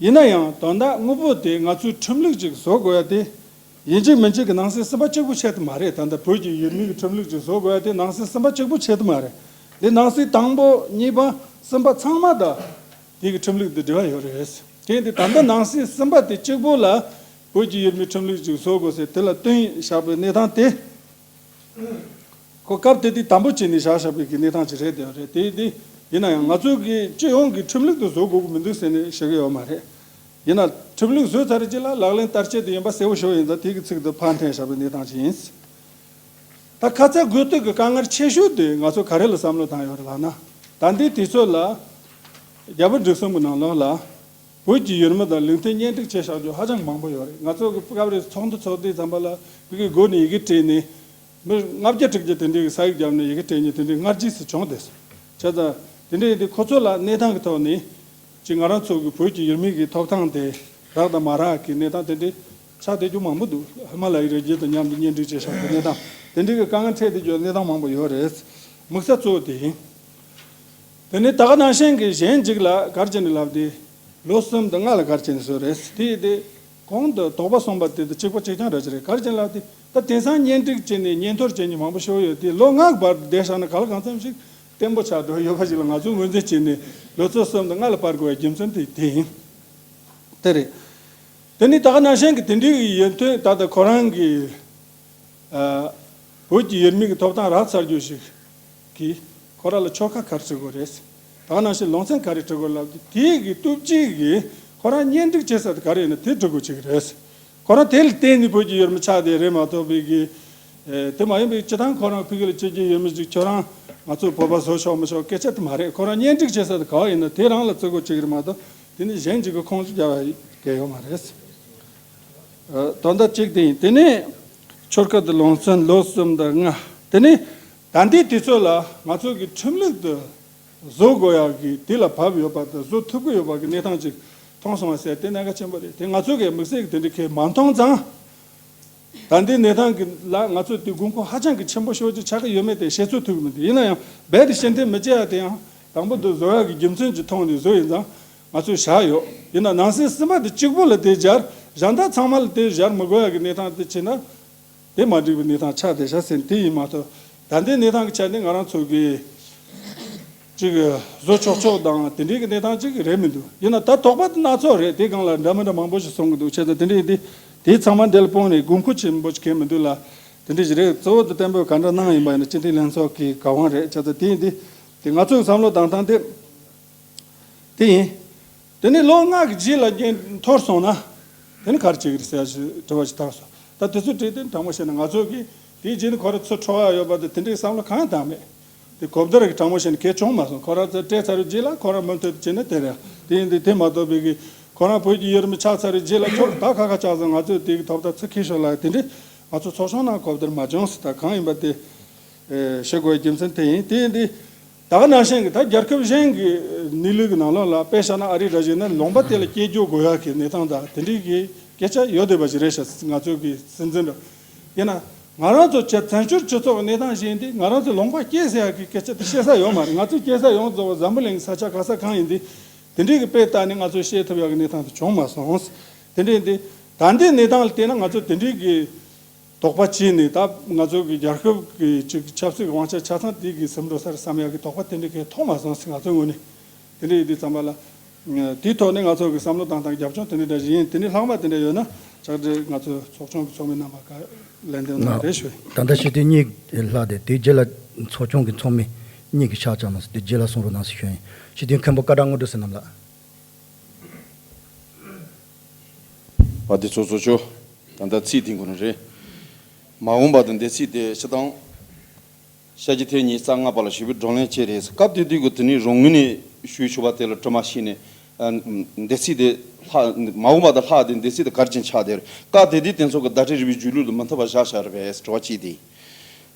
ཡིན་ན་ཡང་དོན་དག་དངོས་པོ་དེ་ང་ཚོས་ཁྲིམས་ལུགས་ཅིག་བཟོ་དགོས་ཡ་དེ། ཡིན་གཅིག་མིན་གཅིག་གི་ནང་གསེས་གསུམ་པ་གཅིག་པུ་ཆེད་དུ་མ་རེད། ད་ལྟ་བོད་ཀྱི་ཡུལ་མི་གི་ཁྲིམས་ལུགས་ཅིག་བཟོ་དགོས་ཡ་དེ་ནང་གསེས་གསུམ་པ་གཅིག་པུ་ཆེད་དུ་མ་རེད། འདི་ནང་གསེས་དང་པོ་གཉིས་པ་གསུམ་པ་ཚང་མ་ད་དེ་གི་ཁྲིམས་ལུགས་དེ་འབྲེལ་བ་ཡོད་རེད། དེ་འདི་ད་ལྟ་ནང་གསེས་གསུམ་པ་དེ་གཅིག་པུ་ལ་བོད་ཀྱི་ཡུལ་མིའི་ཁྲིམས་ལུགས་ཅིག་བཟོ་དགོས་ཟེར་དེ་ལ་བསྟུན་བཞག་པའི་གནས་སྟངས་དེ། ཁོ་སྐབས་དེ་དུས་དམ་པོ་བྱས་ནས་བཞག་བཞག་པའི་གི་གནས་སྟངས་ཅིག་རེད། དེ་རེད། དེ་དེ་ཡིན་ན་ཡང་ང་ཚོ་གི་སྤྱི་ཡོངས་ཀྱི་ཁྲིམས་ལུགས་དེ་བཟོ་དགོས་ཀྱི་མི་འདུག་ཟེར་ནས་བཤད་ཀྱི་ཡོད་མ་རེད། ཡིན་ན་ཁྲིམས་ལུགས་བཟོས་ཚར་རྗེས་ལ་ལག་ལེན་བསྟར་ཆེད་དུ་ཡིན་པ་གསལ་པོ་ཞུ་ཡིན་ཙང་དེ་གི་ཚིག་དེ་ཕར་འཐེན་བཞག་པའི་གནས་སྟངས་ཅིག་ཡིན། ད་ཁ་ཚ་དགོས་གཏུག་གི་དཀའ་ངལ་ཆེ་ཤོས་དེ་ང་ཚོ་ག་རེ་ལ་བསམ་བློ་བཏང་ཡོད་རེད་ལབ་ན། ད་ལྟའི་དུས་ཚོད་ལ་རྒྱ་བོད་འབྲུག་གསུམ་གྱི་ནང་ལོགས་ལ་བོད་ཀྱི་ཡུལ་མི་དང་ལུགས་མཐུན་གཉེན་སྒྲིག་བྱས་བཞག་རྒྱུ་ཧ་ཅང་མང་པོ་ཡོད་རེད། ང་ཚོ་གི་སྐབས་རེ་ཚོགས་འདུ་ཚོགས་དུས་ཙམ་པ་ལ་བོད་ཀྱི་སྒོ་ནས་ཡི་གེ་བྲིས་ནས་མི་ལྔ་བརྒྱ་དྲུག་བརྒྱ་དེ་འདྲའི་གི་ས་ཡིག་བརྒྱབ་ནས་ཡི་གེ་བྲིས་ནས་དེ་འདྲའི་སྔ་རྗེས་སུ་བྱུང་བསྡད་སོང་། བྱས་ཙང་ དེ་འདྲ་ཡིན་དུས་ཁོ་ཚོ་ལ་གནས་སྟངས་ཀྱི་ཐོག་ནས་ཅིག་ང་རང་ཚོ་གི་བོད་ཀྱི་ཡུལ་མི་གི་ཐོབ་ཐང་དེ་རག་དང་མ་རག་གི་གནས་སྟངས་དེ་འདྲ་ཆགས་བསྡད་རྒྱུ་མང་པོ་འདུག་ཧི་མ་ལ་ཡའི་རི་རྒྱུད་དང་མཉམ་དུ་གཉེན་སྒྲིག་བྱས་བཞག་གི་གནས་སྟངས་དེ་འདྲ་གི་དཀའ་ངལ་འཕྲད་བསྡད་རྒྱུ་གནས་སྟངས་མང་པོ་ཡོད་རེད། དམིགས་ས་གཙོ་བོ་དེ་ཡིན། དེ་ནས་ད་ག་ནང་བཞིན་གྱི་གཞན་ཅིག་ལ་ག་རེ་བྱས་ནས་ལབ་དུས་ལོ་གསུམ་དང་ལྔ་ལ་ག་རེ་བྱས་ནས་བཟོས་རེད། དེ་ཡིན་དུས་གོང་དུ་དོགས་པ་གསུངས་པ་དེ་དང་གཅིག་པ་གཅིག་རྐྱང་འདྲ་ཅིག་རེད། ག་རེ་བྱས་ནས་ལབ་དུས་ད་དེང་སང་གཉེན་སྒྲིག་བྱས་ནས་གཉེན་འཐོར་བྱས་ནས་མང་པོ་ཤོར་ཡོད་དུས་ལོ་ལྔ་བར་བསྡད་བཞག་ན་ག་ལ་གང་འཚམ་ཞིག་བརྟན་པོ་ཆགས་འགྲོ་ཡོད་པ་ཞིག་ལ་ང་ཚོས་ངོས་འཛིན་བྱས་ནས་ལོ་ཚོད་གསུམ་དང་ལྔ་ལ་སྤར་དགོས་པའི་རྒྱུ་མཚན་དེ་དེ་ཡིན། དེ་རེད། དེ་ནི་ད་ག་ནང་བཞིན་གྱི་དེ་འདྲའི་ཡོན་ཏན་ད་ལྟ་ཁོ་རང་གི་ཨ། བོད་ཀྱི་ཡུལ་མི་གི་ཐོབ་ཐང་རག་ཚར་རྒྱུ་ཞིག་གིས་ཁོ་རང་ལ་ཆོལ་ཁ་ག་རེ་བྱེད་དགོས་རེད། ད་ག་ནང་བཞིན་ལུང་ཚན་ག་རེ་བྲི་དགོས་ལབ་དུས་དེའི་གི་སྟོབས་ཀྱིས་གི་ཁོ་རང་གཉེན་སྒྲིག་བྱེད་ས་དེ་ག་རེ་ཡིན་ན་དེ་བྲི་དགོས་ཀྱི་རེད། ཁོ་རང་དེ་ལ་བརྟེན་ནས་བོད་ཀྱི་ཡུལ་མི་ཆགས་བསྡད་རེད་མ་གཏོགས་པའི་གི་ཨེ། དེ་མ་ཡིན་པའི་སྤྱི་བཏང་ཁོ་རང་ཕ་གི་ལ་སྐྱེས་རྒྱུ་ཡོད་མི་ཞིག་ཁྱོད་རང་ང་ཚོ་བོད་པ་བཟོ་ཆོག་མི་ཆོག་སྐད་ཆ་དེ་མ་རེད། ཁོ་རང་གཉེན་སྒྲིག་བྱེད་ས་དེ་ག་བ་ཡིན་ན་དེ་རང་ལ་བརྩི་དགོས་ཀྱི་རེད་མ་གཏོགས་དེ་ནི་གཞན་ཅིག་གི་ཁོངས་སུ་རྒྱག་པ་གལ་ཡོད་མ་རེད། ཨ། དོན་དག་གཅིག་དེ་ཡིན། དེ་ནས་ཆོལ་ཁ་དང་ལུང་ཚན་ལོ་གསུམ་དང་ལྔ། དེ་ནས་ད་ལྟའི་དུས་ཚོད་ལ་ང་ཚོ་གི་ཁྲིམས་ལུགས་དེ་བཟོ་དགོས་ཡག་གི་དེ་ལ་བབ་ཡོད་པ་དང་བཟོ་ཐུབ་ཀྱི་ཡོད་པ་གི་གནས་སྟངས་ཅིག་མཐོང་སོང་བ་ཟེར་དེ་གནད་འགག་ཆེན་པོ་རེད། དེ་ང་ཚོ་གི་དམིགས་བསལ་གྱི་དེ་འདྲ་གལ་མ་མཐོང་ཙང་། ད་ལྟའི་གནས་སྟངས་ཀྱི་ལ་ང་ཚོས་དེ་དགོས་མཁོ་ཧ་ཅང་གི་ཆེན་པོ་ཤོས་ཅིག་ཆགས་ཀྱི་ཡོད་མེད་དེ་བཤད་ཚོད་ཐུབ་ཀྱི་མི་འདུག་ཡིན་ན་ཡང་རྦད་དེ་ཕྱིར་འཐེན་མི་བྱེད་ཡ་དེ་ཡང་དང་པོ་འདི་བཟོ་ཡག་གི་རྒྱུ་མཚན་ཅིག་མཐོང་ནས་བཟོ་ཡིན་ཙང་ང་ཚོས་བཞག་ཡོད། ཡིན་ན་ནང་སྲིད་སྲིད་མ་དེ་གཅིག་པོ་ལ་དེ་སྦྱར་གཞན་དག་ཚང་མ་ལ་དེ་སྦྱར་མི་དགོས་ཡག་གི་གནས་སྟངས་དེ་བྱས་ན་དེ་མ་འགྲིག་པའི་གནས་སྟངས་ཆགས་བསྡད་ཤག་ཟེར་དེ་ཡིན་མ་གཏོགས་ད་ལྟའི་གནས་སྟངས་ཀྱི་ཆ་ནས་ང་རང་ཚོ་གི་ཅིག་བཟོ་ཆོག་ཆོག་དང་དེ་འདྲའི་གི་གནས་སྟངས་ཅིག་རེད་མི་འདུག་ཡིན་ན་ད་དོགས་པ་དེ་སྣ་ཚོགས་རེད། དེ་སྒང་ལ་འདྲ་མི་འདྲ་མང་པོ་ཞིག་གསུང་གི་འདུག་བྱས་ཙང་དེ་འདྲ་ཡིན་དུས་དེ་ཚང་མ་འདི་ལ་སྤུངས་ནས་དགོས་མཁོ་ཆེན་པོ་ཞིག་གང་མི་འདུག་ལ། དེ་འདྲ་ཞིག་རེད། གཙོ་བོ་དེ་བརྟན་པོའི་ག་འདྲ་གནང་ཡིན་པ་ཡིན་ན་སྤྱི་འཐུས་ལྷན་ཚོགས་ཀྱི་བཀའ་དབང་རེད། བྱས་ཙང་དེ་ཡིན་དུས་དེ་ང་ཚོའི་བསམ་བློ་བཏང་སྟངས་དེ་དེ་ཡིན། དེ་ནས་ལོ་ལྔ་གི་རྗེས་ལ་གཉེན་འཐོར་སོང་ན་དེ་ནི་ག་རེ་བྱེད་ཀྱི་རེད་ཟེར་ཡ་ཞིག་དྲི་བ་ཞིག་བཏང་སོང་། ད་དེ་ཚོ་དྲིས་དེ་དྲང་མོ་བཤད་ན་ང་ཚོ་གིས་དེའི་རྗེས་ནས་ཁོ་རང་ཚུར་འཕྲོ་བ་ཡོད་པ་དེ་དེ་འདྲའི་བསམ་བློ་གང་ཡང་བཏང་མེད། དེ་གོ་བསྡུར་གྱི་དྲང་མོ་བྱས་ནས་གལ་བྱུང་མ་སོང་། ཁོ་རང་ཚོ་སྤྲད་ཚར་བའི་རྗེས་ལ་ཁོ་རང་མུ་མཐུད་དུ་བྱས་ན་དེ་རེད། དེ་ཡིན་དུས་དེ་མ་གཏོགས་པའི་གི་ཁོ་རང་བོད་ཀྱི་ཡུལ་མི་ཆགས་ཚར་བའི་རྗེས་ལ་ཁྱོད་ད་ཁ་ཁ་ཆགས་སོང་། ང་ཚོས་དེ་གི་ཐོབ་ཐང་ཚུར་འཁྱེར་ཤོག་ལབ། དེ་འདྲའི་ང་ཚོ་ཚོགས་ཆུང་ནང་གོ་བསྡུར་མ་བྱུང་ཟེར། ད་གང་ཡིན་པ་དེ་ཨེ་ཤེས་དགོས་རྒྱུ་མཚན་དེ་ཡིན། དེ་ཡིན་དུས་ད་ག་ནང་བཞིན་གི་ད་རྒྱལ་ཁབ་གཞན་གྱི་གནས་ལུགས་ཀྱི་ནང་ལོགས་ལ་དཔེ་བཞག་ན་ཨ་རི་འདྲ་ཞིག་ན་ལུང་པ་དེ་ལ་སྐྱེལ་རྒྱུ་དགོས་ཡག་གི་གནས་སྟངས་དང་དེ་འདྲའི་གི་སྐད་ཆ་ཡོད་བསྡད་པ་ཞིག་རེད་ཤག་ང་ཚོ་གི་སྲིད་འཛིན་འདྲ། ཡིན་ན་ང་རང་ཚོ་བཙན་བྱོལ་སྤྱི་ཚོགས་ཀྱི་གནས་སྟངས་ཤེས་ཡིན་དུས་ང་རང་ཚོ་ལུང་པ་སྐྱེལ་ཟེར་ཡག་གི་སྐད་ཆ་དེ་བཤད་ས་ཡོད་མ་རེད། ང་ཚོས་སྐྱེལ་ས་ཡོངས་རྫོགས་པ་འཛམ་བུ་གླིང་གི་ས་ཆ་ག་ས་གང་ཡིན་དུས་དེ་འདྲའི་གི་དཔེ་བལྟས་ནས་ང་ཚོས་བཤད་ཐུབ་ཡག་གི་གནས་སྟངས་དེ་བྱུང་མ་སོང་། དེ་འདྲ་ཡིན་དུས་ད་ལྟའི་གནས་སྟངས་ལ་བལྟས་ན་ང་ཚོ་དེ་འདྲའི་གི་དོགས་པ་བྱས་ནས་ད་ང་ཚོ་གི་རྒྱལ་ཁབ་ཀྱི་ཅིག་ཆབ་སྲིད་ཀྱི་དབང་ཆ་ཆ་ཚང་དེ་གི་ཟིན་འགྲོ་ས་རེད་བསམ་ཡག་གི་དོགས་པ་དེ་འདྲ་གང་ཡང་མཐོང་མ་སོང་ཟེར། ང་ཚོའི་ངོས་ནས་དེ་འདྲ་ཡིན་དུས་ཙམ་པ་ལ་དེའི་ཐོག་ནས་ང་ཚོ་གི་བསམ་བློ་བཏང་སྟངས་རྒྱབ་ལྗོངས་དེ་འདྲ་འདྲ་ཞིག་ཡིན། དེ་ནས་ལྷག་མ་དེ་འདྲ་ཡོད་ན་ཕྱག་བྲིས་ང་ཚོའི་ཚོགས་ཆུང་གི་ཚོགས་མི་རྣམ་པ་ག་ལན་འདེབས་གནང་རེ་ཞུ། ད་ལྟ་སྤྱི་འཐུས་གཉིས་ལྷག་སྟེ་དེའི་རྗེས་ལ་ཚོགས་ཆུང་གི་ཚོགས་མི་གཉིས་ཀྱིས་ཕྱག་བརྐྱངས་གནང་སོང་། དེའི་རྗེས་ལ་གསུང་རོགས་གནང་ཟེར་ཞུ་ཡིན། སྤྱི་འཐུས་མཁན་པོ་སྐད་གྲགས་དངོས་གྲུབ་བསོད་ནམས་ལགས། བ་དེ་ཚོ་བཟོ་ཆོག་ད་ལྟ་ཚིག་དེ་ཁོ་ན་རེད། མ་འོངས་པ་དང་འདས་ཚིག་དེ་སྤྱི་བཏང་། ཤར་གྱི་ཐེངས་ཉི་ཤུ་རྩ་ལྔ་པ་ལ་ཞུས་པའི་བགྲོ་གླེང་བྱས་རེད། སྐབས་དེ་དུས་ཀྱི་དེ་ནི་རང་ངོས་ནས་ཞུས་ཆོག་པ་དེ་ལ་དྲི་མ་ཤེས་ནས། འདས་ཚིག་དེ་ལྷག་མ་འོངས་པ་དང་ལྷག་དེ་འདས་ཚིག་དེ་ག་རེ་བྱས་ཆགས་དེ་རེད། སྐབས་དེ་དུས་དེ་ཚོ་གི་བརྡ་སྤྲོད་རིག་པའི་གཞུང་ལུགས་ལ་མི་མཐུན་པ་བཞག་བཞག་རེད་པས་དྲི་བ་གཅིག་དེ།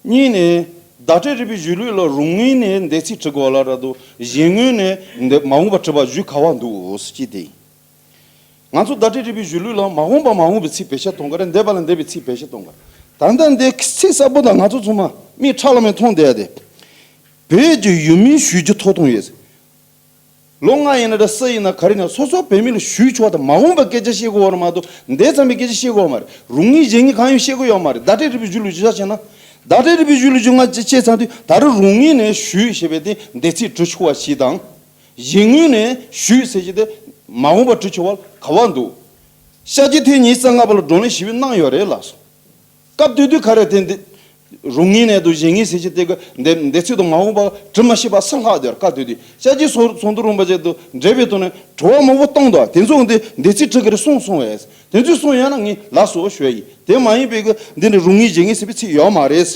གཉིས་ནས་བརྡ་སྤྲོད་རིག་པའི་གཞུང་ལུགས་ལ་རང་ངོས་ནས་འདས་ཚིག་བྲི་དགོས་ལ་ར་འདུག་གཞན་ངོས་ནས་འདས་མ་འོངས་པ་བྲི་བ་གཞུང་ག་བ་འདུག་ཟེར་གཅིག་དེ། ང་ཚོ་བརྡ་སྤྲོད་རིག་པའི་གཞུང་ལུགས་ལ་མ་འོངས་པ་མ་འོངས་པའི་ཚིག་བེད་སྤྱོད་གཏོང་གི་རེད། འདས་པ་ལ་འདས་པའི་ཚིག་བེད་སྤྱོད་གཏོང་གི་རེད། ད་ལྟ་འདི་ཚིག་གསལ་པོ་དང་ང་ཚོ་ཚང་མ་མིག་ཁྲ་ལམ་མེ་མཐོང་བསྡད་དེ། བོད་ཀྱི་ཡུལ་མིའི་ཞུ་རྒྱུ་ཐོབ་ཐང་ཡོད། ལོ་ལྔ་ཡིན་ན་འདྲ་སུ་ཡིན་ན་ག་རེ་ཡིན་ན་སོ་སོ་བོད་མི་ལ་ཞུས་ཆོག་དང་མ་འོངས་པའི་སྐད་ཆ་བཤད་དགོས་བ་རེད་མ་གཏོགས་འདས་ཙམ་པའི་སྐད་ཆ་བཤད་དགོས་བ་མ་རེད། རང་ངོས་གཞན་ངོས་གང་ཡང་བཤད་དགོས་ཡོད་མ་རེད། བརྡ་སྤྲོད་རིག་པའི་གཞུང་ལུགས་ཅི་ཆ་བྱས་ན། བརྡ་སྤྲོད་རིག་པའི་གཞུང་ལུགས་ཅི་ང་ཅི་བྱས་ཚང་དུས་ད་རུང་རང་ངོས་ནས་ཞུས་ཞེས་པའི་དེ་འདས་ཚིག་བྲི་ཆོག་པ་ཞིག་དང་། གཞན་ངོས་ནས་ཞུས་ཟེར་གྱི་དེ་མ་འོངས་པ་བྲི་ཆོག་པ་ག་བ་འདུག་ཤར་གྱི་ཐེངས་ཉི་ཤུ་རྩ་ལྔ་པ་ལ་བགྲོ་གླེང་ཞིབ་པ་གནང་ཡོད་རེད་ལགས་སོ། སྐབས་དེ་དུས་ག་རེ་དེ་འདི་རང་ངོས་ནས་དང་གཞན་ངོས་ཟེར་གྱི་དེ་གི་འདི་འདི་ཚིག་དང་མ་འོངས་པ་བྲི་མ་ཤེས་པ་སུ་ལྷག་དེར་སྐབས་དེ་དུས་ཤར་གྱི་ཚོགས་ཚོགས་འདུ་རིམ་པ་བཅས་དང་འབྲེལ་བའི་ཐོག་ནས་དྲི་བ་མང་པོ་བཏང་འདུག་དེ་ཚོ་འདི་འདི་ཚིག་བྲི་གི་རེད་གསུངས་སོང་བས། དེ་ཚོ་གསུངས་ཡོད་ན་ངས་ལགས་སོ་ཞུ་ཡ་ཡིན། དེ་མ་ཡིན་པའི་གི་འདི་ནི་རང་ངོས་གཞན་ངོས་ཟེར་བའི་ཚིག་ཡོད་མ་རེད།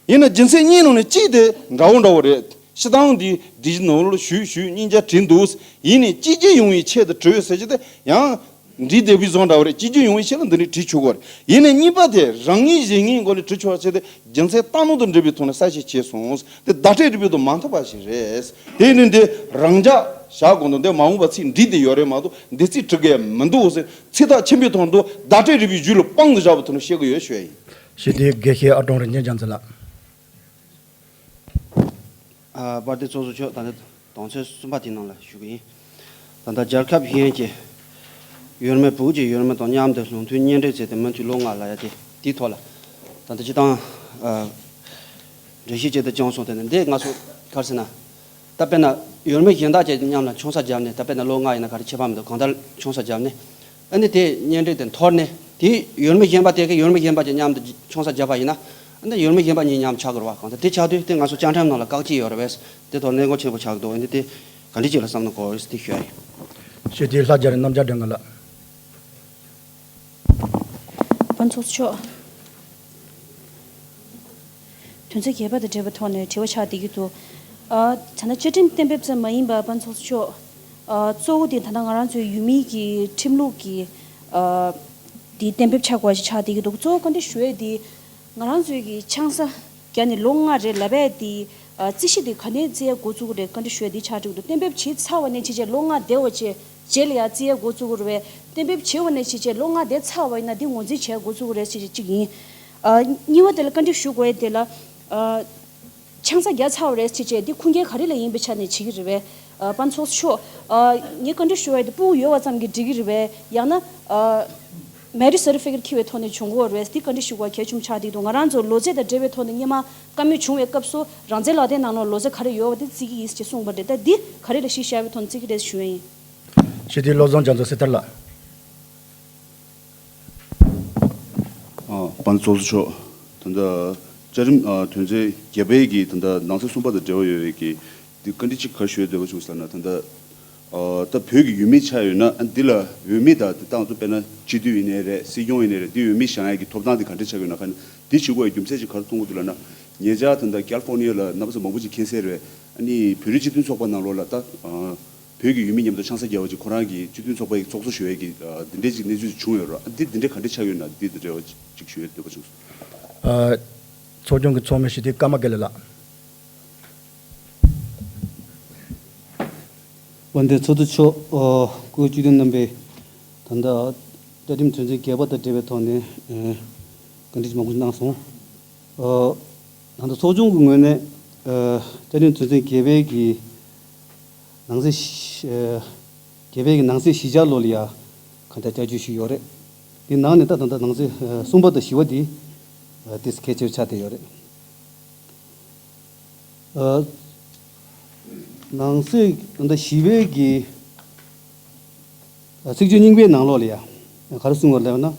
ཡིན་ན་རྒྱུ་མཚན་གཉིས་ནང་ནས་གཅིག་དེ་འདྲ་བོ་འདྲ་བོ་རེད། སྤྱི་བཏང་འདི་འདི་ནང་ལ་ཞུས་ཞུས་སྙིང་རྗེ་དྲན་འདུག་ཡིན་ནའི་གཅིག་རྗེས་ཡོང་བའི་ཆེད་དུ་བྲིས་ཡོད་ཟེར་གྱི་དེ་ཡང་ འགྲིག་བསྡད་པའི་བཟོ་འདྲ་བོ་རེད། སྤྱི་རྒྱུ་ཡོང་བའི་ཆེད་ལ་འདི་འདྲའི་བྲིས་ཆོག་གི་རེད། ཡིན་ནའི་གཉིས་པ་དེ་རང་ཉིད་གཞན་ངོས་སྒོ་ནས་བྲིས་ཆོག་ཆེད་དུ་རྒྱུ་མཚན་རྟགས་ནང་དུ་འགྲིག་པའི་ཐོག་ནས་གསལ་བཤད་བྱས་སོང་། དེ་བརྡ་སྤྲོད་རིག་པའི་ཐོག་མ་མཐུན་པ་ཞིག་རེད། དེ་ནི་འདི་རང་འཇགས་བཞག་དགོས་འདུག་འདི་མ་འོངས་པ་ཚིག་འགྲིག་བསྡད་ཡོད་རེད་མ་གཏོགས་འདི་ཚིག་འགྲིག་གི་མི་འདུག་ཟེར། ཚིག་ཐག་ཆོད་པའི་ཐོག་ཏུ་བརྡ་སྤྲོད་རིག་པའི་གཞུང་ལ་དཔང་དུ་བཞག་པའི་ཐོག་ནས་བཤད་གི་ཡོད་ཞུ་ཡ་ཡིན། ཞི་བདེའི་དགེ་བཤེས་ཨ་ཀྲོང་རིན་ཆེན་རྒྱ་མཚོ་ལགས། ཨ། དཔལ་ལྡན་ཚོགས་གཙོ་མཆོག་ད་ལྟ་དོན་ཚན་གསུམ་པ་དེའི་ནང་ལ་ཞུ་གི་ཡིན། ད་ལྟ་རྒྱལ་ཁབ་གཞན་གྱི་ཡུལ་མི་བོད་ཀྱི་ཡུལ་མི་དང་མཉམ་དུ་ལུགས་མཐུན་གཉེན་སྒྲིག་བྱས་ཏེ་མུ་མཐུད་ལོ་ལྔ་ལ་ཡ་དེ་དེའི་ཐོག་ལ་ད་ལྟ་སྤྱི་བཏང་ཨ། འགྲེལ་བཤད་ཅིག་ཏུ་བསྐྱངས་སོང་། དེ་ནི་འདི་ང་ཚོ་ག་རེ་ཟེར་ན། ད་དཔེར་ན་ཡུལ་མི་གཞན་དག་ཅིག་མཉམ་ལ་ཆང་ས་བརྒྱབ་ནས། ད་དཔེར་ན་ལོ་ལྔ་ཡིན་ན་ག་རེ་ཁྱད་པར་མི་འདུག་གང་ལྟར་ཆང་ས་བརྒྱབ་ནས། ཨ་ནི་དེ་གཉེན་སྒྲིག་དེ་འཐོར་ནས་དེ་ཡུལ་མི་གཞན་པ་དེ་གི་ཡུལ་མི་གཞན་པ་ཅིག་མཉམ་དུ་ཆང་ས་བརྒྱབ་པ་ཡིན་ན། ཨ་ནི་ཡུལ་མི་གཞན་པ་གཉིས་མཉམ་ཆགས་དགོས་རེད་བ། གང་ལྟར་དེ་ཆགས་དུས་དེ་ང་ཚོ་བཅའ་ཁྲིམས་ནང་ལ་བཀག་ཆ་ཡོད་རེད་པས། དེ་ཐོག་གནད་འགག་ཆེན་པོ་ཆགས་ཀྱི་འདུག་ཨ་ནི་དེ་ག་འདྲ་ཅིག་ལ་བསམ་བློ་འཁོར་ཡོད་དེ་ཞུ་ཡ་ཡིན། ཞུ་དེ་ལྷ་རྒྱལ་རྣམ་རྒྱལ་སྒྲོལ་དཀར་ལགས། དཔལ་ཚོགས་གཙོ་མཆོག་དོན་ཚན་བརྒྱད་པ་དང་འབྲེལ་བའི་ཐོག་ནས་དྲི་བ་ཆགས་བསྡད་ཀྱི་འདུག་ཨ། ད་ལྟ་བཅའ་ཁྲིམས་གཏན་འབེབས་ཙམ་མ་ཡིན་པར་དཔལ་ཚོགས་གཙོ་མཆོག་ཨ། གཙོ་བོ་དེ་ད་ལྟ་ང་རང་ཚོའི་ཡུལ་མིའི་གི་ཁྲིམས་ལུགས་ཀྱི་ཨ། དེ་གཏན་འབེབས་ཆགས་དགོས་པ་ཞིག་ཆགས་བསྡད་ཀྱི་འདུག་གཙོ་བོ་བཀའ་འདྲི་ཞུ་ཡས་དེ་ང་རང་ཚོའི་གི་ཆང་ས་བརྒྱབ་ནས་ལོ་ལྔ་རེད་ལབ་པས་དེ། ཨ། རྩིས་གཞི་དེ་ག་ནས་བརྩི་ཡས་འགོ་བཙུགས་ཀྱི་རེད། བཀའ་འདྲི་ཞུ་ཡས་དེ་ཆགས་བསྡད་ཀྱི་འདུག་གཏན་འབེབས་བྱས་ཚར་བ་ནས་བྱས་བྱས་ལོ་ལྔ་བསྡད་པ་བྱས་རྗེས་ལ་ཡ་བརྩི་ཡས་འགོ་བཙུགས་ཀྱི་རེད་པས། གཏན་འབེབས་བྱས་པ་ནས་བྱས་བྱས་ལོ་ལྔ་བསྡད་ཚར་བ་ཡིན་ན་དེ་ངོས་འཛིན་བྱས་འགོ་བཙུགས་ཀྱི་རེད་ཟེར་བྱས་གཅིག་ཡིན། ཨ། གཉིས་པ་དེ་ལ་བཀའ་འདྲི་ཞུ་དགོས་ཡས་དེ་ལ། ཨ། ཆང་ས་བརྒྱབ་ཚར་བ་རེད་ཟེར་བྱས་འདི་ཁུངས་སྐྱེལ་ག་རེ་ལ་ཡིན་པའི་ཆ་ནས་བྱེད་ཀྱི་རེད་པས། ཨ། དཔལ་ཚོགས་གཙོ་མཆོག་ཨ། ངས་བཀའ་འདྲི་ཞུ་བ་ཡིན་དུས་སྤུ་གུ་ཡོད་པ་ཙམ་གྱིས་འགྲིག་གི་རེད་པས། ཡང་ན། ཨ། Marriage certificate འཁྱེར་བའི་ཐོག་ནས་བྱུང་དགོས་རེད་པས། འདི་བཀའ་འདྲི་ཞུ་དགོས་གལ་ཆེན་པོ་ཆགས་བསྡད་འདུག་ང་རང་ཚོ་ལོ་ཚད་དང་འབྲེལ་བའི་ཐོག་ནས་སྔོན་མ་བཀའ་མོལ་བྱུང་བའི་སྐབས་སུ་རང་བཙན་ལག་དེབ་ནང་ལ་ལོ་ཚད་ག་རེ་ཡོད་པ་དེ་བརྩི་གི་ཡིན་ཞེས་གསུངས་པ་རེད། ད་འདི་ག་རེ་ལ་གཞི་བཞག་པའི་ཐོག་ནས་བརྩི་གི་རེད་ཞུ་ཡ་ཡིན། ཞི་བདེའི་བློ་བཟང་རྒྱ་མཚོ་སྲི་ཐར་ལགས། ཨ། དཔལ་ཚོགས་གཙོ་མཆོག་ད་ལྟ་བཅའ་ཁྲིམས། ཨ། དོན་ཚན་བརྒྱད་པའི་གི་ད་ལྟ་ནང་གསེས་གསུམ་པ་དང་འབྲེལ་བ་ཡོད་པའི་གི་འདི་བཀའ་འདྲི་གཅིག་ག་རེ་ཞུ་ཡ་འདོད་པ་བྱུང་ཟེར་ན། ད་ལྟ། ཨ། ད་བོད་ཀྱི་ཡུལ་མི་ཆགས་ཡོད་ན། ཨ། འདི་ལ་འོས་མི་དང་དེ་དང་དུ་དཔེར་ན་སྤྱི་འཐུས་ཡིན་ནའི་རེད། སྲིད་སྐྱོང་ཡིན་ནའི་རེད། འདི་འོས་མི་བཞེངས་ཡ་གི་ཐོབ་ཐང་དེ་ག་འདྲ་ཆགས་ཡོད་ན། ཁ་ནི་འདི་བྱེད་དགོས་ཡ་རྒྱུ་མཚན་ཅིག་ག་རེ་མཐོང་གི་འདུག་ལབ་ན། ཉེ་ཆར་ད་ལྟ་ཀལ་ཧྥོར་ནི་ཡ་ལ་རྣམ་པ་ཚོ་མང་པོ་ཅིག་མཁྱེན་གསལ་རེད། ཨ་ནི་བོད་རིགས་སྤྱི་མཐུན་ཚོགས་པ་ནང་ལོགས་ལ་ད། ཨ། བོད་ཀྱི་ཡུལ་མི་མཉམ་དུ་ཆང་ས་བརྒྱབ་པ་ཅིག་ཁོ་རང་གི་སྤྱི་མཐུན་ཚོགས་པ་ཡི་ཚོགས་གཙོ་ཞུ་ཡས་ཀྱི། ཨ། འདི་འདྲའི་ཅིག་གནས་ཚུལ་བྱུང་ཡོད་རེད། ཨ། འདི་འདི་འདྲའི་ག་འདྲ་ཆགས་ཡོད་ན་འདི་དང་འབྲེལ་བ་ཅིག་ཞུ་ཡས་འདོད་པ་བྱུང་སོང་། ཨ། ཚོགས་ཆུང་གི་ཚོགས་མི་ཞི་བདེ་ཀརྨ་དགེ་ལེགས་ལགས། དཔལ་ལྡན་ཚོགས་གཙོ་མཆོག་ཨ། སྐུ་ངོ་སྤྱི་འཐུས་རྣམ་པས་ད་ལྟ་བཅའ་ཁྲིམས་དོན་ཚན་བརྒྱད་པ་དང་འབྲེལ་བའི་ཐོག་ནས། ཨ། བཀའ་འདྲི་མང་པོ་ཞིག་གནང་སོང་། ཨ། ད་ལྟ་ཚོགས་ཆུང་གི་ངོས་ནས། ཨ། བཅའ་ཁྲིམས་དོན་ཚན་བརྒྱད་པའི་གི་ནང་གསེས། ཨ། བརྒྱད་པའི་གི་ནང་གསེས་བཞི་ཆ་ལོ་ལ་ཡ་གང་ལྟར་བསྐྱར་བཅོས་ཞུས་ཡོད་རེད། དེ་ནང་ནས་ད་ད་ལྟ་ནང་གསེས། ཨ། གསུམ་པ་དང་བཞི་པ་དེ། ཨ། དེ་གལ་ཆེ་བ་ཆགས་བསྡད་ཡོད་རེད། ཨ། ནང་གསེས་ད་ལྟ་བཞི་པའི་གི། ཨ། ཚིག་བརྗོད་རྙིང་པའི་ནང་ལོགས་ལ་ཡ་ག་རེ་གསུངས་པ་ལབ་ན།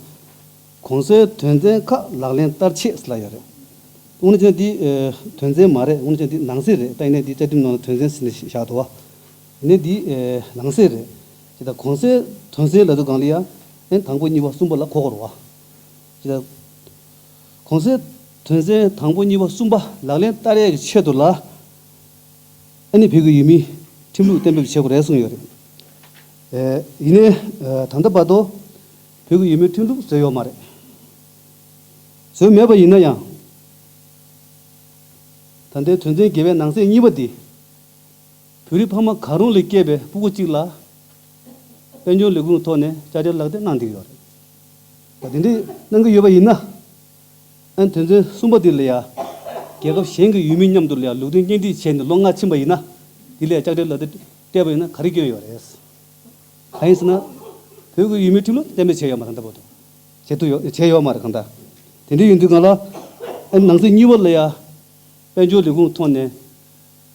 གོང་གསལ་དོན་ཚན་ཁག་ལག་ལེན་བསྟར་ཆེད་ཟེར་ལབ་ཡོད་རེད། དངོས་གནས་བྱས་ན་འདི། ཨ། དོན་ཚན་མ་རེད། དངོས་གནས་བྱས་ན་འདི་ནང་གསེས་རེད། ད་ཡིན་ནའི་འདི་བཅའ་ཁྲིམས་ནང་ལ་དོན་ཚན་ཟེར་ནས་བཞག་འདུག་བ། ཡིན་ནའི་འདི། ཨ། ནང་གསེས་རེད། ཅེས་དང་གོང་གསལ་དོན་གསལ་ལབ་དུས་སྒང་ལ་ཡ། ཨ། དང་པོ་གཉིས་པ་གསུམ་པ་ལ་གོ་དགོས་རེད་བ། ཅེས་དང་། གོང་གསལ་དོན་ཚན་དང་པོ་གཉིས་པ་གསུམ་པ་ལག་ལེན་བསྟར་ཡས་ཀྱི་ཆེད་དུ་ལ། ཨ་ནི་བོད་ཀྱི་ཡུལ་མིའི་ཁྲིམས་ལུགས་གཏན་འབེབས་བྱེད་དགོས་རེད་གསུངས་ཡོད་རེད། ཨེ། ཡིན་ནའི། ཨ། ད་ལྟ་བར་དུ་བོད་ཀྱི་ཡུལ་མིའི་ཁྲིམས་ལུགས་བཟོས་ཡོད་མ་རེད། བཟོས་མེད་པ་ཡིན་ན་ཡང་། ད་ལྟའི་དོན་ཚན་བརྒྱད་པའི་ནང་གསེས་གཉིས་པ་འདི། བོད་རིགས་ཕ་མ་གང་རུང་ལས་སྐྱེས་པའི་སྤུ་གུ་གཅིག་ལ། དཔལ་འབྱོར་ལས་ཁུངས་ཐོག་ནས་དཔྱ་ཁྲལ་ལག་དེབ་གནང་བསྡད་ཀྱི་ཡོད་རེད། ད་དེ་འདྲའི་གནང་གི་ཡོད་པ་ཡིན་ན། ཨ་ནི་དོན་ཚན་གསུམ་པ་འདི་ལ་ཡ། རྒྱལ་ཁབ་གཞན་གྱི་ཡུལ་མི་མཉམ་དུ་ལ་ཡ་ལུགས་མཐུན་གཉེན་སྒྲིག་བྱས་ནས་ལོ་ལྔ་ཕྱིན་པ་ཡིན་ན། འདི་ལ་ཡ་དཔྱ་ཁྲལ་ལག་དེབ་སྤྲད་པ་ཡིན་ན་ག་རེ་སྐྱོན་ཡོད་རེད། གང་ཡིན་ཟེར་ན། བོད་ཀྱི་ཡུལ་མིའི་ཁྲིམས་ལུགས་གཏན་འབེབས་བྱས་ཡོད་མ་རེད། ད་ལྟ་བར་དུ། བྱེད་ཐུབ་ཡོད། བྱས་ཡོད་མ་རེད། གང་ལྟར། དེ་འདྲ་ཡིན་དུས་སྒང་ལ། ཨ་ནི་ནང་གསེས་གཉིས་པ་ལ་ཡ། དཔལ་འབྱོར་ལས་ཁུངས་ཐོག་ནས།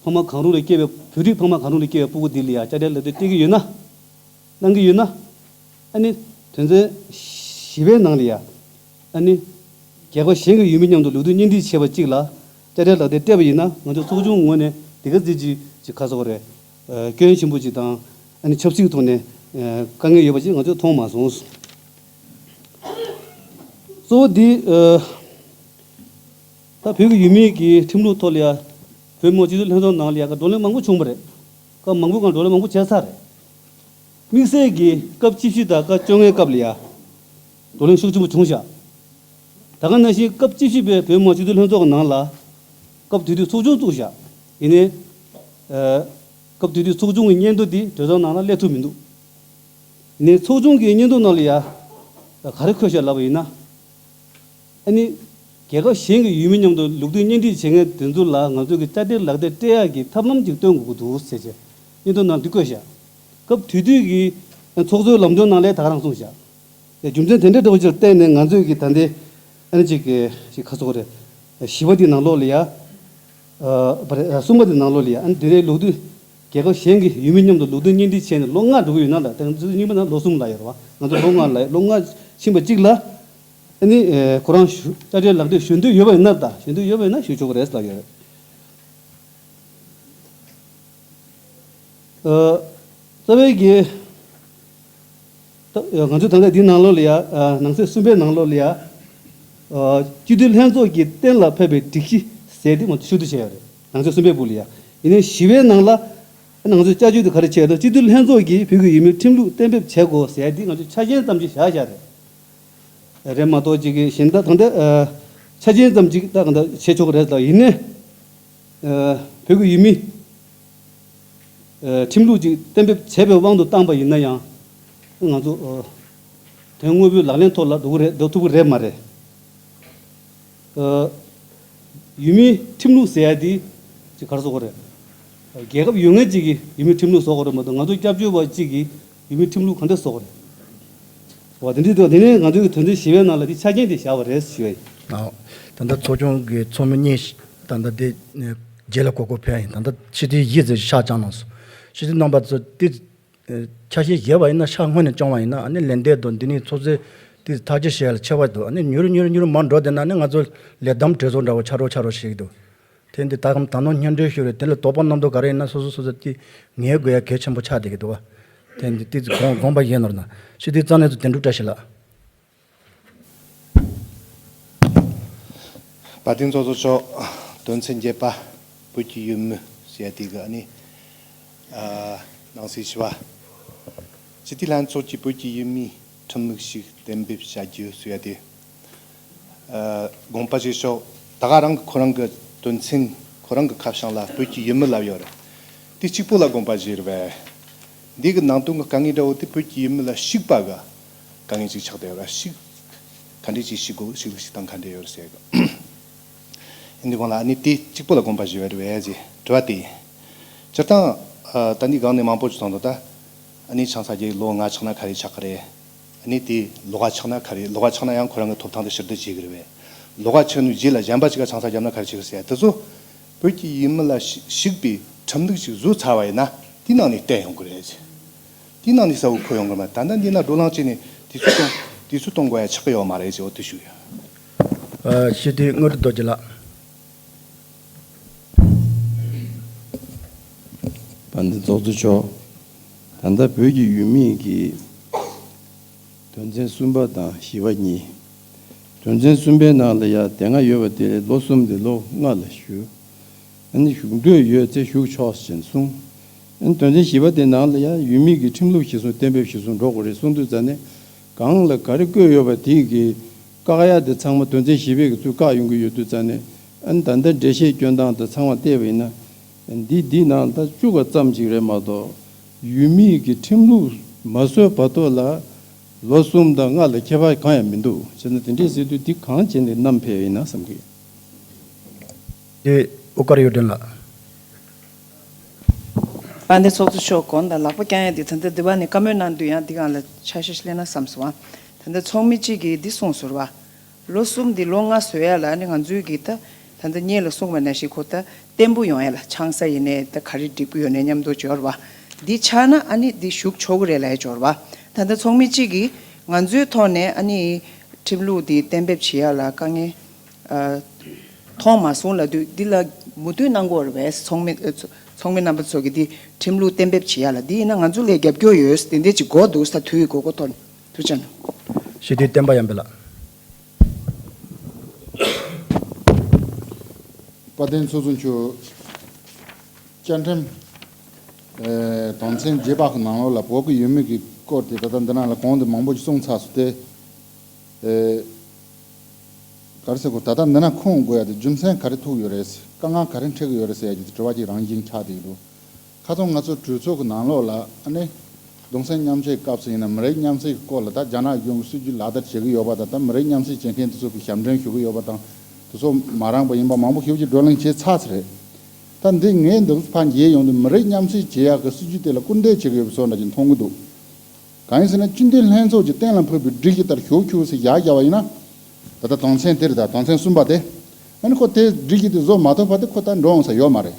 ཕ་མ་གང་རུང་ལ་སྐྱེས་པའི་བོད་རིགས་ཕ་མ་གང་རུང་ལ་སྐྱེས་པའི་སྤུ་གུ་འདི་ལ་ཡ་དཔྱ་ཁྲལ་ལག་དེབ་སྤྲད་ཀྱི་ཡོད་ན། གནང་གི་ཡོད་ན། ཨ་ནི་དོན་ཚན་བཞི་པའི་ནང་ལ་ཡ། ཨ་ནི་རྒྱལ་ཁབ་གཞན་གྱི་ཡུལ་མི་མཉམ་དུ་ལུགས་མཐུན་གཉེན་སྒྲིག་བྱས་པ་གཅིག་ལ་དཔྱ་ཁྲལ་ལག་དེབ་སྤྲད་པ་ཡིན་ན། ང་ཚོ་ཚོགས་ཆུང་ངོས་ནས་དེ་ག་ཙམ་ཅིག་ཅིག་ག་རེ་ཟེར་དགོས་རེད། ཨ། སྐྱོན་ཆེན་པོ་ཅིག་དང་། ཨ་ནི་ཆབ་སྲིད་ཐོག་ནས། ཨ། དཀའ་ངལ་ཡོད་པ་ཅིག་ང་ཚོས་མཐོང་མ་སོང་། གཙོ་བོ་འདི། ཨ། ད་བོད་ཀྱི་ཡུལ་མིའི་གི་ཁྲིམས་ལུགས་ཐོག་ལ་ཡ། བོད་མི་མང་སྤྱི་འཐུས་ལྷན་ཚོགས་ནང་ལ་ཡ་ག་བགྲོ་གླེང་མང་པོ་བྱུང་བ་རེད། སྐབས་མང་པོའི་སྒང་བགྲོ་གླེང་མང་པོ་བྱས་ཚར་རེད། དམིགས་བསལ་གྱིས་སྐབས་བཅུ་བཞི་དང་སྐབས་བཅོ་ལྔའི་སྐབས་ལ་ཡ། བགྲོ་གླེང་ཤུགས་ཆེན་པོ་བྱུང་བཞག་ད་ག་ནང་བཞིན་སྐབས་བཅུ་བཞི་པའི་བོད་མི་མང་སྤྱི་འཐུས་ལྷན་ཚོགས་ཀྱི་ནང་ལ། སྐབས་དེ་དུས་ཚོགས་ཆུང་བཙུགས་བཞག་ཡིན་ནའི། ཨ། སྐབས་དེ་དུས་ཚོགས་ཆུང་གི་སྙན་ཐོ་འདི་གྲོས་ཚོགས་ནང་ལ་སླེབས་ཐུབ་མི་འདུག་ཡིན་ནའི་ཚོགས་ཆུང་གི་སྙན་ཐོ་ནང་ལ་ཡ། ག་རེ་འཁོད་བཞག་ལབ་པ་ཡིན་ན། ཨ་ནི། རྒྱལ་ཁབ་གཞན་གྱི་ཡུལ་མི་མཉམ་དུ་ལུགས་མཐུན་གཉེན་སྒྲིག་བྱེད་མཁན་དེ་ཚོ་ལ་ང་ཚོས་ཀྱི་དཔྱ་ཁྲལ་ལག་དེབ་སྤྲད་ཡག་གི་ཐབས་ལམ་ཅིག་སྟོན་དགོས་ཀྱི་འདུག་ཟེར་བྱས། སྙན་ཐོ་ནང་འདི་བཀོད་བཞག་སྐབས་དེ་དུས་ཀྱི་ཚོགས་གཙོའི་ལམ་སྟོན་ནང་ལས་ད་ག་རང་གསུངས་བཞག་རྒྱུ་མཚན་དེ་འདྲ་འདྲ་བོ་ཅིག་ལ་བརྟེན་ནས་ང་ཚོས་ཀྱི་ད་ལྟའི་ཨ་ནི་ཅིག་གི་ཅིག་ཁ་སོགས་རེད། བཞི་པ་དེའི་ནང་ལོགས་ལ་ཡ། ཨ། བ་རེད། གསུམ་པ་དེའི་ནང་ལོགས་ལ་ཡ། ཨ་ནི་དེ་རིང་ལུགས་མཐུན། རྒྱལ་ཁབ་གཞན་གྱི་ཡུལ་མི་མཉམ་དུ་ལུགས་མཐུན་གཉེན་སྒྲིག་བྱས་ནས་ལོ་ལྔ་འགྲོ་གི་ཡོད་ན་ལ། ད་ང་ཚོ་རྙིང་པ་ནང་ལོ་གསུམ་ལ་ཡོད་རེད་བ། ང་ཚོ་ལོ་ལྔ་ལ་ལོ་ལྔ་ཕྱིན་པ་གཅིག་ལ། ཨ་ནི། ཨེ། ཁོ་རང་ཞུ། དཔྱ་ཁྲལ་ལག་དེབ་ཞུ་འདོད་ཡོད་པ་ཡིན་ན། ད་ཞུ་འདོད་ཡོད་པ་ཡིན་ན་ཞུ་ཆོག་གི་རེད་ལབ་ཡོད་རེད། ཨ། རྩ་བའི་གི། ད་ང་ཚོས་ད་ལྟ་འདིའི་ནང་ལོགས་ལ་ཡ། ཨ། ནང་གསེས་གསུམ་པའི་ནང་ལོགས་ལ་ཡ། ཨ། སྤྱི་འཐུས་ལྷན་ཚོགས་ཀྱིས་གཏན་ལ་ཕབ་པའི་སྒྲིག་གཞི་ཟེར་དེ་མ་ཞུ་གཏུག་བྱས་ཡོད་རེད། ནང་གསེས་གསུམ་པའི་སྦུག་ལ་ཡ། ཡིན་ནའི་བཞི་པའི་ནང་ལ། ང་ཚོས་བསྐྱར་བཅོས་དེ་ག་རེ་བྱས་འདུག་སྤྱི་འཐུས་ལྷན་ཚོགས་ཀྱིས་བོད་ཀྱི་ཡུལ་མིའི་ཁྲིམས་ལུགས་གཏན་འབེབས་བྱེད་དགོས་ཟེར་དེ་ང་ཚོས་ཆ་རྐྱེན་ཙམ་ཞིག་བཞག་བཞག་རེད། རེད་མ་གཏོགས་ཅིག་གི་གཞན་དག་གང་ལྟར། ཨ། ཆ་རྐྱེན་ཙམ་ཅིག་ད་གང་ལྟར་བྱེད་ཆོག་གི་རེད་ལ། ཡིན་ནའི། ཨ། བོད་ཀྱི་ཡུལ་མི། ཨ། ཁྲིམས་ལུགས་ཅིག་གཏན་འབེབས་བྱས་པའི་དབང་དུ་བཏང་པ་ཡིན་ན་ཡང་། ང་ཚོ། ཨ། དོན་དངོས་པོའི་ལག་ལེན་ཐོག་ལ་འགྲོ་གི་རེད། འགྲོ་ཐུབ་ཀྱི་རེད་མ་རེད། ཨ། ཡུལ་མིའི་ཁྲིམས་ལུགས་ཟེར་ཡ་དེ་ཅིག་ག་རེ་བཟོ་དགོས་རེད། རྒྱལ་ཁབ་ཡོད་མཁན་ཅིག་གིས་ཡུལ་མིའི་ཁྲིམས་ལུགས་བཟོ་དགོས་རེད་མ་གཏོགས། ང་ཚོ་སྐྱབས་བཅོལ་བ་ཅིག་གིས་ཡུལ་མིའི་ཁྲིམས་ལུགས་ག་འདྲ་བཟོ་དགོས་རེད། འོ། དེ་འདྲ་འདུག་དེ་ནས་ང་ཚོའི་དོན་ཚན་བཞི་པའི་ནང་ལ་དེ་ཆ་རྐྱེན་དེ་བཞག་པ་རེད་ཞུ་ཡ་ཡིན། ཨོ། ད་ལྟ་ཚོགས་ཆུང་གི་ཚོགས་མི་གཉིས་ད་ལྟ་དེ་རྗེས་ལ་གོ་སྐབས་ཕེབས་ཡིན། ད་ལྟ་སྤྱི་འཐུས་བཞི་ཙམ་ཕྱག་བརྐྱངས་གནང་སོང་། སྤྱི་འཐུས་རྣམ་པ་ཚོ་དེ། ཨ། ཆ་ཤས་བཞག་པ་ཡིན་ན། ཤག་སྔོན་ནས་བརྐྱངས་པ་ཡིན་ན། ཨ་ནི་ལན་འདེབས་དང་འདི་ནས་ཚོགས་གཙོས་དེ་ཐག་གཅོད་བྱེད་ཡ་ལ་ཁྱད་པར་འདུག་ཨ་ནི་མྱུར་མྱུར་མྱུར་མར་འགྲོ་བསྡད་ན། ཨ་ནི་ང་ཚོ་ལས་བསྡོམས་གྲོས་ཚོགས་འདྲ་བོ་ཆགས་རོགས་ཆགས་རོགས་བྱེད་ཀྱི་འདུག་དེ་འདི་ད་གམ་ད་ནང་སྙན་སྒྲོན་ཞུ་རེད། དེ་ལ་དོགས་པ་རྣམ་རྟོག་ག་རེ་ཡིན་ན་སོ་སོ་སོ་སོ་དེ་ངེས་དགོས་ཡ་གལ་ཆེན་པོ་ཆགས་བསྡད་ཀྱི་འདུག་བ། དེ་འདི་ཏོག་ཙམ་དགོངས་དགོངས་པ་བཞེས་ནོར་ན། སྤྱི་འཐུས་རྩ་གནས་ཚོ་དོན་གྲུབ་བཀྲ་ཤིས་ལགས། དཔལ་ལྡན་ཚོགས་གཙོ་མཆོག་དོན་ཚན་བརྒྱད་པ། བོད་ཀྱི་ཡུལ་མི་ཟེར་ཡ་དེ་གི་ཨ་ནི། ཨ། ནང་གསེས་བཞི་པ། སྤྱི་འཐུས་ལྷན་ཚོགས་ཀྱིས་བོད་ཀྱི་ཡུལ་མིའི་ཁྲིམས་ལུགས་ཤིག་གཏན་འབེབས་བྱ་རྒྱུ་ཟེར་ཡ་དེ། ཨ། དགོངས་པ་བཞེས་ཤོག་ད་ག་རང་གི་ཁོ་རང་གི་དོན་ཚན་ཁོ་རང་གི་ཁ་བྱང་ལ་བོད་ཀྱི་ཡུལ་མི་ལབ་ཡོད་རེད། དེ་གཅིག་པོ་ལ་དགོངས་པ་བཞེས་རེད་པས། འདི་གི་ནང་དོན་གྱི་དཀའ་ངལ་འདྲ་བོ་དེ་བོད་ཀྱི་ཡུལ་མི་ལ་ཞུགས་པ་གི་དཀའ་ངལ་ཅིག་ཆགས་བསྡད་ཡོད་རེད། ཞུགས། ག་འདྲས་ཅིག་ཞུགས་དགོས། ཞུགས་ལུགས་ཤིག་དང་ག་འདྲས་ཡོད་རེད་ཟེར་གི། འདི་གོང་ལ་ཨ་ནི་དེ་གཅིག་པོ་ལ་དགོངས་པ་བཞེས་པ་རེད་པས་ཟེར་དྲི་བ་དེ་ཡིན། སྤྱིར་བཏང་། ཨ། ད་ནི་སྒང་ནས་མང་པོ་ཅིག་གསུངས་འདུག་ད་ཨ་ནི་ཆང་ས་བརྒྱབ་ལོ་ལྔ་ཆགས་ན་ག་རེ་ཆགས་ཀྱི་རེད། ཨ་ནི་དེ་ལོགས་ཀ་ཆགས་ན་ག་རེ། ལོགས་ཀ་ཆགས་ན་ཡང་ཁོ་རང་གི་ཐོབ་ཐང་དེ་ཕྱིར་བསྡུ་བྱེད་ཀྱི་རེད་པས། ལོགས་ཀ་ཆགས་ནས་རྗེས་ལ་གཞན་པ་ཅིག་ག་ཆང་ས་བརྒྱབ་ན་ག་རེ་བྱེད་ཀྱི་རེད་ཟེར་ཡ་དེ་ཚོ། བོད་ཀྱི་ཡུལ་མི་ལ་ཞུ་ཞུགས་པའི་ཁྲིམས་ལུགས་ཤིག་བཟོས་ཚར་བ་ཡིན་ན། དེའི་ནང་ནས་བསྟན་ཡོང་གི་རེད། དེའི་ནང་ནས་གསལ་བོ་འཁོད་ཡོང་གི་མ་རེད། ད་ལྟ་འདི་ན་བགྲོ་གླེང་བྱས་ནས་དུས་ཚོད་གཏོང་། དུས་ཚོད་གཏོང་དགོས་ཡ་ཆགས་ཀྱི་ཡོད་མ་རེད་ཅེས་འོ་དེ་ཞུ་ཡོད། ཨ། སྤྱི་འཐུས་དངོས་གྲུབ་རྡོ་རྗེ་ལགས། དཔལ་ལྡན་ཚོགས་གཙོ་མཆོག་ད་ལྟ་བོད་ཀྱི་ཡུལ་མིའི་གི་དོན་ཚན་གསུམ་པ་དང་བཞི་པ་གཉིས། དོན་ཚན་གསུམ་པའི་ནང་ལ་ཡ་དེ་སྔ་ཡོད་པ་དེ་ལས་ལོ་གསུམ་དེ་ལོ་ལྔ་ལ་བཞུགས། ཨ་ནི་བཞུགས་འདོད་ཡོད་ཚེ་བཞུགས་ཆོག་ཅེས་གསུངས། ཨ་ནི་དོན་ཚན་བཞི་པ་དེ་ནང་ལ་ཡ་ཡུལ་མི་གི་ཁྲིམས་ལུགས་གཞིར་བཟུང་གཏན་འབེབས་གཞིར་བཟུང་འགྲོ་དགོས་རེད་གསུངས་དུས་ཙ་ནས། གང་ལ་ག་རེ་བཀོད་ཡོད་པ་དེ་གི་བཀག་ཡ་དེ་ཚང་མ་དོན་ཚན་བཞི་པའི་གི་ཚུར་བཀག་ཡོང་གི་ཡོད་དུས་ཙ་ནས། ཨ་ནི་ད་ལྟ་འགྲེལ་བཤད་སྐྱོན་སྟངས་དང་ཚང་མ་བལྟས་པ་ཡིན་ན། འདི་འདི་ནང་ད་བཅུ་ག་ཙམ་ཞིག་རེད་མ་གཏོགས། ཡུལ་མིའི་གི་ཁྲིམས་ལུགས་མ་བཟོས་བར་དུ་ལ་ལོ་གསུམ་དང་ལྔ་ལ་ཁྱད་པར་གང་ཡང་མི་འདུག་བྱས་ན་དེ་འདྲས་ཟེར་དུས་འདི་གང་བྱས་ནས་བསྣམས་ཕེབས་ཡིན་ན་བསམ་གི། དེ་དབུ་དཀར་གཡུ་སྒྲོན་ལགས། དཔལ་ལྡན་ཚོགས་གཙོ་མཆོག་གོང་དང་ལག་པ་བརྐྱང་ཡ་དེ་ད་ལྟ་འདི་བ་ནས་བཀའ་མོལ་གནང་དུས་ཡང་འདི་སྒང་ལ་ཆ་ཤས་ཤིག་གླེང་ན་བསམ་སོང་བ། ད་ལྟ་ཚོགས་མི་གཅིག་གིས་འདི་གསུངས་སོང་བ། ལོ་གསུམ་འདི་ལོ་ལྔ་བཟོ་ཡ་ལ་ཨ་ནི་ང་ཚོའི་གི་ད་ད་ལྟ་སྔོན་ལ་གསུངས་པ་ནང་བཞིན་ཁོ་ད་བརྟན་པོ་ཡོང་ཡ་ལ་ཆང་ས་ཡིན་ནའི་ད་ག་རེ་འགྲིག་པོ་ཡོད་ནའི་མཉམ་དུ་འབྱོར་བ། འདི་ཆགས་ན་ཨ་ནི་འདི་བཞུགས་ཆོག་གི་རེད་ལབ་ཡ་འབྱོར་བ། ད་ལྟ་ཚོགས་མི་གཅིག་གིས་ང་ཚོའི་ཐོག་ནས་ཨ་ནི་ཁྲིམས་ལུགས་འདི་གཏན་འབེབས་བྱེད་ཡ་ལ་དཀའ་ངལ་ཨ་མཐོང་མ་སོང་ལབ་དུས་འདི་ལ་མུ་མཐུད་གནང་དགོས་རེད་པས། ཚོགས་མི་ཚོགས་མི་རྣམ་པ་ཚོ་གིས་འདི་ཁྲིམས་ལུགས་གཏན་འབེབས་བྱེད་ཡ་ལ་འདི་ཡིན་ན་ང་ཚོ་ལ་རྒྱབ་སྐྱོར་ཡོད་དེ་འདྲས་ཅིག་དགོས་འདུག་ས་དུས་ཀྱི་དགོས་མཁོ་ཐོག་ནས་ཐུགས་རྗེ་གནང་། སྤྱི་འཐུས་བསྟན་པ་ཡར་འཕེལ་ལགས། དཔལ་ལྡན་ཚོགས་གཙོ་མཆོག་བཅའ་ཁྲིམས་ ཨེ། དོན་ཚན་བརྒྱད་པ་གི་ནང་ལོགས་ལ་བོད་ཀྱི་ཡུལ་མི་གི་སྐོར་དེ་ད་ལྟ་འདི་ན་ལ་གོང་དུ་མང་པོ་ཞིག་གསུངས་ཚར་སོང་སྟེ། ཨེ། ག་རེ་ཟེར་དགོས། ད་ལྟ་འདི་ན་ཁུངས་དགོས་ཡ་དེ་རྒྱུ་མཚན་ག་རེ་ཐུག་ཡོད་རེད། དཀའ་ངལ་ག་རེ་འཕྲད་ཀྱི་ཡོད་རེད་ཟེར་ཡ་གི་དྲི་བ་ཅིག་རང་བཞིན་ཆགས་བསྡད་ཀྱི་འདུག་ཁ་སང་ང་ཚོ་གྲོས་ཚོགས་ཀྱི་ནང་ལོགས་ལ་ཨ་ནི་གདུང་སེམས་མཉམ་སྐྱེད་སྐབས་སུ་ཡིན་ན་མི་རིགས་མཉམ་བསྲེས་ཀྱི་སྐོར་ལ་ད་རྒྱ་ནག་གཞུང་གི་སྲིད་ཇུས་ལག་བསྟར་བྱེད་ཀྱི་ཡོད་པ་དང་། ད་མི་རིགས་མཉམ་བསྲེས་བྱེད་མཁན་དེ་ཚོ་གི་ཞབས་འདྲེན་ཞུ་གི་ཡོད་པ་དང་། དེ་ཚོ་མ་རངས་པ་ཡིན་པ་མང་པོ་ཞེ་པོ་ཅིག་བགྲོ་གླེང་བྱས་ཚར་ཚར་རེད། ད་འདི་ངས་འདི་ཚོ་ཕར་མཇལ་ཡོང་དུས་མི་རིགས་མཉམ་བསྲེས་བྱེད་ཡག་གི་སྲིད་ཇུས་དེ་ལ་སྐུར་འདེབས་བྱེད་ཀྱི་ཡོད་པའི་བཟོ་འདྲ་ཅིག་མཐོང་གི་འདུག་གང་ཡིན་ཟེར་ན་སྤྱི་འཐུས་ལྷན་ཚོགས་ཀྱིས་གཏན་ལ་ཕབ་པའི་སྒྲིག་གཞི་ལྟར་ཞུགས་ཆོག་ཟེར་ཡར་བརྒྱབ་པ་ཡིན་ན། ད་ལྟ་དོན་ཚན་དེ་རེད། ད་དོན་ཚན་གསུམ་པ་དེ། ཨ་ནི་ཁོ་དེ་སྒྲིག་གཞི་དེ་བཟོ་མ་ཐུབ་བར་དུ་ཁོ་ད་འགྲོ་འོང་ས་ཡོད་མ་རེད།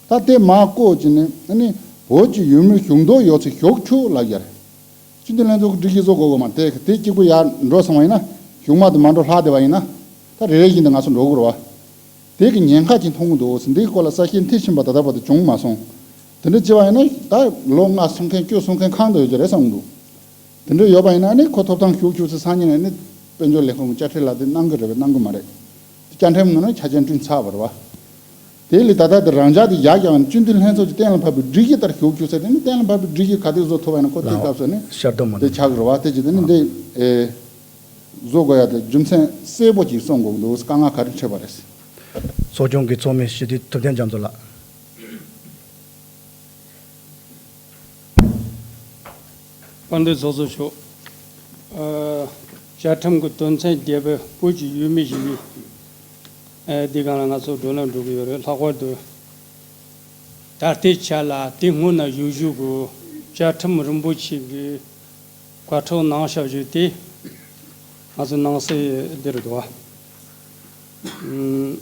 ད་དེ་མར་བཀོད་ཀྱི་ནི་ཨ་ནི་བོད་ཀྱི་ཡུལ་མི་བཞུགས་འདོད་ཡོད་ཚེ་ཞུགས་ཆོག་ལབ་ཡ་རེད། སྤྱི་འཐུས་ལྷན་ཚོགས་ཀྱི་སྒྲིག་གཞི་བཟོ་དགོས་གོ་མ་དེ་དེ་གཅིག་པུ་ཡར་འགྲོ་སོང་བ་ཡིན་ན། གཞུག་མ་དུ་མ་འགྲོ་ལྷག་བསྡད་པ་ཡིན་ན། ད་རེ་རེ་བཞིན་དུ་ང་ཚོ་འགྲོ་དགོས་རེད་བ། དེ་གི་ཉེན་ཁ་ཅིག་མཐོང་གི་འདུག་འདིའི་སྐོར་ལ་གསལ་བཤད་མཐིལ་ཕྱིན་པ་ད་ལྟ་བར་དུ་བྱུང་མ་སོང་། དེ་འདྲ་བྱས་པ་ཡིན་ན་ད་ལོ་ལྔ་སོང་མཁན་བཅུ་སོང་མཁན་གང་དུ་ཡོད་ཀྱི་རེད་བསམ་གི་འདུག་དེ་འདྲ་ཡོད་པ་ཡིན་ན་ནི་ཁོ་ཐོབ་ཐང་ཞུགས་ཆོག་ཚེ་སང་ཉིན་ནས་ནི་དཔལ་འབྱོར་ལས་ཁུངས་ཀྱི་དཔྱ་ཁྲལ་ལག་དེབ་གནང་གི་རེད་པས་གནང་གི་མ་རེད། དེ་བཅའ་ཁྲིམས་ནང་ནས་ཆ་རྐྱེན་བསྐྲུན་ཚར་བ་རེད་བ། དེ་ལས་ད་ལྟ་དེ་རང་འཇགས་དེ་ཡག་ཀྱང་སྤྱི་འཐུས་ལྷན་ཚོགས་ཀྱི་གཏན་ལ་ཕབ་པའི་སྒྲིག་གཞི་ལྟར་ཞུགས་ཆོག་ཟེར་དེ་ནི་གཏན་ལ་ཕབ་པའི་སྒྲིག་གཞི་ག་དེ་བཟོ་ཐུབ་པ་ཡིན་ན་ཁོ་དེ་སྐབས་སུ་ནི་ཤར་དོ་མ་དེ་ཆགས་ཀྱི་རེད་བ། དེ་ཅི་དེ་ནི་འདི་ཨེ། བཟོ་དགོས་ཡ་དེ་རྒྱུ་མཚན་གསལ་པོ་ཅིག་གསུང་དགོས་ཀྱི་འདུག་དཀའ་ངལ་ག་རེ་འཕྲད་པ་རེད། ཚོགས་ཆུང་གི་ཚོགས་མི་སྤྱི་འཐུས་ཐུབ་བསྟན་རྒྱ་མཚོ་ལགས། དཔལ་ལྡན་ཚོགས་གཙོ་མཆོག་ཨ། བཅའ་ཁྲིམས་ཀྱི་དོན་ཚན་བརྒྱད་པའི་བོད་ཀྱི་ཡུལ་མི་ཞེས་པའི་ཨ། འདི་སྒང་ལ་ང་ཚོ་བགྲོ་གླེང་འགྲོ་གི་ཡོད་རེད། ལྷག་པར་དུ་ད་ལྟའི་ཆ་ལ་དེ་སྔོན་ན་བཞུགས་བཞུགས་ཀྱི་བཅའ་ཁྲིམས་རིན་པོ་ཆེ་གི་བཀའ་ཁྲོལ་གནང་བཞག་རྒྱུ་དེ་ང་ཚོ་ནང་གསེས་འདིར་འདུག་བ། ཨམ།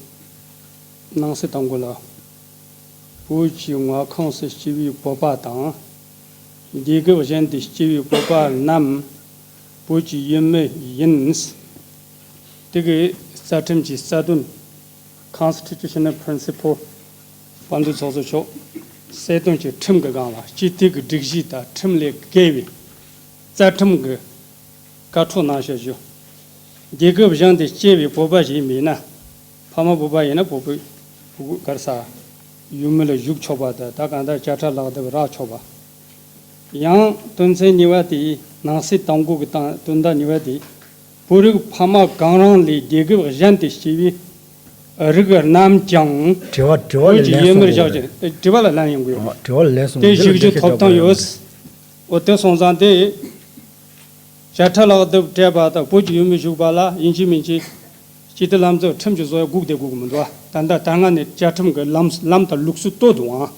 ནང་གསེས་དང་པོ་ལ། བོད་ཀྱི་མངའ་ཁོངས་སུ་སྐྱེས་པའི་བོད་པ་དང་། རྒྱལ་ཁབ་གཞན་དུ་སྐྱེས་པའི་བོད་པ་རྣམས་བོད་ཀྱི་ཡུལ་མི་ཡིན། དེ་གའི་རྩ་ཁྲིམས་ཀྱི་རྩ་དོན། Constitutional Principle། དཔལ་ལྡན་ཚོགས་གཙོ་མཆོག་གསལ་སྟོན་གྱི་ཁྲིམས་ཀྱི་སྒང་ལ་སྤྱི་འཐུས་ཀྱི་སྒྲིག་གཞི་དང་ཁྲིམས་ལས་འགལ་བའི་རྩ་ཁྲིམས་ཀྱི་བཀའ་ཁྲོལ་གནང་བཞག་རྒྱུ། རྒྱལ་ཁབ་གཞན་དུ་སྐྱེས་པའི་བོད་པ་ཞིག་མིན་ན། ཕ་མ་བོད་པ་ཡིན་ན་བོད་པའི་བོད་གར་ས་ཡུལ་མི་ལ་བཞུགས་ཆོག་པ་དང་། ད་གང་ལྟར་དཔྱ་ཁྲལ་ལག་དེབ་རག་ཆོག་པ། ཡང་དོན་ཚན་གཉིས་པ་དེའི་ནང་གསེས་དང་པོ་གི་དང་དོན་དག་གཉིས་པ་དེ། བོད་རིགས་ཕ་མ་གང་རུང་ལས་རྒྱལ་ཁབ་གཞན་དུ་སྐྱེས་པའི་རིགས་རྣམས་ཀྱང་དྲི་བ་དྲི་བ་བོད་ལ་ཀྱི་ལན་ཡུལ་མིར་གསུངས་བཞག་པ་རེད། ཅིང་། དྲི་བ་ལ་ལན་ཡོང་གི་ཡོད། ཨ། དྲི་བ་ལ་ལན་གསུངས། དེ་འདི་ལ་ཞིབ་འཇུག་འགྲེལ་བཤད་ཐོབ་རྒྱག་ཐང་དགོས་ཡོད། རེད། འོ་དེ་སོང་ཙང་དེ་དཔྱ་ཁྲལ་ལག་དེབ་སྤྲད་པ་དང་བོད་ཀྱི་ཡུལ་མི་ཞུགས་པ་ལ་ཡིན་གཅིག་མིན་གཅིག་སྤྱི་འཐུས་ལྷན་ཚོགས་ཁྲིམས་ཀྱི་བཟོ་ཡ་སྒུག་བསྡད་དགོས་ཀྱི་མི་འདུག་ད་ལྟ་ད་སྔ་ནས་བཅའ་ཁྲིམས་ཀྱི་ལམ་ལམ་དང་ལུགས་སྲོལ་གཏོད་འདུག་ཨང་།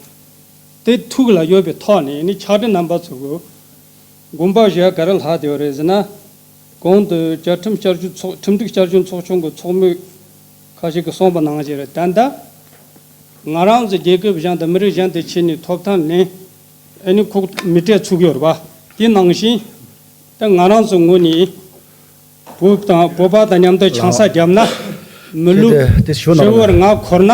དེ་ཐུགས་ལ་ཡོད་པའི་ཐོག་ནས་ནི་ཕྱག་སྦྲེལ་རྣམ་པ་ཚོ་གི་དགོངས་པ་བཞེས་ག་རེ་ལྷག་བསྡད་ཡོད་རེད་ཟེར་ན། གོང་དུ་བཅའ་ཁྲིམས་བསྐྱར་བཅོས་ཚོགས་ཁྲིམས་སྒྲིག་བསྐྱར་བཅོས་ཚོགས་ཆུང་གི་ཚོགས་མི་ཁ་ཤས་ཀྱིས་གསུངས་པ་ནང་བཞིན་རེད། ད་ལྟ་ང་རང་ཚོ་རྒྱལ་ཁབ་གཞན་དང་མི་རིགས་གཞན་དུ་ཕྱིན་ནས་ཐོབ་ཐང་ལེན་ཨ་ནི་ཁོག་མི་སྤྲད་ཚུགས་ཡོད་རེད་པ། དེ་ནང་བཞིན་ད་ང་རང་ཚོ་ངོས་ནས་བོད་དང་བོད་པ་དང་མཉམ་དུ་ཆང་ས་བརྒྱབ་ན། མི་ལུགས་དེ་དེ་ཞུ་ན་ཧྲིལ་བོར་ང་འཁོར་ན།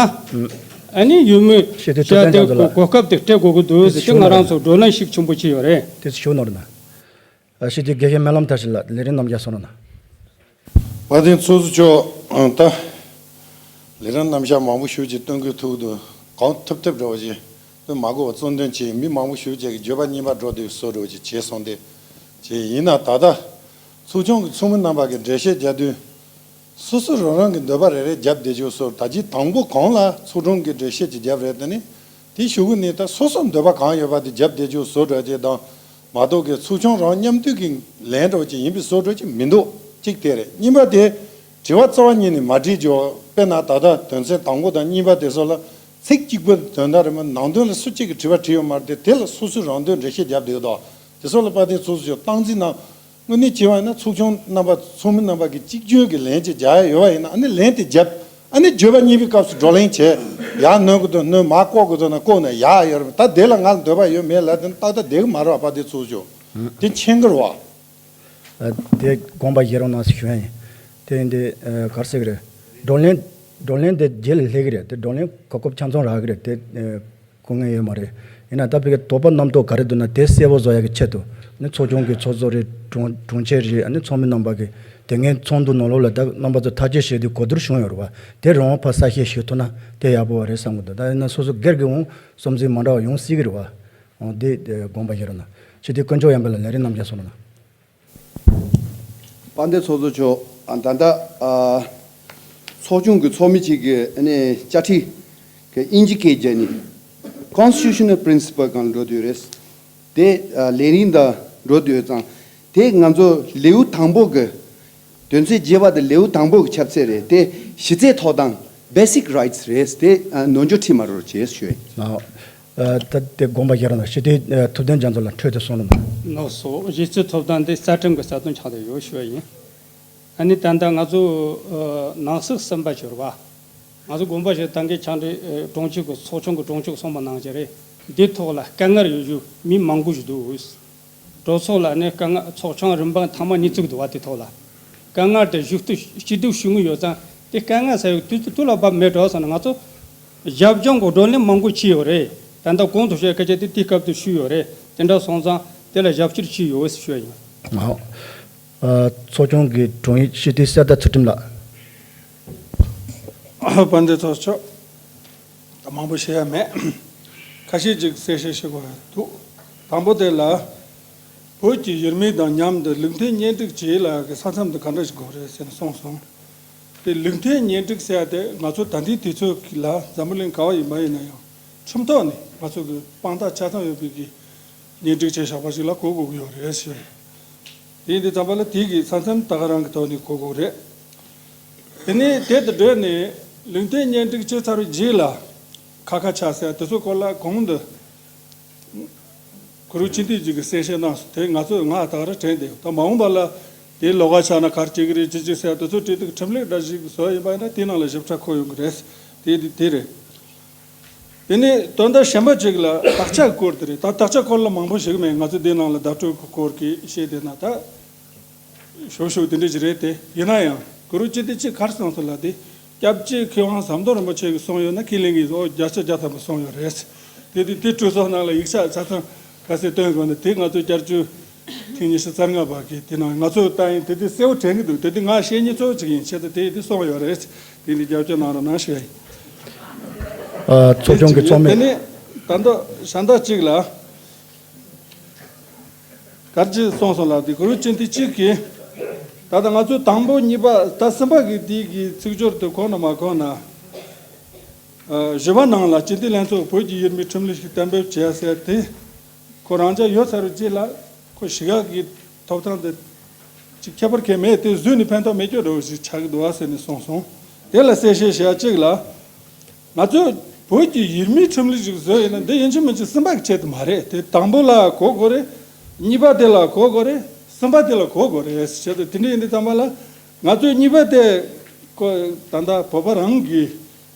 ཨ་ནི་ཡུལ་མི་ཤེས་དེ་བཅའ་དེ་གོ་གོ་སྐབས་དེ་སྤྲད་དགོས་ཀྱི་འདུག་ཟེར་ཏེ་ང་རང་ཚོ་བགྲོ་གླེང་ཤུགས་ཆེན་པོ་བྱས་ཡོད་རེད། དེ་ཞུ་ནོར་ན། ཨ། ཤེས་དེ་དགེ་བཤེས་སྨོན་ལམ་མཐར་ཕྱིན་ལགས། ལས་རིམ་རྣམ་གཞག་སོང་ན། དཔལ་ལྡན་ཚོགས་གཙོ་མཆོག་ཨང་། ད་ལས་རིམ་རྣམ་གཞག་མང་པོ་ཞིག་ཅིག་སྟོན་དགོས་ཐུག་འདུག་གང་ཐུབ་ཐུབ་འདྲ་བོ་ཞིག་སྟོན་མ་དགོས་པ་གཙོ་འདོན་བྱས། མི་མང་པོ་ཞིག་ཅིག་གིས་བརྗོད་པ་རྙིང་པ་འགྲོ་དུས་བཟོ་འདྲ་བོ་ཅིག་བྱས་སོང་སྟེ། ཅིག་ཡིན་ན་ད་ལྟ་ཚོགས་ཆུང་གི་ཚོགས་མི་རྣམ་པ་གིས་འགྲེལ་བཤད་རྒྱག་དུས། སོ་སོ་རང་རང་གི་འདོད་པ་རེ་རེ་བརྒྱབ་བསྡད་རྒྱུ་བཟོ། ད་ཅི་དང་པོ་གོང་ལ་ཚོགས་དྲུང་གིས་འགྲེལ་བཤད་ཅིག་བརྒྱབ་རེད། དེ་ནི་དེ་གཞུག་གུ་ནས་ད་སོ་སོ་འདོད་པ་གང་ཡོད་པ་དེ་བརྒྱབ་བསྡད་རྒྱུ་བཟོ་འདྲ་ཅིག་དང་མ་གཏོགས་ཀྱི་ཚོགས་ཆུང་རང་མཉམ་འདུས་ཀྱི་ལན་འདྲ་བོ་ཅིག་ཡིན་པའི་བཟོ་འདྲ་ཅིག་མི་འདུག་གཅིག་དེ་རེད། གཉིས་པ་དེ་དྲི་བ་རྩ་བ་ཉིད་ནས་མ་དྲིས་རྒྱུ། དཔེར་ན་ད་ལྟ་དོན་ཚན་དང་པོ་དང་གཉིས་པ་དེ་ཚོ་ལ་ཚིག་གཅིག་པོའི་དོན་དག་རེད་མ། ནང་དོན་ལ་སུ་གཅིག་གིས་དྲི་བ་དྲིས་ཡོད་མ་རེད་དེ། དེ་ལ་སོ་སོས་རང་དོན་འགྲེལ་བཤད་བརྒྱབ་བསྡད་ཡོད་དོ། དེ་ཚོ་ལ་དཔལ་ལྡན་ཚོགས་གཙོ་མཆོག་སྟངས་འཛིན་གནང་། དངོས་གནས་བྱས་པ་ཡིན་ན་ཚོགས་ཆུང་རྣམ་པ་ཚོགས་མི་རྣམ་པ་གིས་གཅིག་གྱུར་གྱི་ལན་ཅིག་རྒྱག་ཡ་ཡོད་པ་ཡིན་ན་ཨ་ནི་ལན་དེ་རྒྱབ། ཨ་ནི་བརྗོད་པ་རྙིང་པའི་སྐབས་སུ་བགྲོ་གླེང་བྱས། ཡར་གནོན་གི་འདུག་གནོན། མར་བཀོག་གི་འདུག་ན་བཀོག་ནས་ཡར་ཡོད་རེད། ད་དེ་ལ་ང་ལ་འདོད་པ་ཡོད་མེད་ལབ་དེ་ཏག་ཏག་བསྡད་གི་མ་རེད་པ། དེ་ཚོགས་གཙོ་མཆོག་དེ་མཁྱེན་གི་རེད་བ། ཨ། དེ་དགོངས་པ་བཞེས་རོགས་གནང་ཞེས་ཞུ་ཡ་ཡིན། དེ་ཡིན་དུས། ཨ། ག་རེ་ཟེར་གི་རེད། བགྲོ་གླེང་བགྲོ་གླེང་དེ་རྗེས་ལ་སླེབས་གི་རེད། དེ་བགྲོ་གླེང་གོ་སྐབས་ཆ་ཚང་རག་གི་རེད་དེ། ཨ། གོ་ངེས་ཡོད་མ་རེད། ཡིན་ན་ད་ཕ་གིའི་དོགས་པ་རྣམ་རྟོག་ག་རེ་འདུག་ན་དེ་གསལ་པོ་བཟོ་ཡག་གི་ཆེད་དུ་ནི་ཚོགས་ཆུང་གི་ཚོགས་གཙོ་རེད། དྲུང་དྲུང་ཆེ་རེད། ཨ་ནི་ཚོགས་མི་རྣམ་པ་གི་དེ་སྔའི་ཚོགས་འདུ་ནང་ལོགས་ལ་ད་རྣམ་པ་ཚོ་ཐག་གཅོད་བྱས་དུས་གོ་བསྡུར་བྱུང་ཡོད་རེད་བ། དེ་རང་དབང་ཕར་གསལ་བཤད་ཞུ་ཐུབ་ན་དེ་ཡག་པོ་བ་རེད་བསམ་གི་འདུག་ད་ཡིན་ན་སོ་སོ་སྒེར་གྱི་འོང་བསམ་ཚུལ་མ་འདྲ་བ་ཡོང་སྲིད་གི་རེད་བ། འོ་དེ་དགོངས་པ་བཞེས་རོགས་གནང་། སྤྱི་འཐུས་དཀོན་མཆོག་ཡར་འཕེལ་ལགས་ལས་རིམ་རྣམས་ཀྱང་གསུང་རོགས་གནང་། དཔལ་ལྡན་ཚོགས་གཙོ་མཆོག་ཨ་ད་ལྟ་ཨ་ཚོགས་ཆུང་གི་ཚོགས་མི་གཅིག་གིས་ཨ་ནི་བཅའ་ཁྲིམས་ཀྱི་དབྱིན་ཇི་སྐད་བརྗོད་ནི་Constitutional Principle་སྒང་ལ་འགྲོ་དུས་རེད། དེ་ཨ་ལས་རིམ་དང་འགྲོ་དུས་ཙང་དེ་ང་ཚོ་ལེའུ་དང་པོ་གི་དོན་ཚན་བརྒྱད་པ་དེ་ལེའུ་དང་པོ་གི་ཁྱབ་ཚད་རེད། དེ་གཞི་རྩའི་ཐོབ་ཐང་Basic Rights་རེད། དེ་ཨ་ནོར་འཁྲུལ་ཁྲིད་མ་རོགས་བྱེད་ཞུ། ཨ་ད་དེ་དགོངས་པ་བཞེས་རོགས་གནང་། སྤྱི་འཐུས་ཨ་ཐུབ་བསྟན་རྒྱ་མཚོ་ལགས་འཕྲོས་དེ་གསུང་རོགས་གནང་། ལགས་སོ། གཞི་རྩའི་ཐོབ་ཐང་དེ་རྩ་ཁྲིམས་ཀྱི་རྩ་དོན་ཆགས་བསྡད་ཡོད་ཞུ་བ་ཡིན། ཨ་ནི་ད་ལྟ་ང་ཚོ་ཨ་ནང་སྲིད་ཟིན་པ་གྱུར་པ། ང་ཚོ་དགོངས་པ་བཞེས་ད་གིན་ཆང་འདྲི་ཨ་གྲོང་ཁྱེར་གྱི་ཚོགས་ཆུང་གི་དྲུང་ཆེ་གསུངས་པ་ནང་བཞིན་རེད། འདི་ཐོག་ལ་དཀའ་ངལ་ཡོད་རྒྱུ་མི་མང་པོ་ཞིག་འདུག་གྲོས་ཚོགས་ལ་ནི་དཀའ་ངལ་ཚོགས་ཆུང་རིམ་པ་ཐེངས་མ་གཉིས་བཙུགས་འདུག་བ། དེ་ཐོག་ལ་དཀའ་ངལ་དེ་ཞུ་གཏུག་ཞུ་གཏུག་ཞུ་དངུལ་ཡོད་ཙང་དེ་དཀའ་ངལ་ཟེར་བའི་དུས་དུས་ལ་བབ་མེད་འགྲོ་སོང་ན་ང་ཚོ་རྒྱབ་ལྗོངས་ཀྱི་བགྲོ་གླེང་མང་པོ་བྱས་ཡོད་རེད། ད་ལྟ་གོང་དུ་བཤད་སྐད་ཆ་དེ་དེའི་སྐབས་དུ་ཞུས་ཡོད་རེད། དེ་འདྲ་སོང་ཙང་དེ་ལ་ཞབས་ཕྱི་བྱས་ཡོད་ཟེར་ཞུ་ཡ་ཡིན། ཨ་ཚོགས་ཆུང་གི་དྲུང་ཡིག་སྤྱི་འཐུས་གསེར་རྟ་ཚུལ་ཁྲིམས་ལགས། དཔལ་ལྡན་ཚོགས་གཙོ་མཆོག་ད་མང་པོ་བཤད་ཡ་མེད། ཁ་ཤས་ཅིག་གསལ་བཤད་ཞུ་དགོས་ཡ་འདུག་དང་པོ་དེ་ལ་བོད་ཀྱི་ཡུལ་མི་དང་མཉམ་དུ་ལུགས་མཐུན་གཉེན་སྒྲིག་བྱེད་ཡ་ལ་གི་ས་མཚམས་དེ་ག་འདྲ་ཞིག་དགོས་རེད་ཟེར་ནས་གསུངས་སོང་། དེ་ལུགས་མཐུན་གཉེན་སྒྲིག་ཟེར་ཡ་དེ་ང་ཚོ་ད་ལྟའི་དུས་ཚོད་ཀྱི་ལ་འཛམ་བུ་གླིང་ག་བ་ཡིན་པ་ཡིན་ན་ཡང་ཁྲིམས་ཐོག་ནས་ང་ཚོ་གི་དཔང་རྟགས་ཆ་ཚང་ཡོད་པའི་གི་གཉེན་སྒྲིག་བྱས་བཞག་པ་ཞིག་ལ་གོ་དགོས་ཀྱི་ཡོད་རེད་ཟེར། དེ་ཡིན་དུས་ཙམ་པ་ལ་དེ་གི་ས་མཚམས་ད་ག་རང་གི་ཐོག་ནས་གོ་དགོས་རེད། དེ་ནས་དེ་དང་འབྲེལ་ནས་ལུགས་མཐུན་གཉེན་སྒྲིག་བྱས་ཚར་བའི་རྗེས་ལ་ཁ་ཁ་ཆགས་ཟེར་དེ་ཚོ་སྐོར་ལ་གོང་དུ་གུ་རུ་སྤྱི་འཐུས་ཀྱིས་གསལ་བཤད་གནང་སོང་། དེ་ང་ཚོས་ང་ད་ག་རང་དྲན་བསྡད་ཡོད། ད་མ་འོངས་པ་ལ་དེ་ལོགས་ཀ་ཆགས་ན་ག་རེ་བྱེད་ཀྱི་རེད་ཅི་ཅི་ཟེར་དེ་ཚོ་བྲིས་འདུག་ཁྲིམས་ལུགས་འདྲ་ཞིག་བཟོ་ཡིན་པ་ཡིན་ན་དེའི་ནང་ལ་ཞིབ་ཕྲ་འཁོད་ཡོང་གི་རེད། དེ་དེ་རེད། དེ་ནས་དོན་དག་གཞན་པ་གཅིག་ལ་དག་ཆ་སྐོར་དེ་རེད། ད་དག་ཆ་སྐོར་ལ་མང་པོ་ཞིག་མེད། ང་ཚོ་འདི་ནང་ལ་བརྡ་སྤྲོད་ཀྱི་སྐོར་གྱི་བཤད་དེ་ན་ད་ཞོག་ཞོག་དེ་འདྲ་ཞིག་རེད་དེ། ཡིན་ན་ཡང་གུ་རུ་སྤྱི་འཐུས་གཅིག་ག་རེ་གསུངས་སོང་ལབ་དེ་སྐྱབས་རྗེ་མཁས་དབང་ཟམ་གདོང་རིན་པོ་ཆེ་གིས་གསུངས་ཡོད་ན་ཁས་ལེན་གྱི་ཡོད། བརྒྱ་ཆ་བརྒྱ་ཐམ་པ་གསུངས་ཡོད་རེད། དེ་དེ་དེ་གྲོས་ཚོགས་ནང་ལ་ཡིག་ཆ་ཆ་ཚང་ག་ཚད་བཏོན་དགོས་ན་དེ་ང་ཚོ་བསྐྱར་བཅོས་ཐེངས་ཉི་ཤུ་རྩ་ལྔ་པ་གི་དེ་ནང་ང་ཚོ་ལྟ་ཡིན་དེ་དེ་གསལ་བོ་དྲན་གྱི་འདུག་དེ་དེ་ང་བཤད་མཁན་གཙོ་བོ་གཅིག་ཡིན་ཆེད་དུ་དེ་དེ་གསུངས་ཡོད་རེད། དེ་ནི་རྒྱབ་སྐྱོར་གནང་རོགས་གནང་ཞུ་ཡ་ཡིན། ཨ་ཚོགས་ཆུང་གི་ཚོགས་མི། དེ་ནི་ད་ལྟ་གཞན་དག་གཅིག་ལ་གར་ཅི་གསུངས་སོང་ལབ་དེ་གུ་རུ་སྤྱི་འཐུས་གཅིག་གིས་ད་ལྟ་ང་ཚོ་དང་པོ་གཉིས་པ་ད་གསུམ་པ་གི་དེ་གི་ཚིག་སྦྱོར་དེ་གོ་ན་མ་གོ་ན། བཞི་པ་ནང་ལ་སྤྱི་འཐུས་ལྷན་ཚོགས་བོད་ཀྱི་ཡུལ་མིའི་ཁྲིམས་ལུགས་ཤིག་གཏན་འབེབས་བྱས་ཟེར་དེ་ཁོ་རང་ཅག་ཡོད་ཚར་བའི་རྗེས་ལ་ཁོ་ཞི་ག་གི་ཐོབ་ཐང་དེ་ཅིག་ཁྱད་པར་གང་མེད་དེ་བཟོས་ནས་ཕན་ཐོགས་མེད་རྒྱུ་འདྲ་བོ་ཞིག་ཆགས་ཀྱི་འདུག་བ་ཟེར་ནས་གསུངས་སོང་། དེ་ལ་གསལ་བཤད་བྱས་གཅིག་ལ་ང་ཚོས་བོད་ཀྱི་ཡུལ་མིའི་ཁྲིམས་ལུགས་ཤིག་བཟོས་ཡིན་ན་འདི་ཡིན་གཅིག་མིན་གཅིག་གསུམ་པ་གི་ཆེད་དུ་མ་རེད། དེ་དང་པོ་ལ་གོ་དགོས་རེད། གཉིས་པ་དེ་ལ་གོ་དགོས་རེད། གསུམ་པ་དེ་ལ་གོ་དགོས་རེད་ཟེར་དུས་དེ་འདྲ་ཡིན་དུས་ཙམ་པ་ལ་ང་ཚོས་གཉིས་པ་དེ་ཁོ་ད་ལྟ་བོད་པ་རང་གི་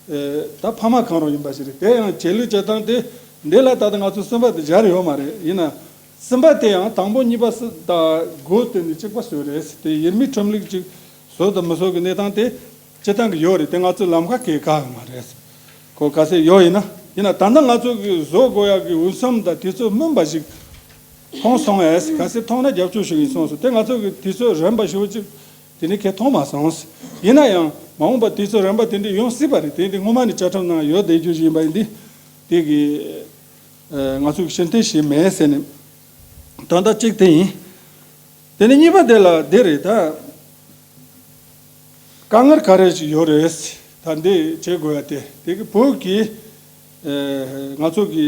ཨེ་ད་ཕ་མ་གང་རུང་ཡིན་པ་ཞིག་རེད། དེ་ཡང་བྱེད་ལུགས་བྱེད་སྟངས་དེ་འདི་ལ་ད་ལྟ་ང་ཚོ་གསུམ་པ་དེ་སྦྱར་ཡོད་མ་རེད། ཡིན་ན་གསུམ་པ་དེ་ཡང་དང་པོ་གཉིས་པ་སུ་ད་སྒོ་བསྟུན་ནས་གཅིག་པ་བཟོས་རེད། དེ་ཡུལ་མིའི་ཁྲིམས་ལུགས་ཅིག་བཟོ་དང་མི་བཟོ་གི་གནས་སྟངས་དེ་སྤྱི་བཏང་གི་ཡོད་རེད། དེ་ང་ཚོའི་ལམ་ཁ་གས་བཀག་གི་མ་རེད། ཁོ་ག་ཚད་ཡོད་ཡིན་ན་ཡིན་ན་ད་ལྟ་ང་ཚོ་གི་བཟོ་དགོས་ཡག་གི་འོས་འཚམ་དང་དུས་ཚོད་སྨིན་པ་ཞིག་མཐོང་སོང་ངས། ག་ཚད་མཐོང་ན་རྒྱབ་སྐྱོར་ཞུ་གི་ཡིན་གསུངས་སོང་། དེ་ང་ཚོ་གི་དུས་ཚོད་རན་པ་ཞུ་ཅིག་དེ་ནི་གས་མཐོང་མ་སོང་། ཡིན་ན་ཡང་མ་འོངས་པ་དུས་ཚོད་རན་པ་དེ་འདྲ་ཡོང་སྲིད་པ་རེད། དེ་འདི་སྔོན་མ་ནས་བཅའ་ཁྲིམས་ནང་ཡོད་བསྡད་རྒྱུ་ཞིག་ཡིན་པ་ཡིན་དུས་དེ་གི་ཨ་ང་ཚོ་གི་ཕྱིར་འཐེན་བྱས་མེད་ཟེར་ནས་དོན་དག་གཅིག་དེ་ཡིན། དེ་ནས་གཉིས་པ་དེ་ལ་འདི་རེད། ད་དཀའ་ངལ་ག་རེ་ཞིག་ཡོད་རེད། ད་འདི་བྱེད་དགོས་ཡ་དེ་དེ་གི་བོད་ཀྱི་ཨེ་ང་ཚོ་གི་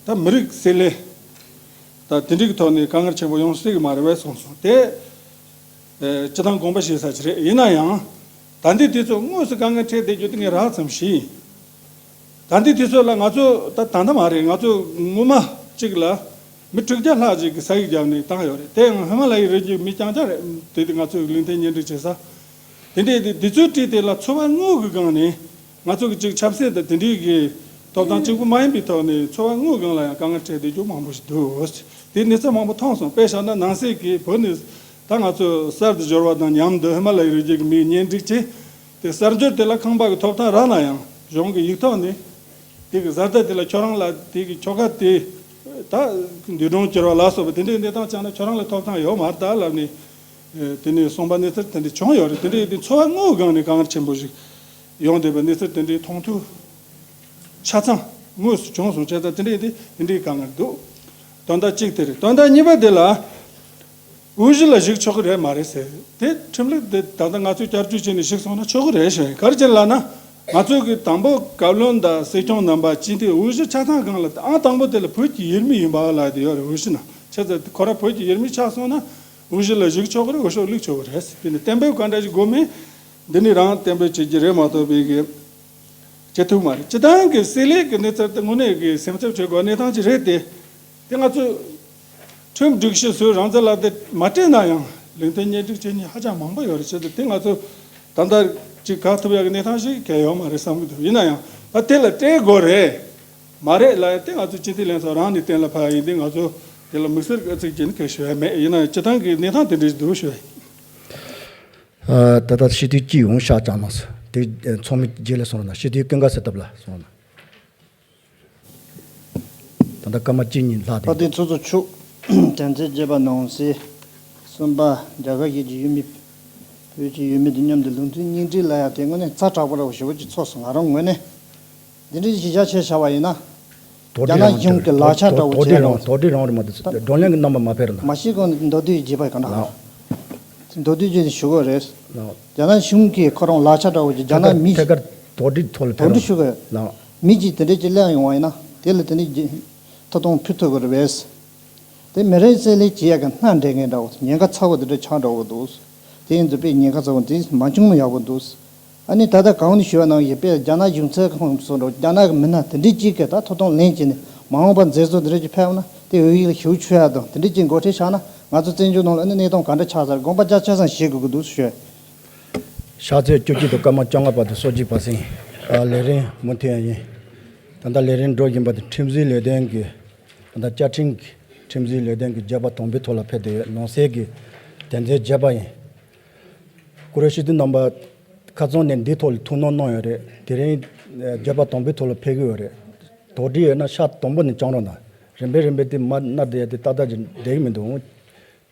ད་མི་རིགས་སྲེད་ལེན་ད་དེ་འདྲའི་གི་ཐོག་ནས་དཀའ་ངལ་ཆེན་པོ་ཡོང་སྲིད་གི་མ་རེད་པས་གསུངས་སོང་། དེ་ཨེ་སྤྱི་བཏང་དགོངས་པ་བཞེས་ས་ཅིག་རེད། ཡིན་ན་ཡང་ད་འདི་དུས་ཚོད་དངོས་སུ་དཀའ་ངལ་འཕྲད་བསྡད་རྒྱུ་དེ་ངས་རགས་ཙམ་ཞུས་ཡིན། ད་ལྟའི་དུས་ཚོད་ལ་ང་ཚོ་ད་ད་ལྟ་མ་རེད། ང་ཚོ་སྔོན་མ་གཅིག་ལ་མི་དྲུག་བརྒྱ་ལྷག་ཅིག་གིས་ས་ཡིག་བརྒྱབ་ནས་བཏང་ཡོད་རེད། དེ་ཡང་ཧི་མ་ལ་ཡའི་རི་རྒྱུད་མི་རྐྱང་རྐྱང་རེད། དེ་དེ་ང་ཚོའི་ལུང་བསྟན་གཉེན་སྒྲིག་བྱེད་ས་དེ་འདྲའི་དེ་དུས་ཚོད་བྲིས་དེ་ལ་འཚོ་བ་དངོས་ཀྱི་སྒང་ནས་ང་ཚོ་གི་ཅིག་ཆབ་སྲིད་དང་དེ་འདྲའི་གི་ཐོབ་ཐང་གཅིག་པུ་མ་ཡིན་པའི་ཐོག་ནས་འཚོ་བ་དངོས་སྒང་ལ་ཡང་དཀའ་ངལ་འཕྲད་བསྡད་རྒྱུ་མང་པོ་ཞིག་འདུག་དེ་གནས་ཚུལ་མང་པོ་མཐོང་སོང་། དཔེ་བཞག་ན་ནང་སྲིད་ཀྱི་བོད་ནས་ད་ང་ཚོ་གསར་དུ་འབྱོར་བ་དང་མཉམ་དུ་ཧི་མ་ལ་ཡའི་རི་རྒྱུད་ཀྱི་མིའི་གཉེན་སྒྲིག་བྱས། དེ་གསར་འབྱོར་དེ་ལ་ཁང་པ་གི་ཐོབ་ཐང་རག་ན་ཡང་གཞུང་གི་ཡིག་ཐོག་ནས་དེ་གི་བཟའ་ཟླ་དེ་ལ་ཁྱོད་རང་ལ་དེ་གི་ཁྱོ་ག་དེ་ད་འདུལ་སྒྲུང་བསྐྱུར་བ་ལ་སོགས་པ་དེ་འདྲའི་གནས་སྟངས་བྱུང་ན་ཁྱོད་རང་ལ་ཐོབ་ཐང་ཡོད་མ་རེད་ད་ལབ་ནས་དེ་ནས་གསུངས་པ་གནས་ཚུལ་དེ་འདྲ་བྱུང་ཡོད་རེད། དེ་འདྲའི་དེ་འཚོ་བ་དངོས་སྒང་ནས་དཀའ་ངལ་ཆེན་པོ་ཞིག་ཡོང་བསྡད་པའི་གནས་ཚུལ་དེ་འདྲའི་མཐོང་ཐོས་ཆ་ཚང་དངོས་སུ་བྱུང་སོང་བྱས་ཙང་དེ་འདྲའི་དེ་དེ་འདྲའི་དཀའ་ངལ་འདུག་དོན་དག་གཅིག་དེ་རེད། དོན་དག་གཉིས་པ་དེ་ལ། དབུས་གཞི་ལ་གཞིགས་ཆོག་གི་རེད་མ་རེད་ཟེར། དེ་ཁྲིམས་ལུགས་དེ་ད་ལྟ་ང་ཚོས་བསྐྱར་བཅོས་བྱས་ནས་གཞིགས་སོང་ན་ཆོག་གི་རེད་ཞུ་ཡིན། ག་རེ་བྱས་ལབ་ན། ང་ཚོས་ཀྱི་དང་པོ་བཀའ་བློན་དང་སྲིད་སྐྱོང་རྣམ་པ་སྤྱི་འཐུས་དབུས་གཞི་ཆ་ཚང་སྒང་ལ་ཨང་དང་པོ་དེ་ལ་བོད་ཀྱི་ཡུལ་མི་ཡིན་པ་ལབ་དེ་ཡོད་རེད། དབུས་གཞི་ན་ཆ་ཚང་ཁོ་རང་བོད་ཀྱི་ཡུལ་མི་ཆགས་སོང་ན་དབུས་གཞི་ལ་གཞིགས་ཆོག་གི་རེད། འོས་ཤོག་བླུགས་ཆོག་གི་རེད། དེ་ནི་གཏན་འབེབས་ག་འདྲ་ཞིག་དགོས་མིན་འདི་ནི་རང་གཏན་འབེབས་བྱེད་ཀྱི་རེད་མ་གཏོགས་པའི་གི་བྱེད་ཐུབ་མ་རེད། སྤྱི་བཏང་གི་སྲིད་ལས་ཀྱི་གནས་ཚུལ་དེ་དངོས་གནས་ཀྱི་སེམས་འཚབ་བྱེད་དགོས་གནས་སྟངས་ཅིག་རེད་དེ། དེ་ང་ཚོས་ཁྲིམས་སྒྲིག་གཞི་སུའི་རང་བཙན་ལག་དེབ་མ་སྤྲད་ན་ཡང་ལུང་འདྲེན་གཉེན་སྒྲིག་བྱེད་མཁན་ཧ་ཅང་མང་པོ་ཡོད་རེད། བྱས་ཙང་དེ་ང་ཚོ་ད་ལྟ་ཅིག་ག་ཐུབ་ཡག་གི་གནས་སྟངས་ཤིག་གལ་ཡོད་མ་རེད་བསམ་གྱི་འདུག་ཡིན་ན་ཡང་ད་དེ་ལ་སྤྲད་དགོས་རེད། མ་རེད་ལབ་ཡ་དེ་ང་ཚོ་སྤྱི་འཐུས་ལྷན་ཚོགས་རང་ནས་གཏན་ལ་ཕབ་ཡ་ཡིན་དུས་ང་ཚོ་དེ་ལ་དམིགས་བསལ་གྱི་ཚིག་གཅིག་ནི་གལ་ཞུ་ཡ་མེད། ཡིན་ན་ཡང་སྤྱི་བཏང་གི་གནས་སྟངས་དེ་འདྲ་ཞིག་འདུག་ཞུ་ཡ་ཡིན། ཨ། ད་ལྟ་སྤྱི་འཐུས་གཅིག་ཡོང་ཤག་ཅང་ནང་སུ་དེ་ཚང་མས་རྗེས་ལ་གསུང་རོགས་གནང་། སྤྱི་འཐུས་ཀུན་དགའ་བསོད་ཐབས་ལགས་གསུང་རོགས་གནང་། ད་ལྟ་སྐར་མ་གཅིག་གཉིས་ལྷག་དེ། བཀའ་དྲིན་ཚོགས་གཙོ་མཆོག་དྲན་རྩེ་བརྗེད་པ་ནང་སྲིད། གསུམ་པ་རྒྱ་གར་གཞིས་ཀྱི་ཡུལ་མི། བོད་ཀྱི་ཡུལ་མི་དང་མཉམ་དུ་ལུང་འདྲེན་གཉེན་སྒྲིག་ལ་ཡང་དེ་དངོས་གནས་ཚ་དྲག་པོ་ར་བ་ཞེ་པོ་ཅིག་ཚོགས་སོང་། ང་རང་ངོས་ནས་འདི་འདྲའི་གཞི་བཞག་བྱས་བཞག་པ་ཡིན་ན། དོགས་འདྲི་རང་རྒྱ་ནག་གཞུང་གི་ལག་ཆ་འདྲ་བོ་དོགས་འདྲི་རང་དོགས་འདྲི་རང་རེད་མ་གཏོགས་བགྲོ་གླེང་གི་རྣམ་པ་མ་ཕེབས་ར་ན། མ་གཞི་གོང་ནས་མདོར་བསྡུས་བྱས་པ་ག་འདྲ། མདོར་བསྡུས་བྱས་ནས་ཞུ་དགོས་རེད། རྒྱ་ནག་གཞུང་གིས་ཁོ་རང་ལག་ཆ་འདྲ་བོ་ཅིག་རྒྱ་ནག་མི་ཐད་ཀར་དོགས་འདྲི་ཐོག་ལ་ཕེབས་རོགས། དོགས་འདྲི་ཞུ་དགོས། མི་གཅིག་དེ་འདྲས་ཅིག་གླེང་ཡོང་བ་ཡིན་ན་དེ་ལ་དེ་ནས་ཐོབ་ཐང་ཕུལ་ཐུབ་དགོས་རེད་པས། དེ་མི་རིགས་རྩིས་ལེན་བྱེད་ཡག་གི་སྣ་འདྲེན་མཁན་འདྲ་བོ་ཉེན་ཁ་ཚ་བོ་དེ་འདྲ་ཆགས་འགྲོ་གི་འདུག་དེ་ཡིན་དུས་དཔེ་ཉེན་ཁ་ཚ་བོ་དེ་མ་བྱུང་ན་ཡག་པོ་འདུག་ཨ་ནི་ད་ལྟ་གང་ནས་ཞུ་བ་ནང་བཞིན་དཔེ་རྒྱ་ནག་གཞུང་ཚབ་ཁང་སོགས་འགྲོ་རྒྱ་ནག་གི་མི་སྣ་དེ་འདྲས་གཅིག་གིས་ད་ཐོབ་ཐང་ལེན་བྱས་ནས་མ་འོངས་པ་མཛད་གཙོ་དེ་འདྲས་ཀྱི་ཕེབས་ན་དེ་འོས་ཡིག་ལ་ཞུགས་ཆོག་ཡ་དང་དེ་འདྲས་ཀྱི་འགོ་ཁྲིད་ཆགས་ན་ང་ཚོ་བཙན་བྱོལ་ནང་ལ་ཨ་ནི་གནས་སྟངས་ག་འདྲ་ཆགས་ཚར་དགོངས་པ་རྒྱ་ཆེ་ཙམ་བཞེས་དགོས་ཀྱི་འདུག་ཞུ། ཕྱག་ཚོད་བཅུ་གཅིག་དང་སྐར་མ་བཅོ་ལྔ་བར་དུ་སོ་གཅིག་པ་ཟིན། ལས་རིམ་མུ་མཐུད་ཡང་ཡིན། ད་ལྟ་ལས་རིམ་འགྲོ་བཞིན་པ་དེ་ཁྲིམས་བཟོའི་ལས་དོན་གྱི་ད་ལྟ་བཅའ་ཁྲིམས་ཀྱི་ཁྲིམས་བཟོའི་ལས་དོན་གྱི་བརྗོད་པ་དང་པོའི་ཐོག་ལ་ཕེབས་བསྡད་ཡོད། ནང་གསེས་ཀྱི་དོན་ཚན་བརྒྱད་པ་ཡིན། བཀུར་འོས་སྤྱི་འཐུས་རྣམ་པ་ཁ་ཚང་ནས་འདིའི་ཐོག་ལ་ཐུགས་སྣང་གནང་ཡོད་རེད། དེ་རིང་བརྗོད་པ་དང་པོའི་ཐོག་ལ་ཕེབས་ཀྱི་ཡོད་རེད། དོགས་འདྲི་ཡོད་ན་ཤག་དང་པོ་ནས་བཅང་རོགས་གནང་། རིམ་པས་རིམ་པས་དེ་མར་མནར་བསྡད་ཡ་དེ་ཏག་ཏག་ཅིག་བསྡད་ཀྱི་མི་འདུག་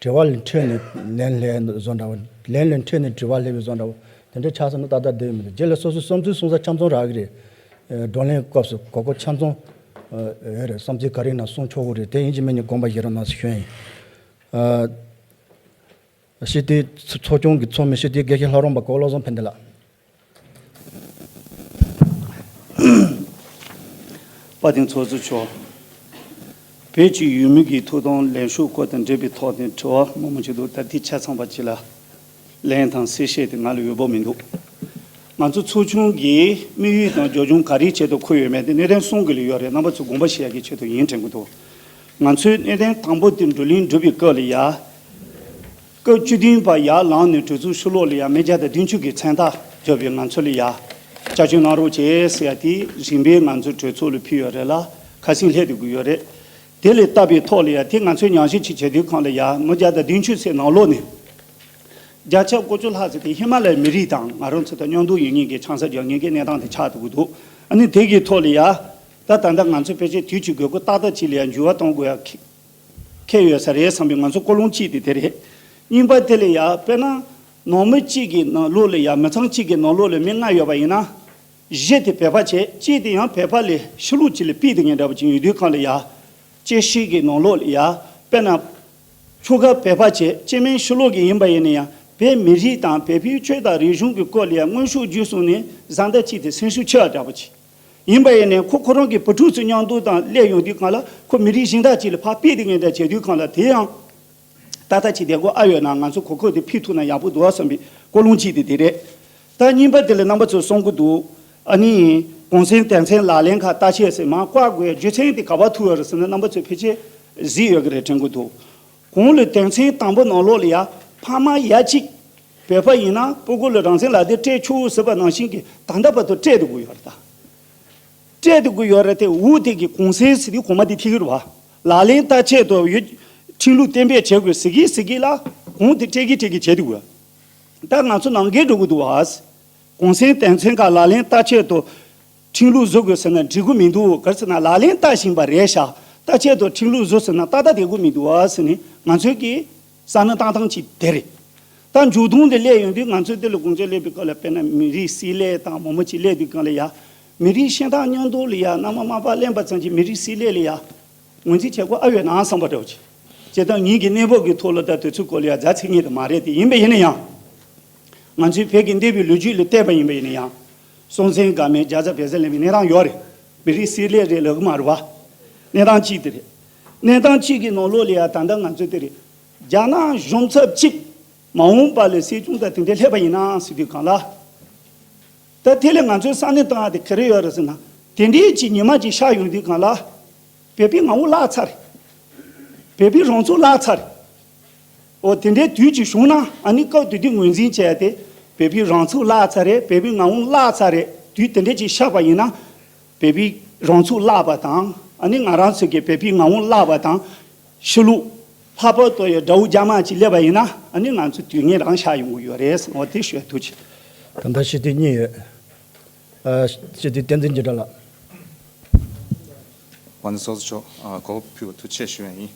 དྲི་བ་ལན་འཕྲོས་ནས་ལན་སླེབས་བཟོ་འདྲ་བོ། ལན་ལན་འཕྲོས་ནས་དྲི་བ་སླེབས་བཟོ་འདྲ་བོ། དེ་འདྲ་ཆགས་སོང་ན་ཏག་ཏག་བསྡད་ཀྱི་མི་འདུག་རྗེས་ལ་སོ་སོའི་བསམ་ཚུལ་གསུང་ས་ཆ་ཚང་རག་གི་རེད། བགྲོ་གླེང་སྐབས་སུ་གོ་སྐབས་ཆ་ཚང་ཡོད་རེད། བསམ་ཚུལ་ག་རེ་ཡིན་ན་གསུང་ཆོག་གི་རེད། དེ་ཡིན་གཅིག་མིན་གཉིས་དགོངས་པ་བཞེས་རོགས་གནང་ཟེར་ཞུ་ཡ་ཡིན། སྤྱི་འཐུས་ཚོགས་ཆུང་གི་ཚོགས་མི་སྤྱི་འཐུས་དགེ་བཤེས་ལྷ་རམས་པ་གོ་བློ་བཟང་ཕན་བདེ་ལགས། དཔལ་ལྡན་ཚོགས་གཙོ་མཆོག་བོད་ཀྱི་ཡུལ་མི་གི་ཐོབ་ཐང་ལེན་ཕྱོགས་སྐོར་དང་འབྲེལ་བའི་ཐོག་ནས་དྲི་བ་མང་པོ་ཅིག་འདུག་ད་ལྟའི་ཆ་ཚང་བ་ཅིག་ལ་ལན་དང་གསལ་བཤད་དེ་ང་ལ་ཡོད་པོ་མི་འདུག་ང་ཚོ་ཚོགས་ཆུང་གི་དམིགས་ཡུལ་དང་རྒྱབ་ལྗོངས་ག་རེའི་ཆེད་དུ་འཁུར་ཡོད་མེད་དེ་གནད་དོན་གསུམ་གྱི་ལ་ཡོད་རེད། རྣམ་པ་ཚོ་དགོངས་པ་བཞེས་ཡག་གི་ཆེད་དུ་ཡིན་དྲན་གྱི་འདུག་ང་ཚོའི་གནད་དོན་དང་པོ་དེ་བགྲོ་གླེང་གྲུབ་པའི་སྐབས་ལ་ཡ། སྐབས་བཅུ་བདུན་པ་ཡར་ལངས་ནས་གྲོས་ཚོགས་ཕྱི་ལོགས་ལ་ཡ་མི་བརྒྱ་དང་བདུན་ཅུ་གི་མཚན་རྟགས་བརྒྱབ་པའི་ང་ཚོ་ལ་ཡ། བསྐྱར་བཅོས་གནང་རོགས་བྱེད་ཟེར་ཡ་དེ་རིམ་པས་ང་ཚོ་གྲོས་ཚོགས་ལ་ཕུལ་ཡོད་རེད་ལ་ཁ་སང་སླེབས་བསྡད་ཀྱི་ཡོད་རེད། དེ་ལས་བལྟས་པའི་ཐོག་ལ་ཡ་དེ་ང་ཚོས་ཉམས་ཞིབ་ཅིག་བྱེད་དུས་གང་ལ་ཡ་མི་བརྒྱ་དང་བདུན་ཅུ་ཙམ་ནང་ལོགས་ནས། བརྒྱ་ཆ་དགུ་བཅུ་ལྷག་ཙམ་དེ་ཧི་མ་ལ་ཡའི་མི་རིགས་དང་ང་རང་ཚོ་དང་མཉམ་འདུག་ཡོད་མཁན་གྱི་ཆང་ས་རྒྱག་མཁན་གྱི་གནས་སྟངས་དེ་ཆགས་འདུག་གི་འདུག་ཨ་ནི་དེ་གི་ཐོག་ལ་ཡ། ད་ད་ལྟ་ང་ཚོས་ཕལ་ཆེར་དུས་ཀྱི་དགོས་མཁོ་ཏག་ཏག་ཅིག་ལ་ཡ་འགྱུར་བ་གཏོང་དགོས་ཡ་ཁེ་ཁེལ་ཡོད་ས་རེད་བསམ་པའི་ང་ཚོ་ཀུན་སློང་གཅིག་དེ་དེ་རེད། གཉིས་པ་དེ་ལ་ཡ་དཔེར་ན། ནང་མི་གཅིག་གི་ནང་ལོགས་ལ་ཡ་མི་ཚང་གཅིག་གི་ནང་ལོགས་ལ་མི་ལྔ་ཡོད་པ་ཡིན་ན། བཞི་དེ་བོད་པ་བྱས་གཅིག་དེ་ཡང་བོད་པ་ལས་ཕྱི་ལོགས་གཅིག་ལ་ཕུད་དེ་ངེས་འདྲ་པོ་ཅིག་ཡོད་དུས་གང་ལ་ཡ། དཔྱད་ཞིབ་ཀྱི་ནང་ལོགས་ལ་ཡ། དཔེར་ན། ཁྱོ་ག་བོད་པ་བྱས་སྤྱི་མིང་ཕྱི་ལོགས་ཀྱི་ཡིན་པ་ཡིན་ན་ཡང་བོད་མི་རིགས་དང་བོད་པའི་ཆོས་དང་རིག་གཞུང་གི་སྐོར་ལ་ཡང་མངོན་ཤུགས་བརྒྱུད་སོང་ནས་བཟའ་ཟླ་གཅིག་དེ་སེམས་ཤུགས་ཆེ་བ་འདྲ་པོ་ཅིག་ཡིན་པ་ཡིན་ནའི་ཁོ་ཁོ་རང་གི་བུ་ཕྲུག་ཚོ་མཉམ་དུ་དང་སླེབས་ཡོང་དུས་གང་ལ་ཁོ་མི་རིགས་གཞན་དག་ཅིག་ལ་ཕར་ཕུད་དེ་ངེས་འདྲ་བྱེད་དུས་གང་ལ་དེ་ཡང་། ཏག་ཏག་ཅིག་བསྡད་དགོས་ཨ་ཡོད་ན་ང་ཚོ་གོ་སྐབས་དེ་ཕུལ་ཐུབ་ན་ཡག་པོ་འདུག་ཨ་བསམ་པའི་ཀུན་སློང་གཅིག་དེ་དེ་རེད། ད་གཉིས་པ་དེ་ལ་རྣམ་པ་ཚོས་གསུང་གི་འདུག་ཨ་ནི་གུང་སེང་དོན་ཚན་ལག་ལེན་ཁག་བསྟར་ཆེད་ཟེར་མར་བཀག་དགོས་རྒྱུ་མཚན་དེ་ག་པར་ཐུག་ཡོད་རེད་ཟེར་ན་རྣམ་པ་ཚོས་ཕལ་ཆེར་གཟིགས་ཡོད་ཀྱི་རེད་དྲན་གྱི་འདུག་གོང་ལ་དོན་ཚན་དང་པོ་ནང་ལོགས་ལ་ཡ་ཕ་མ་ཡ་གཅིག་བོད་པ་ཡིན་ན་སྤུ་གུ་ལ་རང་བཙན་ལག་དེབ་སྤྲད་ཆོག་ཟེར་བ་ནང་བཞིན་གྱི་ད་ལྟ་བར་དུ་སྤྲད་དགོས་ཡོད་རེད་ད། སྤྲད་དགོས་ཡོད་རེད་དེ་འུ་དེ་གི་གུང་སེང་ཟེར་དུས་གོང་མ་དེ་ཐིག་གི་རེད་བ། ལག་ལེན་བསྟར་ཆེད་དུ་ཡོད་ཁྲིམས་ལུགས་གཏན་འབེབས་བྱེད་དགོས་ཟེར་གི་ཟེར་གི་ལ་གོང་དེ་སྤྲད་གི་སྤྲད་གི་བྱེད་དགོས། ད་ང་ཚོ་ནང་འགལ་འགྲོ་གི་འདུག་བ། གུང་སེང་དོན་ཚན་ཁག་ལག་ལེན་བསྟར་ཆེད་དུ་ཁྲིམས་ལུགས་བཟོ་དགོས་ཟེར་ན་འགྲིག་གི་མི་འདུག་ག་རེ་ཟེར་ན་ལག་ལེན་བསྟར་བཞིན་པ་རེད་ཤག་བསྟར་ཆེད་དུ་ཁྲིམས་ལུགས་བཟོ་ཟེར་ན་ཏག་ཏག་བསྡད་དགོས་མི་འདུག་བ་ཟེར་ནས་ང་ཚོའི་གི་བསམ་བློ་བཏང་སྟངས་གཅིག་དེ་རེད། ད་མཇུག་སྡོམ་དེ་སླེབས་ཡོང་དུས་ང་ཚོའི་འདི་ལ་དགོངས་འཆར་སླེབས་པའི་སྐབས་ལ་དཔེར་ན་མི་རིགས་སྲིད་གླེང་དང་མང་པོ་ཅིག་སླེབས་དུས་སྒང་ལ་ཡ། མི་རིགས་གཞན་དག་མཉམ་དུ་ལ་ཡ་མནའ་མ་མ་པ་གླེང་པ་ཙམ་གྱིས་མི་རིགས་སྲིད་གླེང་ལ་ཡ། ངོས་འཛིན་བྱེད་དགོས་ཨ་ཡོད་ན་བསམ་པ་འདྲ་བོ་ཅིག་བྱས་ཙང་ངེད་ཀྱི་གནས་བབ་ཀྱི་ཐོག་ལ་ད་དུས་ཚོད་སྐོར་ལ་ཡ་རྫ་ཚིག་ངེས་དུ་མ་རེད་དེ། ཡིན་པ་ཡིན་ན་ཡང་། ང་ཚོའི་བོད་ཀྱི་འདས་པའི་ལོ་རྒྱུས་ལ་བལྟས་པ་ཡིན་པ་ཡིན་ན་ཡང་། སྲོང་བཙན་སྒམ་པོའི་རྒྱ་བཟའ་བལ་བཟའ་ལེན་པའི་གནས་སྟངས་ཡོད་རེད། མི་རིགས་བསྲེས་ལྷད་རེད་ལབ་གི་མ་རེད་བ། གནས་སྟངས་གཅིག་དེ་རེད། གནས་སྟངས་གཅིག་གི་ནང་ལོགས་ལ་ཡ་ད་ལྟ་ང་ཚོ་དེ་རེད། རྒྱ་ནག་གཞུང་ཚབ་གཅིག་མ་འོངས་པ་ལ་སྲིད་སྐྱོང་དང་དེ་འདྲ་སླེབས་པ་ཡིན་ན་ཟེར་དུས་སྒང་ལ། ད་དེ་ལས་ང་ཚོས་བསམ་བློ་བཏང་ཡ་དེ་ག་རེ་ཡོད་རེད་ཟེར་ན། དེ་འདྲའི་ཅིག་ཉི་མ་ཅིག་ཤར་ཡོང་དུས་སྒང་ལ། བོད་པའི་ངོ་བོ་བརླག་ཚར་རེད། བོད་པའི་རང་ཚུགས་བརླག་ཚར་རེད། འོ་དེ་འདྲའི་དུས་ཅིག་བྱུང་ན་ཨ་ནི་སྐབས་དེ་དུས་ངོས་འཛིན་བྱས་ཏེ། བོད་པའི་རང་ཚུགས་བརླག་ཚར་རེད། བོད་པའི་ངོ་བོ་བརླག་ཚར་རེད། དུས་དེ་འདྲ་ཅིག་ཤར་བ་ཡིན་ན། བོད་པའི་རང་ཚུགས་བརླག་པ་དང་ཨ་ནི་ང་རང་ཚོ་གི་བོད་པའི་ངོ་བོ་བརླག་པ་དང་། ཕྱི་ལུགས་ལྷག་པར་དུ་ཡང་དགྲ་བོ་རྒྱ་དམར་ཅིག་སླེབས་པ་ཡིན་ན་ཨ་ནི་ང་ཚོ་དུས་ངན་རང་ཤར་ཡོང་གི་ཡོད་རེད། འོ་དེ་ཞུ་ཐུགས་རྗེ་ཆེ། ད་ལྟ་ཤེས་ལྡན་གཉིས་ཡོད། ཨ། ཤེས་ལྡན་བསྟན་འཛིན་འཇིགས་བྲལ་ལགས། དབང་འདུས་ཚོགས་གཙོ་མཆོག་ཨ། གོ་སྐབས་ཕུལ་བར་ཐུགས་རྗེ་ཆེ་ཞུ་ཡ་ཡིན།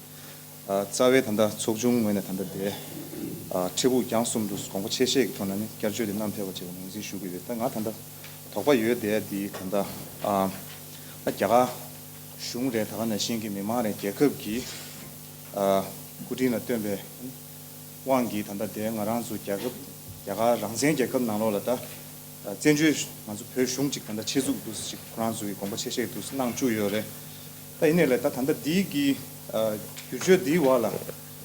ཨ། རྩ་བའི་ད་ལྟ་ཚོགས་ཆུང་ངོས་ནས་ད་ལྟ་དེ། ཨ། འཕྲལ་ཕུགས་རྒྱང་གསུམ་དུ་དགོངས་པ་ཆེ་བཞེས་ཀྱི་ཐོག་ནས་ནི་བསྐྱར་བཅོས་དེ་བསྣམས་ཕེབས་པ་བཅས་ལ་ངོས་འཛིན་ཞུ་གི་ཡོད། ད་ང་ད་ལྟ་དོགས་པ་ཡོད་བསྡད་དེ་ད་ལྟ། ཨ། ད་རྒྱ་གར་གཞུང་རེད། ད་ག་ནང་བཞིན་གྱི་མི་མང་རེད། རྒྱལ་ཁབ་ཀྱི། ཨ། སྐུ་དྲིན་ལ་བསྟོན་པའི་དབང་གིས་ད་ལྟ་དེ་ང་རང་ཚོ་རྒྱལ་ཁབ་རྒྱ་གར་རང་བཙན་རྒྱལ་ཁབ་ནང་ལོགས་ལ་ད་བཙན་བྱོལ་ང་ཚོ་བོད་གཞུང་གཅིག་ད་ལྟ་ཆེད་འཛུགས་འདུག་ཅིག་ཁོ་རང་ཚོ་གི་དགོངས་པ་ཆེ་བཞེས་འདུག་གནང་བཅུག་ཡོད་རེད། ད་ཡིན་ནའི་ལས་ད་ད་ལྟ་འདི་གི་བསྒྱུར་བཅོས་འདིའི་འོག་ལ་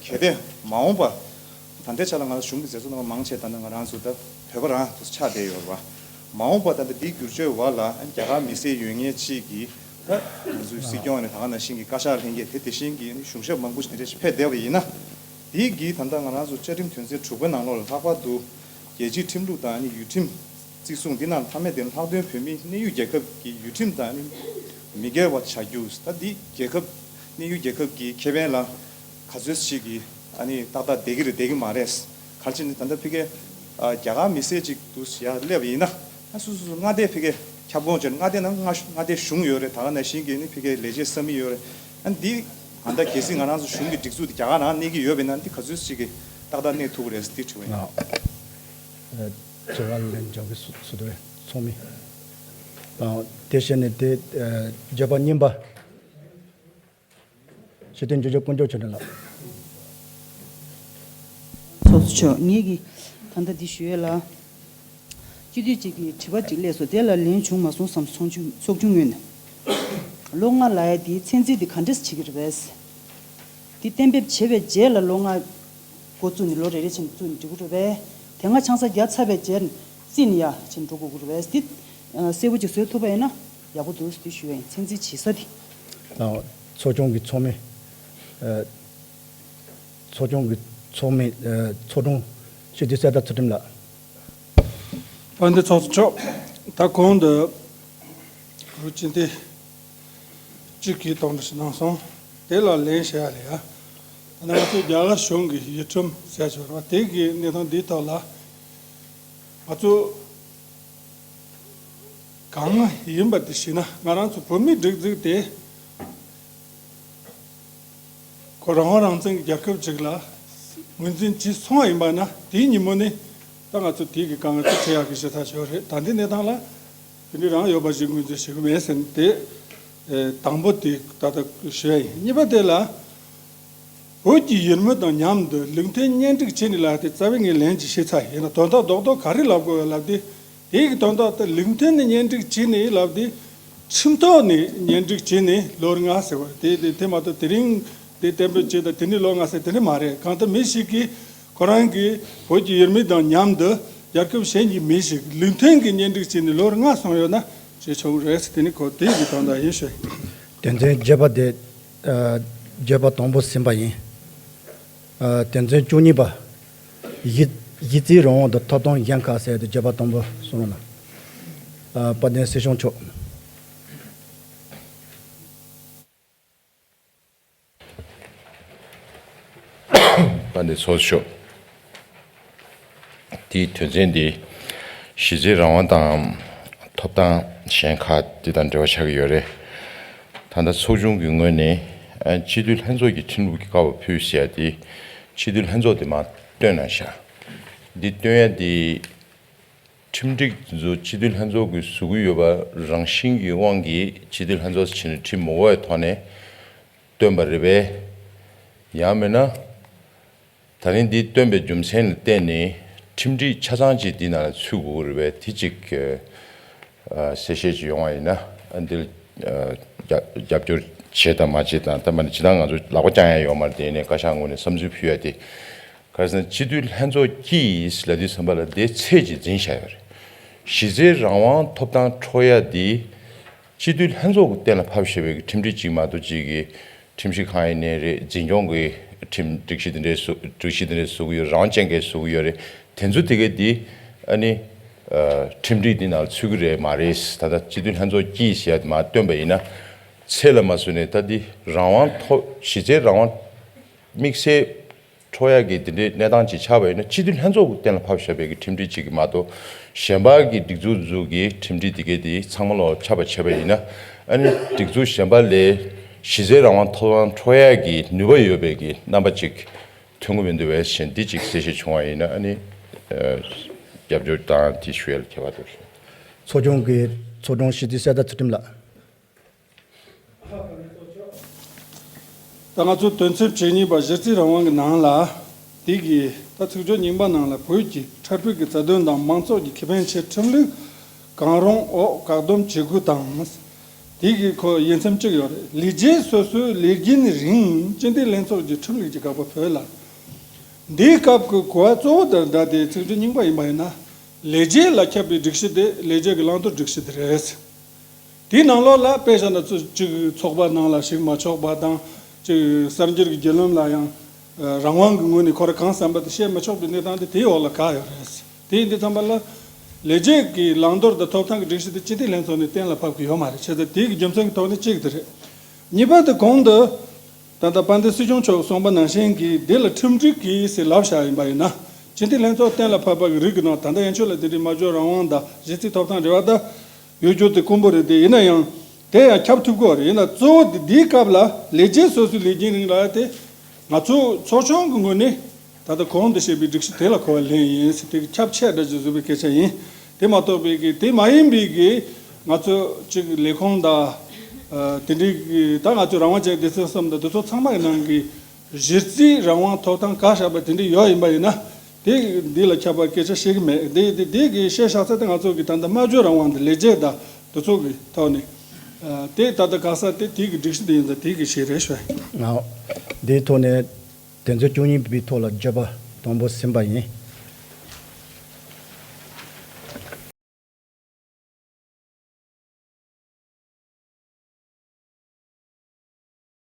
གལ་ཏེ་མ་འོངས་པ་ད་ལྟའི་ཆ་ལ་ང་ཚོ་གཞུང་གི་མཛད་གཙོ་རྣམ་པ་མང་ཆེ་ད་ལྟ་ང་རང་ཚོ་ད་བོད་པ་རང་དུ་ཆགས་བསྡད་ཡོད་རེད་བ། མ་འོངས་པ་ད་ལྟ་འདིའི་བསྒྱུར་བཅོས་འོག་ལ་རྒྱ་གར་མི་སེར་ཡོད་མཁན་གཅིག་གིས་ད་ང་ཚོའི་སྲིད་སྐྱོང་ནས་ད་ག་ནང་བཞིན་གྱི་བཀའ་ཤག་ལྷན་རྒྱས་དེ་དེ་བཞིན་གྱི་གཞུང་ཞབས་མང་པོ་ཞིག་དེ་འདྲ་ཞིག་ཕེབས་བསྡད་པ་ཡིན་ན། དེའི་གི་ད་ལྟ་ང་རང་ཚོ་བཅའ་ཁྲིམས་དོན་ཚན་དྲུག་པའི་ནང་ལོགས་ལ་ལྷག་པར་དུ་རྒྱལ་སྤྱིའི་ཁྲིམས་ལུགས་དང་ནི་ཡུལ་ཁྲིམས་བརྩི་སྲུང་འདི་ནང་མཐའ་མའི་དེ་ལྷག་དོན་བོད་མིའི་གནས་ཡུལ་རྒྱལ་ཁབ་ཀྱི་ཡུལ་ཁྲིམས་དང་ནི་མི་འགལ་བ་བྱ་རྒྱུ། ད་འདི་རྒྱལ་ཁབ་གནས་ཡུལ་རྒྱལ་ཁབ་ཀྱི་ཁེ་ཕན་ལ་ག་ཚོད་ཅིག་གི་ཨ་ནི་ཏག་ཏག་བསྡད་ཀྱི་རེད་བསྡད་ཀྱི་མ་རེད། ག་རེ་བྱས་ནས་ད་ལྟ་ཕ་གི་ཨ་རྒྱ་གར་མི་སེར་ཅིག་ཏུ་ཡར་སླེབས་པ་ཡིན་ན། ཨ་སོ་སོ་སོ་མངའ་སྡེ་ཕ་གི་ཁྱབ་ཁོངས་བྱས་ནས་མངའ་སྡེ་ནང་མངའ་མངའ་སྡེ་གཞུང་ཡོད་རེད། ད་ག་ནང་བཞིན་གྱི་ནི་ཕ་གི་ལས་བྱེད་ས་མིག་ཡོད་རེད། ཨ་ནི་འདི་ད་ལྟ་གལ་སྲིད་ང་རང་ཚོ་གཞུང་གི་སྒྲིག་འཛུགས་དེ་རྒྱ་གར་ནང་གནས་ཀྱི་ཡོད་པ་ཡིན་ན་འདི་ག་ཚོད་ཅིག་གི་ཏག་ཏག་གནས་ཐུབ་ཀྱི་རེད་ཟེར་འདི་དྲི་བ་ཡིན། ལགས། ཨ། དྲི་བ་ལན་འཇལ་གྱི་སུ་སུ་དེ་ཚོགས་མི་དང་དེ་བྱས་ནས་དེ་ཨ་བརྗོད་པ་གཉིས་པ། ཤེས་ལྡན་ཇོ་ཇོ་དཀོན་མཆོག་ཆོས་སྒྲོན་ལགས། ཚོགས་གཙོ་མཆོག་ངེད་ཀྱིས་ད་ལྟ་འདི་ཞུ་ཡས་ལ། སྤྱི་འཐུས་གཅིག་གིས་དྲི་བ་གཅིག་སླེབས་སོང་། དེ་ལ་ལན་བྱུང་མ་སོང་བསམ། ཚོགས་ཆུང་ཚོགས་ཆུང་ངོས་ནས་ལོ་ལྔ་ལབ་ཡ་དེའི་ཚད་འཛིན་དེ་ག་འདྲས་བྱེད་ཀྱི་རེད་པས། དེ་གཏན་འབེབས་བྱས་པའི་རྗེས་ལ་ལོ་ལྔ་འགོ་བཙུགས་ནས་ལོ་རེ་རེ་བྱས་ནས་བཙུགས་ནས་འགྲོ་གི་རེད་པས། དེ་སྔ་ཆང་ས་བརྒྱབ་ཚར་བའི་རྗེས་ནས་རྩིས་ནས་ཡར་བྱས་ནས་འགྲོ་དགོས་ཀྱི་རེད་པས། དེ་གསལ་པོ་ཅིག་བཟོ་ཐུབ་པ་ཡིན་ན་ཡག་པོ་འདུག་ཟེར་ཞུ་ཡ་ཡིན། ཚད་འཛིན་བྱེད་ས་དེ། ལགས། ཚོགས་ཆུང་གི་ཚོགས་མི། ཨ། ཚོགས་ཆུང་གི་ཚོགས་མི། ཨ། ཚོགས་དྲུང་ཤེས་ལྡན་གསེར་རྟ་ཚུལ་ཁྲིམས་ལགས། དཔལ་ལྡན་ཚོགས་གཙོ་མཆོག་ད་གོང་དུ་རུ་སྤྱི་འཐུས་གཅིག་གིས་དོགས་འདྲི་ཞིག་གནང་སོང་། དེ་ལ་ལན་བཤད་ཡ་ལ་ཡ། ད་ནང་ང་ཚོ་རྒྱ་གར་གཞུང་གི་ཡུལ་ཁྲིམས་ཟེར་ཆོག་རེད་བ། དེ་གི་གནས་སྟངས་འདིའི་ཐོག་ལ་ང་ཚོ་གང་ཡིན་པ་དེ་ཞུས་ན། ང་རང་ཚོ་བོད་མིའི་སྒྲིག་འཛུགས་དེ་ཁོ་རང་དབང་རང་བཙན་གྱི་རྒྱལ་ཁབ་ཅིག་ལ་ངོས་འཛིན་བྱས་སོང་བ་ཡིན་པ་ན། དེའི་ཉིན་མོ་ནས་ད་ང་ཚོ་དེའི་གི་དཀའ་ངལ་དེ་འཕྲད་ཡག་གི་ཞུ་ཐག་ཆོད་རེད། ད་ལྟའི་གནས་སྟངས་ལ་དེ་འདྲ་རང་ཡོད་པ་ཞིག་ངོས་འཛིན་བྱེད་ཀྱི་མེད་ཟེར་ནས། དེ་དང་པོ་དེ་ད་ལྟ་ཞུ་ཡ་ཡིན། གཉིས་པ་དེ་ལ། བོད་ཀྱི་ཡུལ་མི་དང་མཉམ་དུ་ལུགས་མཐུན་གཉེན་སྒྲིག་བྱས་ནས་ལབ་དེ་རྩ་བའི་ངས་ལན་ཅིག་ཤེས་ཚར་ཡིན་ན། དོན་དག་རྡོག་རྡོག་ག་རེ་ལབ་དགོས་ལབ་དེ། དེའི་གི་དོན་དག་དེ་ལུགས་མཐུན་ནས་གཉེན་སྒྲིག་བྱས་ནས་ལབ་དེ། ཁྲིམས་ཐོག་ནས་གཉེན་སྒྲིག་བྱས་ནས་ལོ་ལྔ་ཟེར་བ་དེ་དེ་དེ་མ་གཏོགས་དེ་རིང་དེ་གཏན་འབེབས་བྱས་དང་དེ་ནས་ལོ་ལྔ་ཟེར་དེ་འདྲ་མ་རེད། གང་ལྟར་མི་ཞིག་གིས་ཁོ་རང་གི་བོད་ཀྱི་ཡུལ་མི་དང་མཉམ་དུ་རྒྱལ་ཁབ་གཞན་གྱི་མི་ཞིག་ལུགས་མཐུན་གྱི་གཉེན་སྒྲིག་བྱས་ནས་ལོ་ལྔ་སོང་ཡོད་ན་བྱེད་ཆོག་གི་རེད་ཟེར། དེ་ནི་ཁོ་དེ་གི་དོན་དག་ཡིན་ཞུ། དོན་ཚན་བརྒྱད་པ་དེ། ཨ། བརྗོད་པ་དང་པོ་ཟིན་པ་ཡིན། ཨ། དོན་ཚན་བཅུ་གཉིས་པ། གཞི་གཞི་རྩའི་རང་དབང་དང་ཐོབ་ཐང་གཞན་ཁག་ཟེར་ཏེ་བརྗོད་པ་དང་པོ་གསུངས་ན། ཨ། དཔལ་ལྡན་སྲིད་སྐྱོང་མཆོག་དཔལ་ལྡན་ཚོགས་གཙོ་མཆོག་དེའི་དོན་ཚན་འདི་གཞི་རྩའི་རང་དབང་དང་ཐོབ་ཐང་གཞན་ཁག་འདི་དང་འབྲེལ་བ་ཆགས་ཀྱི་ཡོད་རེད། ད་ལྟ་ཚོགས་ཆུང་གི་ངོས་ནས་ཨ་སྤྱི་འཐུས་ལྷན་ཚོགས་ཀྱི་ཁྲིམས་ལུགས་ཀྱི་བཀའ་འོག་ཕུལ་ཟེར་ཡ་དེ་སྤྱི་འཐུས་ལྷན་ཚོགས་དེ་མར་བཏོན་གནང་ཤག་འདི་བཏོན་ཡ་དེ་ཁྲིམས་སྒྲིག་ཚོ་སྤྱི་འཐུས་ལྷན་ཚོགས་ཀྱིས་བཟོ་གི་ཡོད་པ་རང་བཞིན་གྱི་དབང་གིས་སྤྱི་འཐུས་ལྷན་ཚོགས་ཕྱིན་ནས་ཁྲིམས་མ་འགོད་པའི་ཐོག་ནས། བཏོན་པ་རེད་པས། ཡང་མིན་ན། ད་རིང་འདི་བཏོན་པའི་རྒྱུ་མཚན་ལ་བརྟེན་ནས་ཁྲིམས་སྒྲིག་ཆ་ཚང་ཅིག་འདི་ནང་ལ་ཚུད་དགོས་ཀྱི་རེད་པས། དེ་ཅིག་ཨ་གསལ་བཤད་ཅིག་ཡོང་བ་ཡིན་ན། ཨ་འདིར་ཨ་རྒྱབ་རྒྱབ་སྐྱོར་བྱེད་དང་མ་བྱེད་དང་། ད་མ་ནི་ཇི་ལྟར་ང་ཚོ་ལག་པ་བརྐྱང་ཡ་ཡོད་མ་རེད། དེ་ནས་བཀའ་ཤག་ངོས་ནས་བསམ་ཚུལ་ཕུལ་ཡ་དེ། ག་རེ་ཟེར་ན། སྤྱི་འཐུས་ལྷན་ཚོགས་ཀྱིས་ལབ་དུས་ཙམ་པ་ལ་དེ་ཚད་ཅིག་འཛིན་བཞག་ཡོད་རེད། གཞི་རྩའི་རང་དབང་ཐོབ་ཐང་འཕྲོག་ཡ་འདི་སྤྱི་འཐུས་ལྷན་ཚོགས་ཀྱིས་གཏན་ལ་ཕབ་བཞག་པའི་གི་ཁྲིམས་སྒྲིག་ཅིག་མ་གཏོགས། ཅིག་གི་ཁྲིམས་ཞིབ་ཁང་ཡིན་ནའི་རེད། འཛིན་སྐྱོང་གི་ཁྲིམས་སྒྲིག་གཞི་དེ་འདྲའི་བཟོ། སྒྲིག་གཞི་དེ་འདྲའི་བཟོ་གི་ཡོད། རང་དབང་ཅན་གྱི་བཟོ་གི་ཡོད་རེད། དེ་ཚོ་དེ་གས་འདི་ཨ་ནི་ཨ་ཁྲིམས་སྒྲིག་འདི་ནང་ཚུད་ཀྱི་རེད་མ་རེད། ད་ལྟ་སྤྱི་འཐུས་ལྷན་ཚོགས་ཀྱིས་ཟེར་ཡ་དེ་མར་བཏོན་པ་ཡིན་ན། ཚད་ལ་མ་བཟུང་ནས་ད་འདི་རང་དབང་ཐོབ། གཞི་རྩའི་རང་དབང་དམིགས་བསལ་འཕྲོག་ཡག་གི་དེ་འདྲའི་གནས་སྟངས་ཅིག་ཆགས་པ་ཡིན་ན། སྤྱི་འཐུས་ལྷན་ཚོགས་ཀྱིས་གཏན་ལ་ཕབ་བཞག་པའི་གི་ཁྲིམས་སྒྲིག་ཅིག་གི་མ་གཏོགས། གཞན་པ་གི་སྒྲིག་འཛུགས་འཛུགས་ཀྱི་ཁྲིམས་སྒྲིག་དེ་གས་དེ་ཚང་མ་ལོག་ཁྱབ་པ་བྱས་པ་ཡིན་ན། ཨ་ནི་སྒྲིག་འཛུགས་གཞན་པ་ལས་གཞི་རྩའི་རང་དབང་ཐོབ་ཐང་འཕྲོག་ཡག་གི་ནུས་པ་ཡོད་པའི་གི་རྣམ་པ་ཅིག་ཐོན་གྱི་མི་འདུག་པས། གཞན་འདི་ཅིག་གསལ་བཤད་བྱུང་བ་ཡིན་ན། ཨ་ནི་ཨ་རྒྱབ་སྐྱོར་དང་དེ་ཞུ་ཡ་ལ་ཁྱད་པར་འདུག། ཚོགས་ཆུང་གི་ཚོགས་དྲུང་སྤྱི་འཐུས་གསེར་རྟ་ཚུལ་ཁྲིམས་ལགས། ད་ང་ཚོ་དོན་ཚན་བཅུ་གཉིས་པ་གཞི་རྩའི་རང་དབང་གི་ནང་ལ། དེ་གི་ད་ཚིག་སྦྱོར་རྙིང་པ་ནང་ལ། བོད་ཀྱི་འཕྲལ་ཕུགས་ཀྱི་རྩ་དོན་དང་མང་ཚོགས་ཀྱི་ཁེ་ཕན་ཆེད་ཁྲིམས་ལུགས་གང་རུང་འོག་བཀག་སྡོམ་བྱེད་དགོས་དང་། དེ་གི་ཁོ་དབྱེ་མཚམས་གཅིག་ཡོད་རེད། ལས་བྱེད་སོ་སོའི་ལས་འགན་རིང་སྤྱི་འཐུས་ལྷན་ཚོགས་ཀྱི་ཁྲིམས་ལུགས་ཀྱི་དགག་པ་ཕོད་ལ། འདིའི་སྐབས་ཀྱི་གོ་བ་གཙོ་བོ་དང་འདྲ་དེ་ཚིག་སྦྱོར་རྙིང་པ་ཡིན་པ་ཡིན་ན། ལས་བྱེད་ལ་ཁྱབ་པའི་སྒྲིག་གཞི་དེ་ལས་བྱེད་ཀྱི་བླང་དོར་སྒྲིག་གཞི་དེ་རེད། དེའི་ནང་ལོགས་ལ་དཔེ་བཞག་ན། ཚོ་གཅིག་ཚོགས་པ་ནང་ལ་ཞུགས་མ་ཆོག་པ་དང་། གཅིག་གསར་འགྱུར་གྱི་བརྒྱུད་ལམ་ལ་ཡང་རང་དབང་གི་ངོས་ནས་ཁོ་རང་གང་བསམ་པ་དེ་བཤད་མི་ཆོག་པའི་གནས་སྟངས་དེ་དེའི་འོག་ལ་བཀག་ཡོད་རེད། དེ་ཡིན་དུས་ཙམ་པ་ལ། ལས་བྱེད་ཀྱི་བླང་དོར་དང་ཐོབ་ཐང་གི་སྒྲིག་གཞི་དེ་སྤྱི་འཐུས་ལྷན་ཚོགས་ནས་གཏན་ལ་ཕབ་ཀྱི་ཡོད་མ་རེད། བྱས་ཙང་དེའི་གི་རྒྱུ་མཚན་གྱི་ཐོག་ནས་གཅིག་དེ་རེད། གཉིས་པ་དེ་གོང་དུ། ད་ལྟ་དཔལ་ལྡན་སྲིད་སྐྱོང་མཆོག་གསུངས་པ་ནང་བཞིན་གྱི་འདི་ལ་ཁྲིམས་སྒྲིག་གིས་ཟེར་ལབ་བཞག་ཡིན་པ་ཡིན་ན། སྤྱི་འཐུས་ལྷན་ཚོགས་གཏན་ལ་ཕབ་པ་གི་རིགས་ཀྱི་ནང་། ད་ལྟ་ཡན་ཆོད་ལ་དེ་འདྲའི་སྨྲ་བརྗོད་རང་དབང་དང་གཞི་རྩའི་ཐོབ་ཐང་འབྲེལ་བ་ད་ཡོད་རྒྱུ་དེ་དཀོན་པོ་རེད་དེ། ཡིན་ན་ཡང་དེ་ཡང་ཁྱབ་ཐུབ་ཀྱི་ཡོད་རེད། ཡིན་ན་གཙོ་བོ་དེ་འདིའི་སྐབས་ལ་ལས་བྱེད་སོ་སོའི་ལས་འགན་རིང་ལ་ཡ་དེ། ང་ཚོ་ཚོགས་ཆུང་གི་ངོས་ནས་ད་ལྟ་གོང་དུ་བཤད་པའི་སྒྲིག་གཞི་དེ་ལ་གོ་བ་ལེན་ཡིན་ཟེར། དེ་གི་ཁྱབ་ཆེ་དྲགས་ཅིག་བཟོ་བའི་སྐད་ཆ་ཡིན། དེ་མ་གཏོགས་པའི་གི་དེ་མ་ཡིན་པའི་གི་ང་ཚོ་གཅིག་ལས་ཁུངས་དང་། ཨ་དེ་འདྲའི་གི་ད་ང་ཚོ་རང་དབང་ཅན་སྡེ་ཚན་གསུམ་དང་དེ་ཚོ་ཚང་མ་གི་ནང་གི་གཞི་རྩའི་རང་དབང་ཐོབ་ཐང་བཀག་བཞག་པ་དེ་འདྲ་ཡོད་ཡིན་པ་ཡིན་ན། དེ་འདི་ལ་ཁྱབ་པ་སྐད་ཆ་བཤད་གི་མེད། དེ་དེ་དེ་གི་བཤད་བཞག་ས་དེ་ང་ཚོ་གི་ད་ལྟ་སྨྲ་བརྗོད་རང་དབང་དང་ལས་བྱེད་དང་དེ་ཚོ་གི་ཐོག་ནས། ཨ་དེ་ད་ལྟ་བཀག་ས་དེ་དེ་གི་སྒྲིག་གཞི་དེ་ཡིན་ཙང་དེ་གི་ཞིག་རེད་ཤག། ཨོ། དེའི་ཐོག་ནས་དོན་ཚན་བཅུ་གཉིས་པའི་ཐོག་ལ་བརྗོད་པ་དང་པོ་ཟིན་པ་ཡིན།